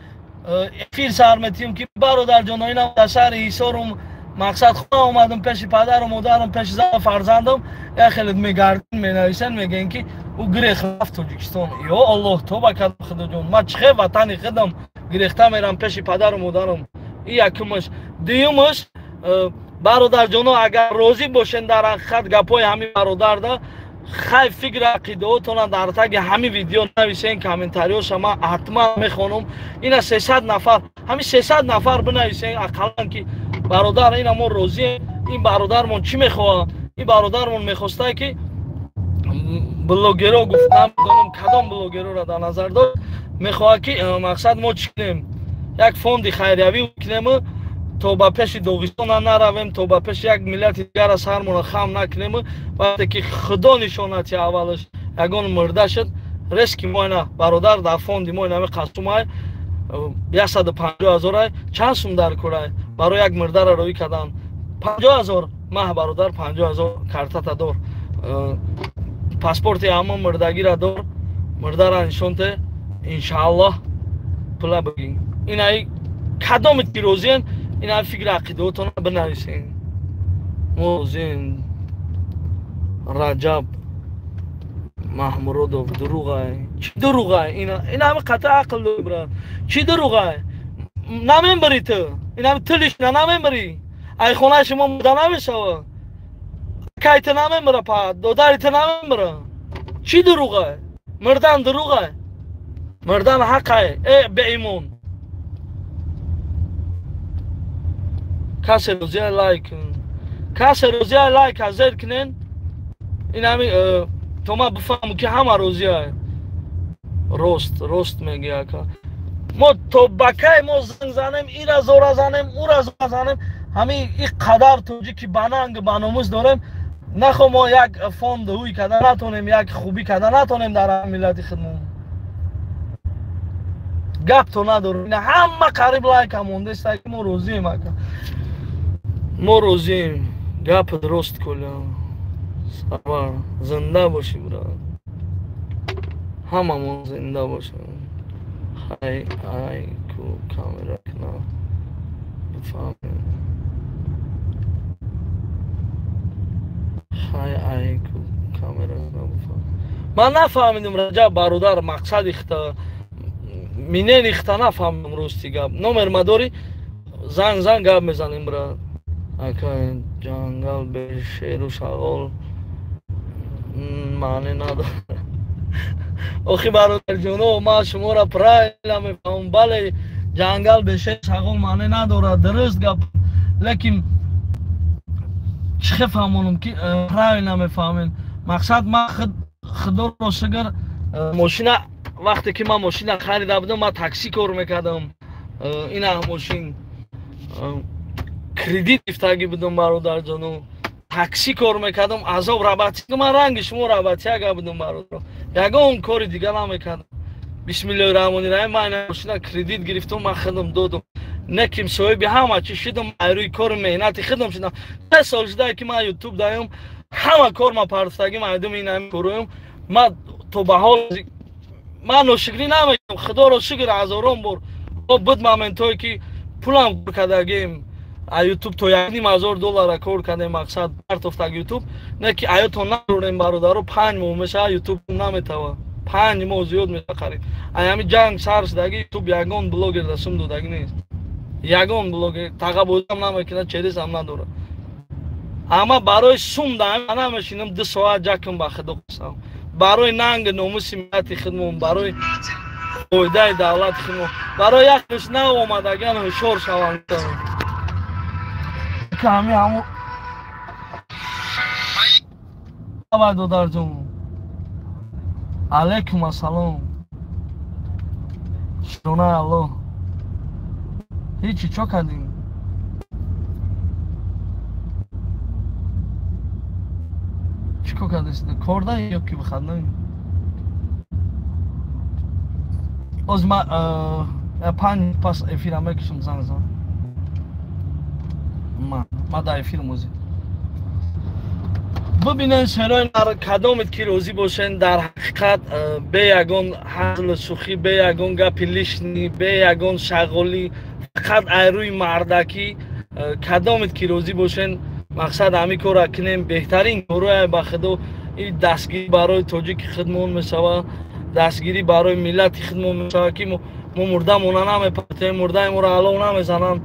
эфир сар метиҳам, ки бародарҷоно, инам дар шаҳри Ҳисорум, мақсад хона омадам, пеши падару модарам, пеши зану фарзандам. Як хеле мегардин, менависанд, мегӯянд, ки ӯ гирех рафт Тоҷикистон. Ё Аллоҳ, тоба кардам, худоҷон, ман чӣ хел ватани худам гирехта мерам пеши падару модарам? И якумаш. Дуюмаш, бародарҷоно, агар розӣ бошен, дар ҳақиқат гапҳои ҳамин бародарда, хай, фикр ақидаотона дар таги ҳамин видео нависен, комментариёша ман ҳатман мехонам. Ина 300 нафар, ҳамин 300 нафар бинависен ақаллан, ки бародар, ина мо розием. Ин бародармон чӣ мехоҳад? Ин бародармон мехостае, ки блогеро, гуфт, намедонам кадом блогероро дар назар дошт, мехоҳад, ки мақсад мо чӣ кунем? Як фонди хайриявӣ кунему то ба пеши Доғистона наравем, то ба пеши як миллати дигара сармонро хам накунему. Вақте ки худо нишонати аввалаш ягон мурда шуд, рески мо ина бародар дар фонди мо инами қасумай 150 000-ай. Чанд сум дар курай барои як мурдара роҳӣ кардан? 50 000 маҳ, бародар, 50 000 картата дор, паспорти ҳама мурдагира дор, мурдара нишонте, иншааллоҳ пула бигин. Инаи кадоме ки розиен, ина фикри ақидаотона бинависен. Мо розием. Раҷаб Маҳмуродов, дурӯғай? Чӣ дурӯғай? Ина ҳами қатъи ақл дори, брат, чӣ дурӯғай? Намембарӣ ту, инами ту лишна намембарӣ, ай хонаи шумо мурда намешава, кай ту намембара, па додари ту намембара. Чӣ дурӯғай? Мурдан дурӯғай? Мурдан ҳақай, э беимон. Касе розия, лайк, касе розия, лайк азер кунен. Ин ҳами то ман бифаҳмам, ки ҳама розия. Рост, рост мегӯи, ака. Мо то ба кай мо занг занем, ира зора занем, ура зора занем? Ҳамин и қадар тоҷики ба нанг, ба номус дорем, нахо мо як фонд ҳуй карда натонем, як хубӣ карда натонем дар миллати худмон? Гап то надорем. Ҳама қариб лайка мондеста, ки мо розием, ака, мо розием. Гапат рост, Коля Сарвар, зинда бошӣ, брат, ҳамамон зинда бошем. Хай, ай ку камера кна бифаҳмем. Хай, ай ку камера кна бифаҳмем. Ман нафаҳмидим, Раҷаб бародар, мақсади хита, минени хита нафаҳмидим, рости гап. Номер ма дорӣ? Занг зан, гап мезанем, брат. Ака, ҷангал бешеру шағол. Маъне надорад. Охи бародарҷоно, ман шуморо правильно мефаҳмам. Бале, ҷангал бешаи шағол маъне надорад, дуруст гап. Лекин чӣ хел фаҳмонам ки правильно мефаҳмед? Мақсад ман худоро шукр, мошина вақте ки ман мошина харида будам, ман такси кор мекардам. Ина мошин кредит гирифтагӣ будам, бародарҷоно. Такси кор мекардам, азоб работи. Ман ранги шумо работяга будам, бародар. Ягон кори дига намекардам. Бисмиллоҳи раҳмони раҳим, ман ина мошина кредит гирифтам, ман худам додам. Не ким соҳиби ҳама чӣ шудам, айрӯи кору меҳнати худам шудам. 3 сол шуда ки ман ютуб даём, ҳама кор ма партофтагим, айдум ин ҳамин короям. Ман то ба ҳол ман ношукрӣ намекунам, худоро шукр ҳазорон бор. Буд моментҳое ки пулам кор кардагим, а ютуб то 1,5 ҳазор доллара кор кардем, мақсад партофтаг ютуб. Не ки аётон надорем, бародаро, 5 моҳ мешава ютуб наметава. 5 моҳ зиёд меша қариб. Ай ҳами ҷанг сар шудаги ютуб ягон блогер да сум додаги нест. Ягон блогер тағабозиам намекунад, чересам надорад. Ама барои сум да намешинам 2 соат ҷакм ба худо қасам. Барои нанги номуси миллати худмон, барои фоидаи давлати худмон, барои як қиш нав омадаган ҳушёр шаванд. Ҳами ҳаму давай додарҷон. Алайкум ассалом. Шукронаи Аллоҳ. Ҳечи чо кардем? Чӣ кор кардест? Кор да ё ки выходной? Оз ма 5 пас эфира мекушам, занг зан. Ма дар эфир мозӣ. Бибинен шерои кадомед ки розӣ бошен, дар ҳақиқат бе ягон ҳазлу шӯхӣ, бе ягон гапи лишний, бе ягон шағолӣ, фақат айрӯи мардакӣ кадомед ки розӣ бошен, мақсад ҳамин корро кунем. Беҳтарин корое ба худо ин дастгирӣ барои тоҷики худмон мешавад, дастгирӣ барои миллати худмон мешавад, ки мо мурдамона намепартем, мурдаи моро алов намезананд.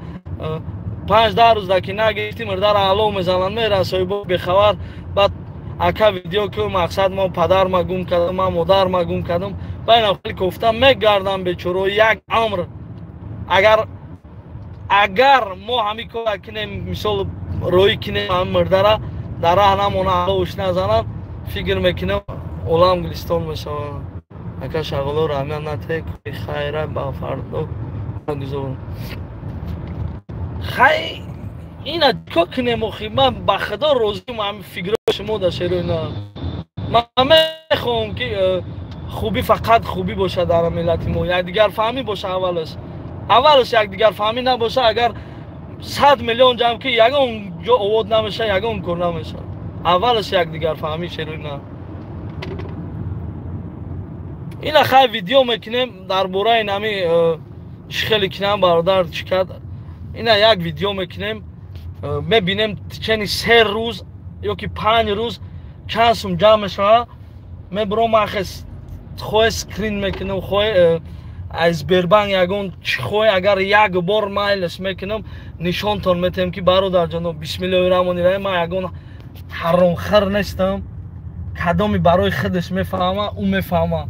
5-10 рӯз ки нагирифтӣ, мурдаро алов мезананд, меран соҳибо бехабар. Баъд ака видео ки мақсад мо падарма гум кардам, ман модарма гум кардам, ба инам хеле кофта мегардам бечоро як амр. Агар мо ҳамин корро кунем, мисол роӣ кунем ҳамин мурдара, дар раҳ намона аловш назананд, фикр мекунам олам гулистон мешавад. Ака шағоло раҳмат натек, хайра ба фардо гузор. Хай ина чикор кунем охи? Ман ба худо розиам ҳамин фикрҳои шумо дар шерои на. Ман мехоҳам ки хубӣ фақат хубӣ бошад дар миллати мо, якдигарфаҳмӣ бошад аввалаш. Аввалаш якдигарфаҳмӣ набошад, агар 100 миллион ҷамъ ки ягон ҷо овод намешавад, ягон кор намешавад. Аввалаш якдигарфаҳмӣ шерои на. Ина хай видео мекунем дар бораи нами чӣ хеле кинам бародар чӣ кард. Ина як видео мекунем, мебинем течени 3 рӯз ё ки 5 рӯз чанд сум ҷамъ мешавад. Мебурам ахес хоҳе скрин мекунам, хоҳе аз Сбербанк ягон чӣ хоҳе, агар як бор майлаш мекунам, нишонтон метаҳем ки бародарҷоно, бисмиллоҳи раҳмони раҳим, ман ягон ҳаромхӯр нестам. Кадоми барои худаш мефаҳма, ӯ мефаҳма.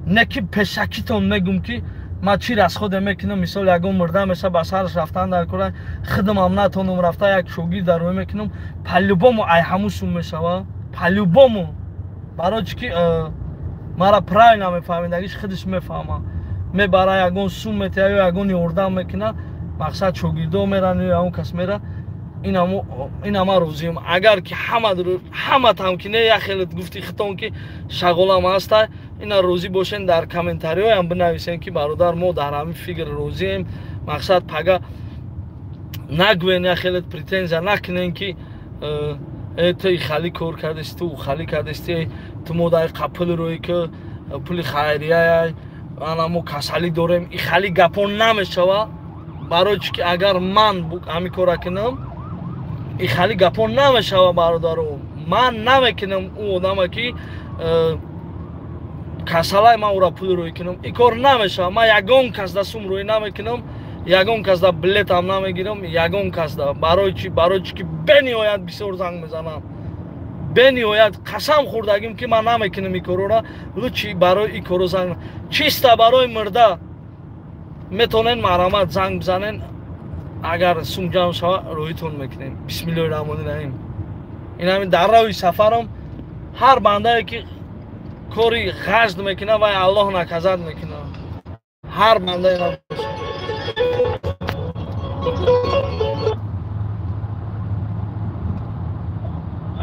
Не ки пешакитон мегум ки ман чӣ расходе мекунам, мисол ягон мурда меша ба сараш рафтан дар кора, худамам натонам рафта як шогирд дар рӯй мекунам, по-любому ай ҳамун сум мешава, по-любому. Барои чӣ ки мара правильно мефаҳмидагиш худаш мефаҳма. Мебара ягон сум метия ё ягон ёрдам мекуна, мақсад шогирдо меран ё ягон кас мера. Ина ман розиам. Агар ки ҳаматам ки не як хеле гуфти хитон ки шағолам ҳаста, ина розӣ бошен, дар комментариҳоям бинависен ки бародар мо дар ҳамин фикр розием. Мақсад пага нагӯен, як хеле претензия накунен ки ту хали кор кардисти, ту хали кардисти, ту мо дар қапул рӯй ки пули хайрия, ана мо касалӣ дорем. И хали гапо намешава. Барои чӣ ки агар ман ҳамин корра кунам, и хали гапо намешава бародаро. Ман намекунам ӯ одама ки касалай ман ӯра пул рӯй кунам, и кор намешава. Ман ягон кас да сум рӯй намекунам, ягон кас да билетам намегирам, ягон кас да. Барои чӣ? Барои чӣ ки бениҳоят бисёр занг мезанам. Бениҳоят қасам хӯрдагим ки ман намекунам ин корора, лучи барои ин коро занг чиста барои мурда метонен марҳамат занг бизанен, агар сум ҷамъ шава рӯитон мекунем. Бисмиллоҳи раҳмони раҳим. Ин ҳамин дар роҳи сафарам ҳар бандае ки кори ғажд мекунад вай Аллоҳ наказат мекунад. Ҳар бандае набошад.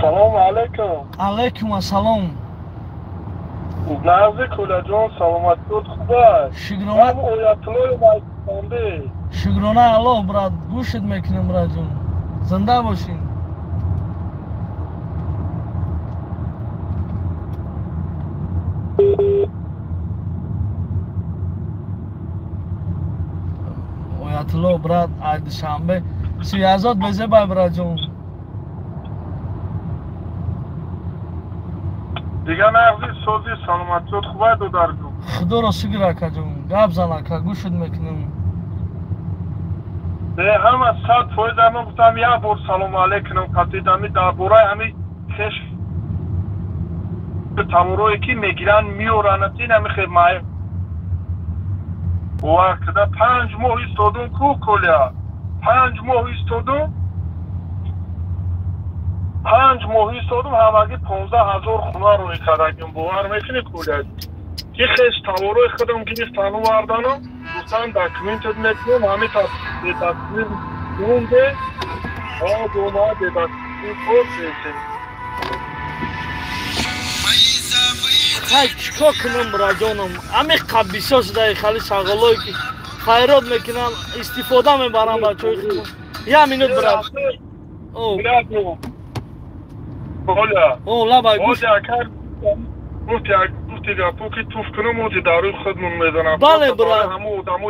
Салому алайкум. Алайкум ассалом. Назди Кулаҷон, саломатиёт хуб аст? Шукрона. Оятуллои Майсанбе. Шукрона Аллоҳ, брат, гӯшт мекунем, братҷон. Зинда бошин. Оятулло, брат, ай Душанбе. Связот безебай, братҷон. Дига нағзи сози саломатиёт хуб аст, додарҷон? Худоро шукр, акаҷон. Гап зан, ака, гӯшт мекунем. Не, ҳама 100% ама гуфтам як бор салому алайкум катидами дар бораи ҳами хеш таморое ки мегиранд меоранад, ин ҳами хел май бовар када 5 моҳ истодум ку Коля, 5 моҳ истодум, 5 моҳ истодум, ҳамагӣ 15 000 хона рӯй кардагим. Бовар мекунӣ, Коля, ки хеш таворои худам гирифтану вардану гуфтан документат мекунем, ҳами документ монде, дома документ кор. Хай, чикор кунам, браҷонам? Ҳамин бисёр шудаи хали шағолое ки хайрот мекунанд, истифода мебаранд бачаҳои худмон. Як минут, брат. О, лабай, гӯш. Гуфти гапо ки туф кунам, ози дар рӯи худмон мезанам. Бале, брат. Ҳамо одамо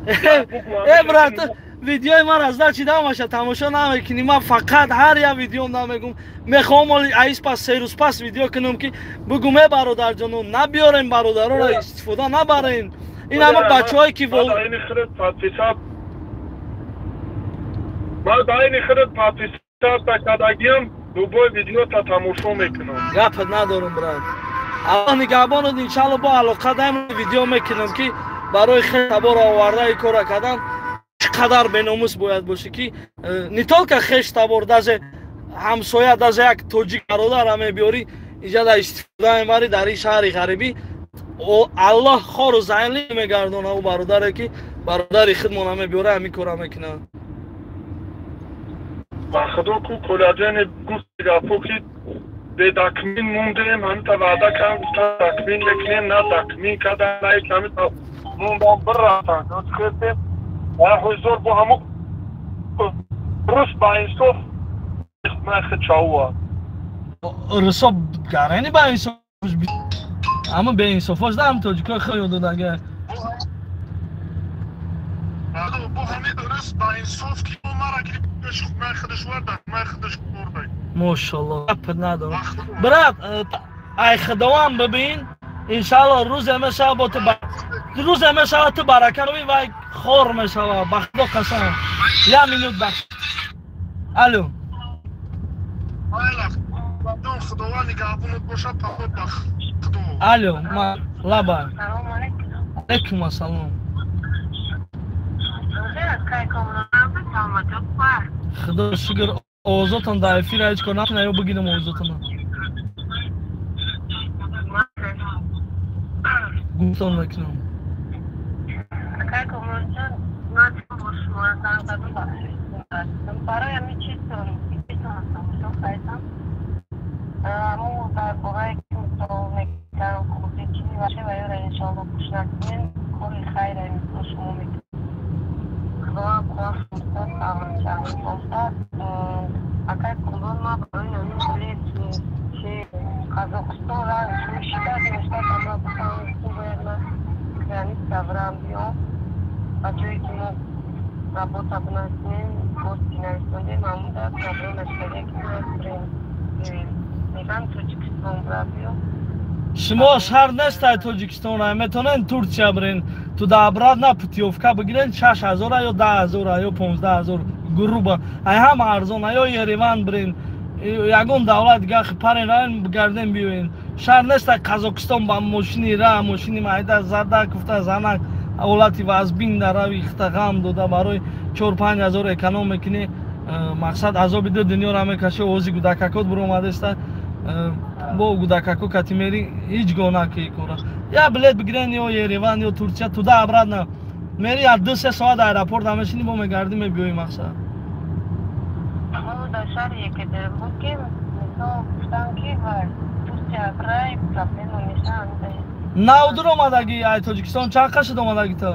Э, брат, видеои ман аз начи дамаша тамошо намекунӣ. Ман фақат ҳар як видеом намегум. Мехоҳам оли аис пас се рӯз пас видео кунам ки бугум: э, бародарҷоно, набиёрем бародароро, истифода набарем. Ин ҳама бачаҳое ки Ман дар ини худат подписаться кардагиам, любой видеота тамошо мекунам. Гапат надорам, брат. Аллоҳ нигаҳбонад, иншалло бо алоқа даем, видео мекунам ки барои хел табора оварда ин кора кардан чӣ қадар беномус бояд бошӣ ки не только хеш табор, даже ҳамсоя, даже як тоҷик бародара мебиёрӣ, инҷа дар истифода мебарӣ дар ин шаҳри ғарибӣ. Аллоҳ хору залил мегардона ӯ бародаре ки бародари худмона мебиёра, ҳамин кора мекунад. Ба худо ку, Колаҷони, гуфти гапо ки бедокумент мондем, ҳамита ваъда кардам, гуфтам документ мекунем, на документ кардан, на ҳеч, ҳамита мондам, бирафтам. Хестем ҳузур бо ҳамо рус ба инсоф нахи чауа. Русо гарани ба инсоф, ама беинсофош да ҳам тоҷикои хел ёд додага. Бо ҳамин рус ба инсоф ки мара гирифт, ман худаш варда, ман худаш бурда. Мошалло, гапат надорам, брат. Ай худованд бибин, иншалло рӯзе мешава бо ту, рӯзе мешава ту барака рӯи вай хор мешава, ба худо қасам. Як минут бахш. Алло. Худованд нигаҳбонат бошад, ба худо. Алло, лаба. Алайкум ассалом. Худо шукр. Овозотон дар эфир ҳеҷ кор накунад ё бигирам овозотона? Гуфтон мекунам. Барои ҳамин чизтон хайсам, аммо дар бораи ки мисол мекардам хурди чи ва ёра, иншоалло гӯш накунем, кори хайра мисол шумо мекунед. Худованд қувват бошад. Акай Курбон, ман барои ҳамин билет чи Қазоқистон шида мешта, ама гуфтам бояд ман граница бирам биём, ба ҷое ки мо работа бинависем, гости нависондем, ҳамуда проблема шуда ки бояд бирем, мегӯям Тоҷикистон бира биём. Шумо шарт нестай Тоҷикистон, метавонед Турсия бирен, туда обратно путёвка бигирен, 6000 ё 10 000 ё 15 000 грубо, ай ҳама арзон, ё Ереван бирен. Ягон давлат дига парен равен бигардем биёен. Шаҳр нест Қазоқистон ба мошини ра, мошини майда зада куфта занак ҳолати вазбин дар рави хита ғам дода барои 4-5 ҳазор эконом мекунӣ. Мақсад азоби ду дунёра мекашӣ, ози гудакакот буромадаста. Бо гудакако кати мери ҳеҷ гоҳ накӣ кора. Я билет бигирен ё Ереван ё Турсия туда обратно. Мери я 2-3 соат аэропорт мешини бо мегардӣ мебиёӣ мақсад. Дар шаҳри Екатеринбург мисол гуфтам ки Турсия рай проблема мешаванд. Нав дур омадагӣ ай Тоҷикистон чанд қашид омадагӣ то?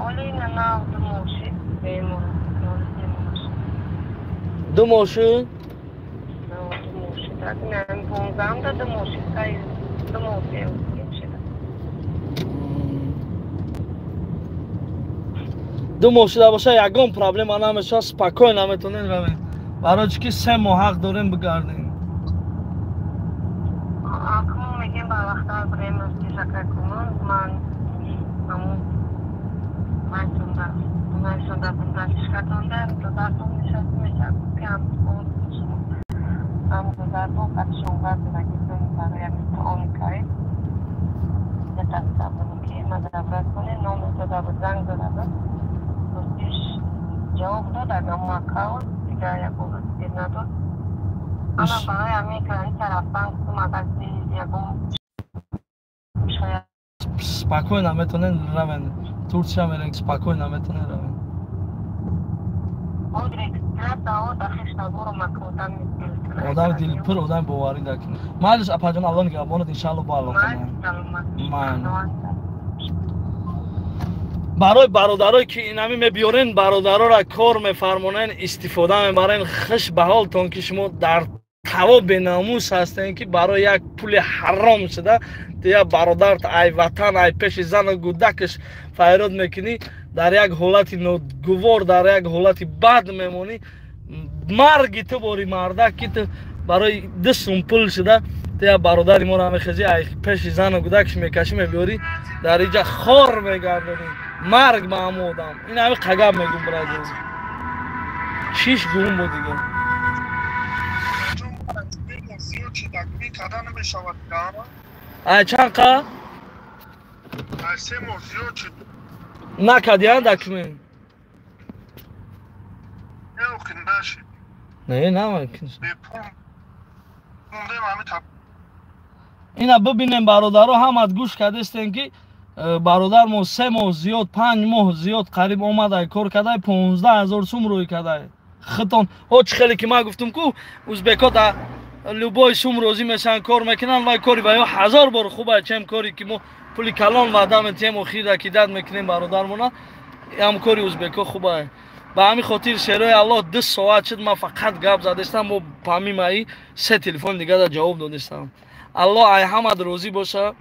Оли на нав 2 моҳ шид, бемор. 2 моҳ шуд? 2 моҳ шид. Понздаҳамда 2 моҳ шид. 2 моҳ шид. 2 моҳ шуда боша ягон проблема намешавад, спокойно метавонед равед. Барои чӣ ки 3 моҳ ҳақ дорем бигардем. Акнун мегем ба вақта бирем ташаккур ман ҳамун майсонда дашкатонда додартон нишаст мешавад ки ҳам додартон қадшонга додагитон барои ҳамин таоми кай метаста будем ки мадабрат кунем номер дода буд, занг дода буд, ростиш ҷавоб дод, аммо аккаунт дигар ягон дер надод. Ана барои ҳамин граница рафтан гуфтум агар ягон шояд спокойно метавонед равен. Турсия мерен спокойно метавонед равен. Одам дилпур, одам боварӣ дакунед. Майлиш апаҷон, Аллоҳ нигаҳбонат, иншаалло бо аллоҳ. Барои бародарое ки инами мебиёрен, бародарора кор мефармонен, истифода мебарен, хуш ба ҳолтон ки шумо дар таво бенамус ҳастен ки барои як пули ҳаром шуда я бародарт ай ватан, ай пеши зану гудакаш файрод мекунӣ, дар як ҳолати ногувор, дар як ҳолати бад мемонӣ. Марги ту бори мардак ки ту барои 2 сум пул шуда ту я бародари моро мехезӣ, ай пеши зану гудакаш мекашӣ, мебиёрӣ, дар инҷа хор мегардонӣ. Марг ба ҳамон одам. Ин ҳами қагаб мегум бразил. Чиш гум буд дига. Ай чанд қа? Накардиян документ? Не, намекунӣ. Ина бибинем бародаро, ҳамат гӯш кардастен ки бародар мо 3 моҳ зиёд, 5 моҳ зиёд қариб омадай, кор кардай, 15 ҳазор сум рӯй кардай. Хитон, ҳо чӣ хеле ки ман гуфтум ку узбекҳо дар любой сум розӣ мешаванд, кор мекунанд, вай кори ва ё 1000 бор хуб чем кори ки мо пули калон ваъда метиҳем, охир кидат мекунем бародармона. Ҳам кори узбекҳо хуб. Ба ҳамин хотир шерои Аллоҳ 2 соат шуд ман фақат гап задастам, бо помимо и 3 телефон дига да ҷавоб додастам. Аллоҳ ай ҳамад розӣ боша.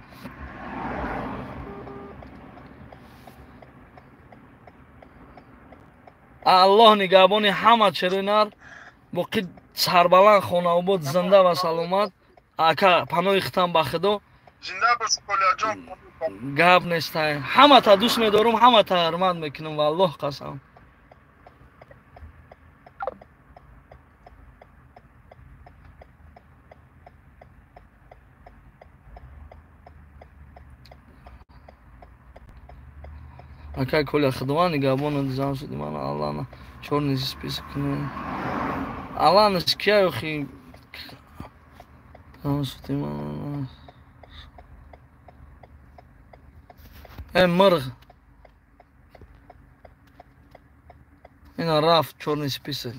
Аллоҳ нигаҳбони ҳама шерои нар, боқӣ сарбаланд, хонаобод, зинда ва саломат. Ака паноҳи хитам ба Худо. Зинда бош Колиаҷон. Гап нестай. Ҳамата дӯст медорум, ҳамата ҳурмат мекунам, валлоҳ қасам. Ака Коля, Худованд нигаҳбонат, зам шуди ман Аллоҳ чорный список кунам. Аллоҳ кия охи зам шуди ман. Э мурғ. Ина рафт чорный список.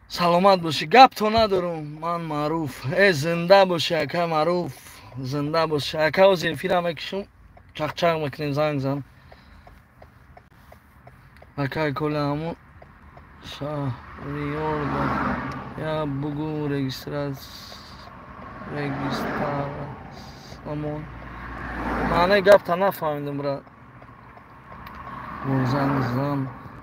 Саломат бошӣ, гап то надорум, ман маъруф. Э зинда бошӣ ака маъруф, зинда бошӣ. Ака оз эфира мекушум. Чақчақ мекунем, занг зан. Ака Коля ҳамун шаҳриёрда я бугу регистратсиямон. Маънаи гапта нафаҳмидам, брат. Занг зан.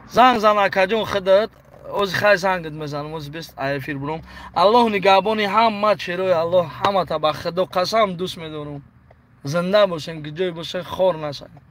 Занг зан акаҷон худат. Ози хай зангат мезанам, ози бест эфир буром. Аллоҳ нигаҳбони ҳама черои Аллоҳ, ҳамата ба Худо қасам дӯст медорум. Зинда бошем, ки ҷой боше, хор нашавем.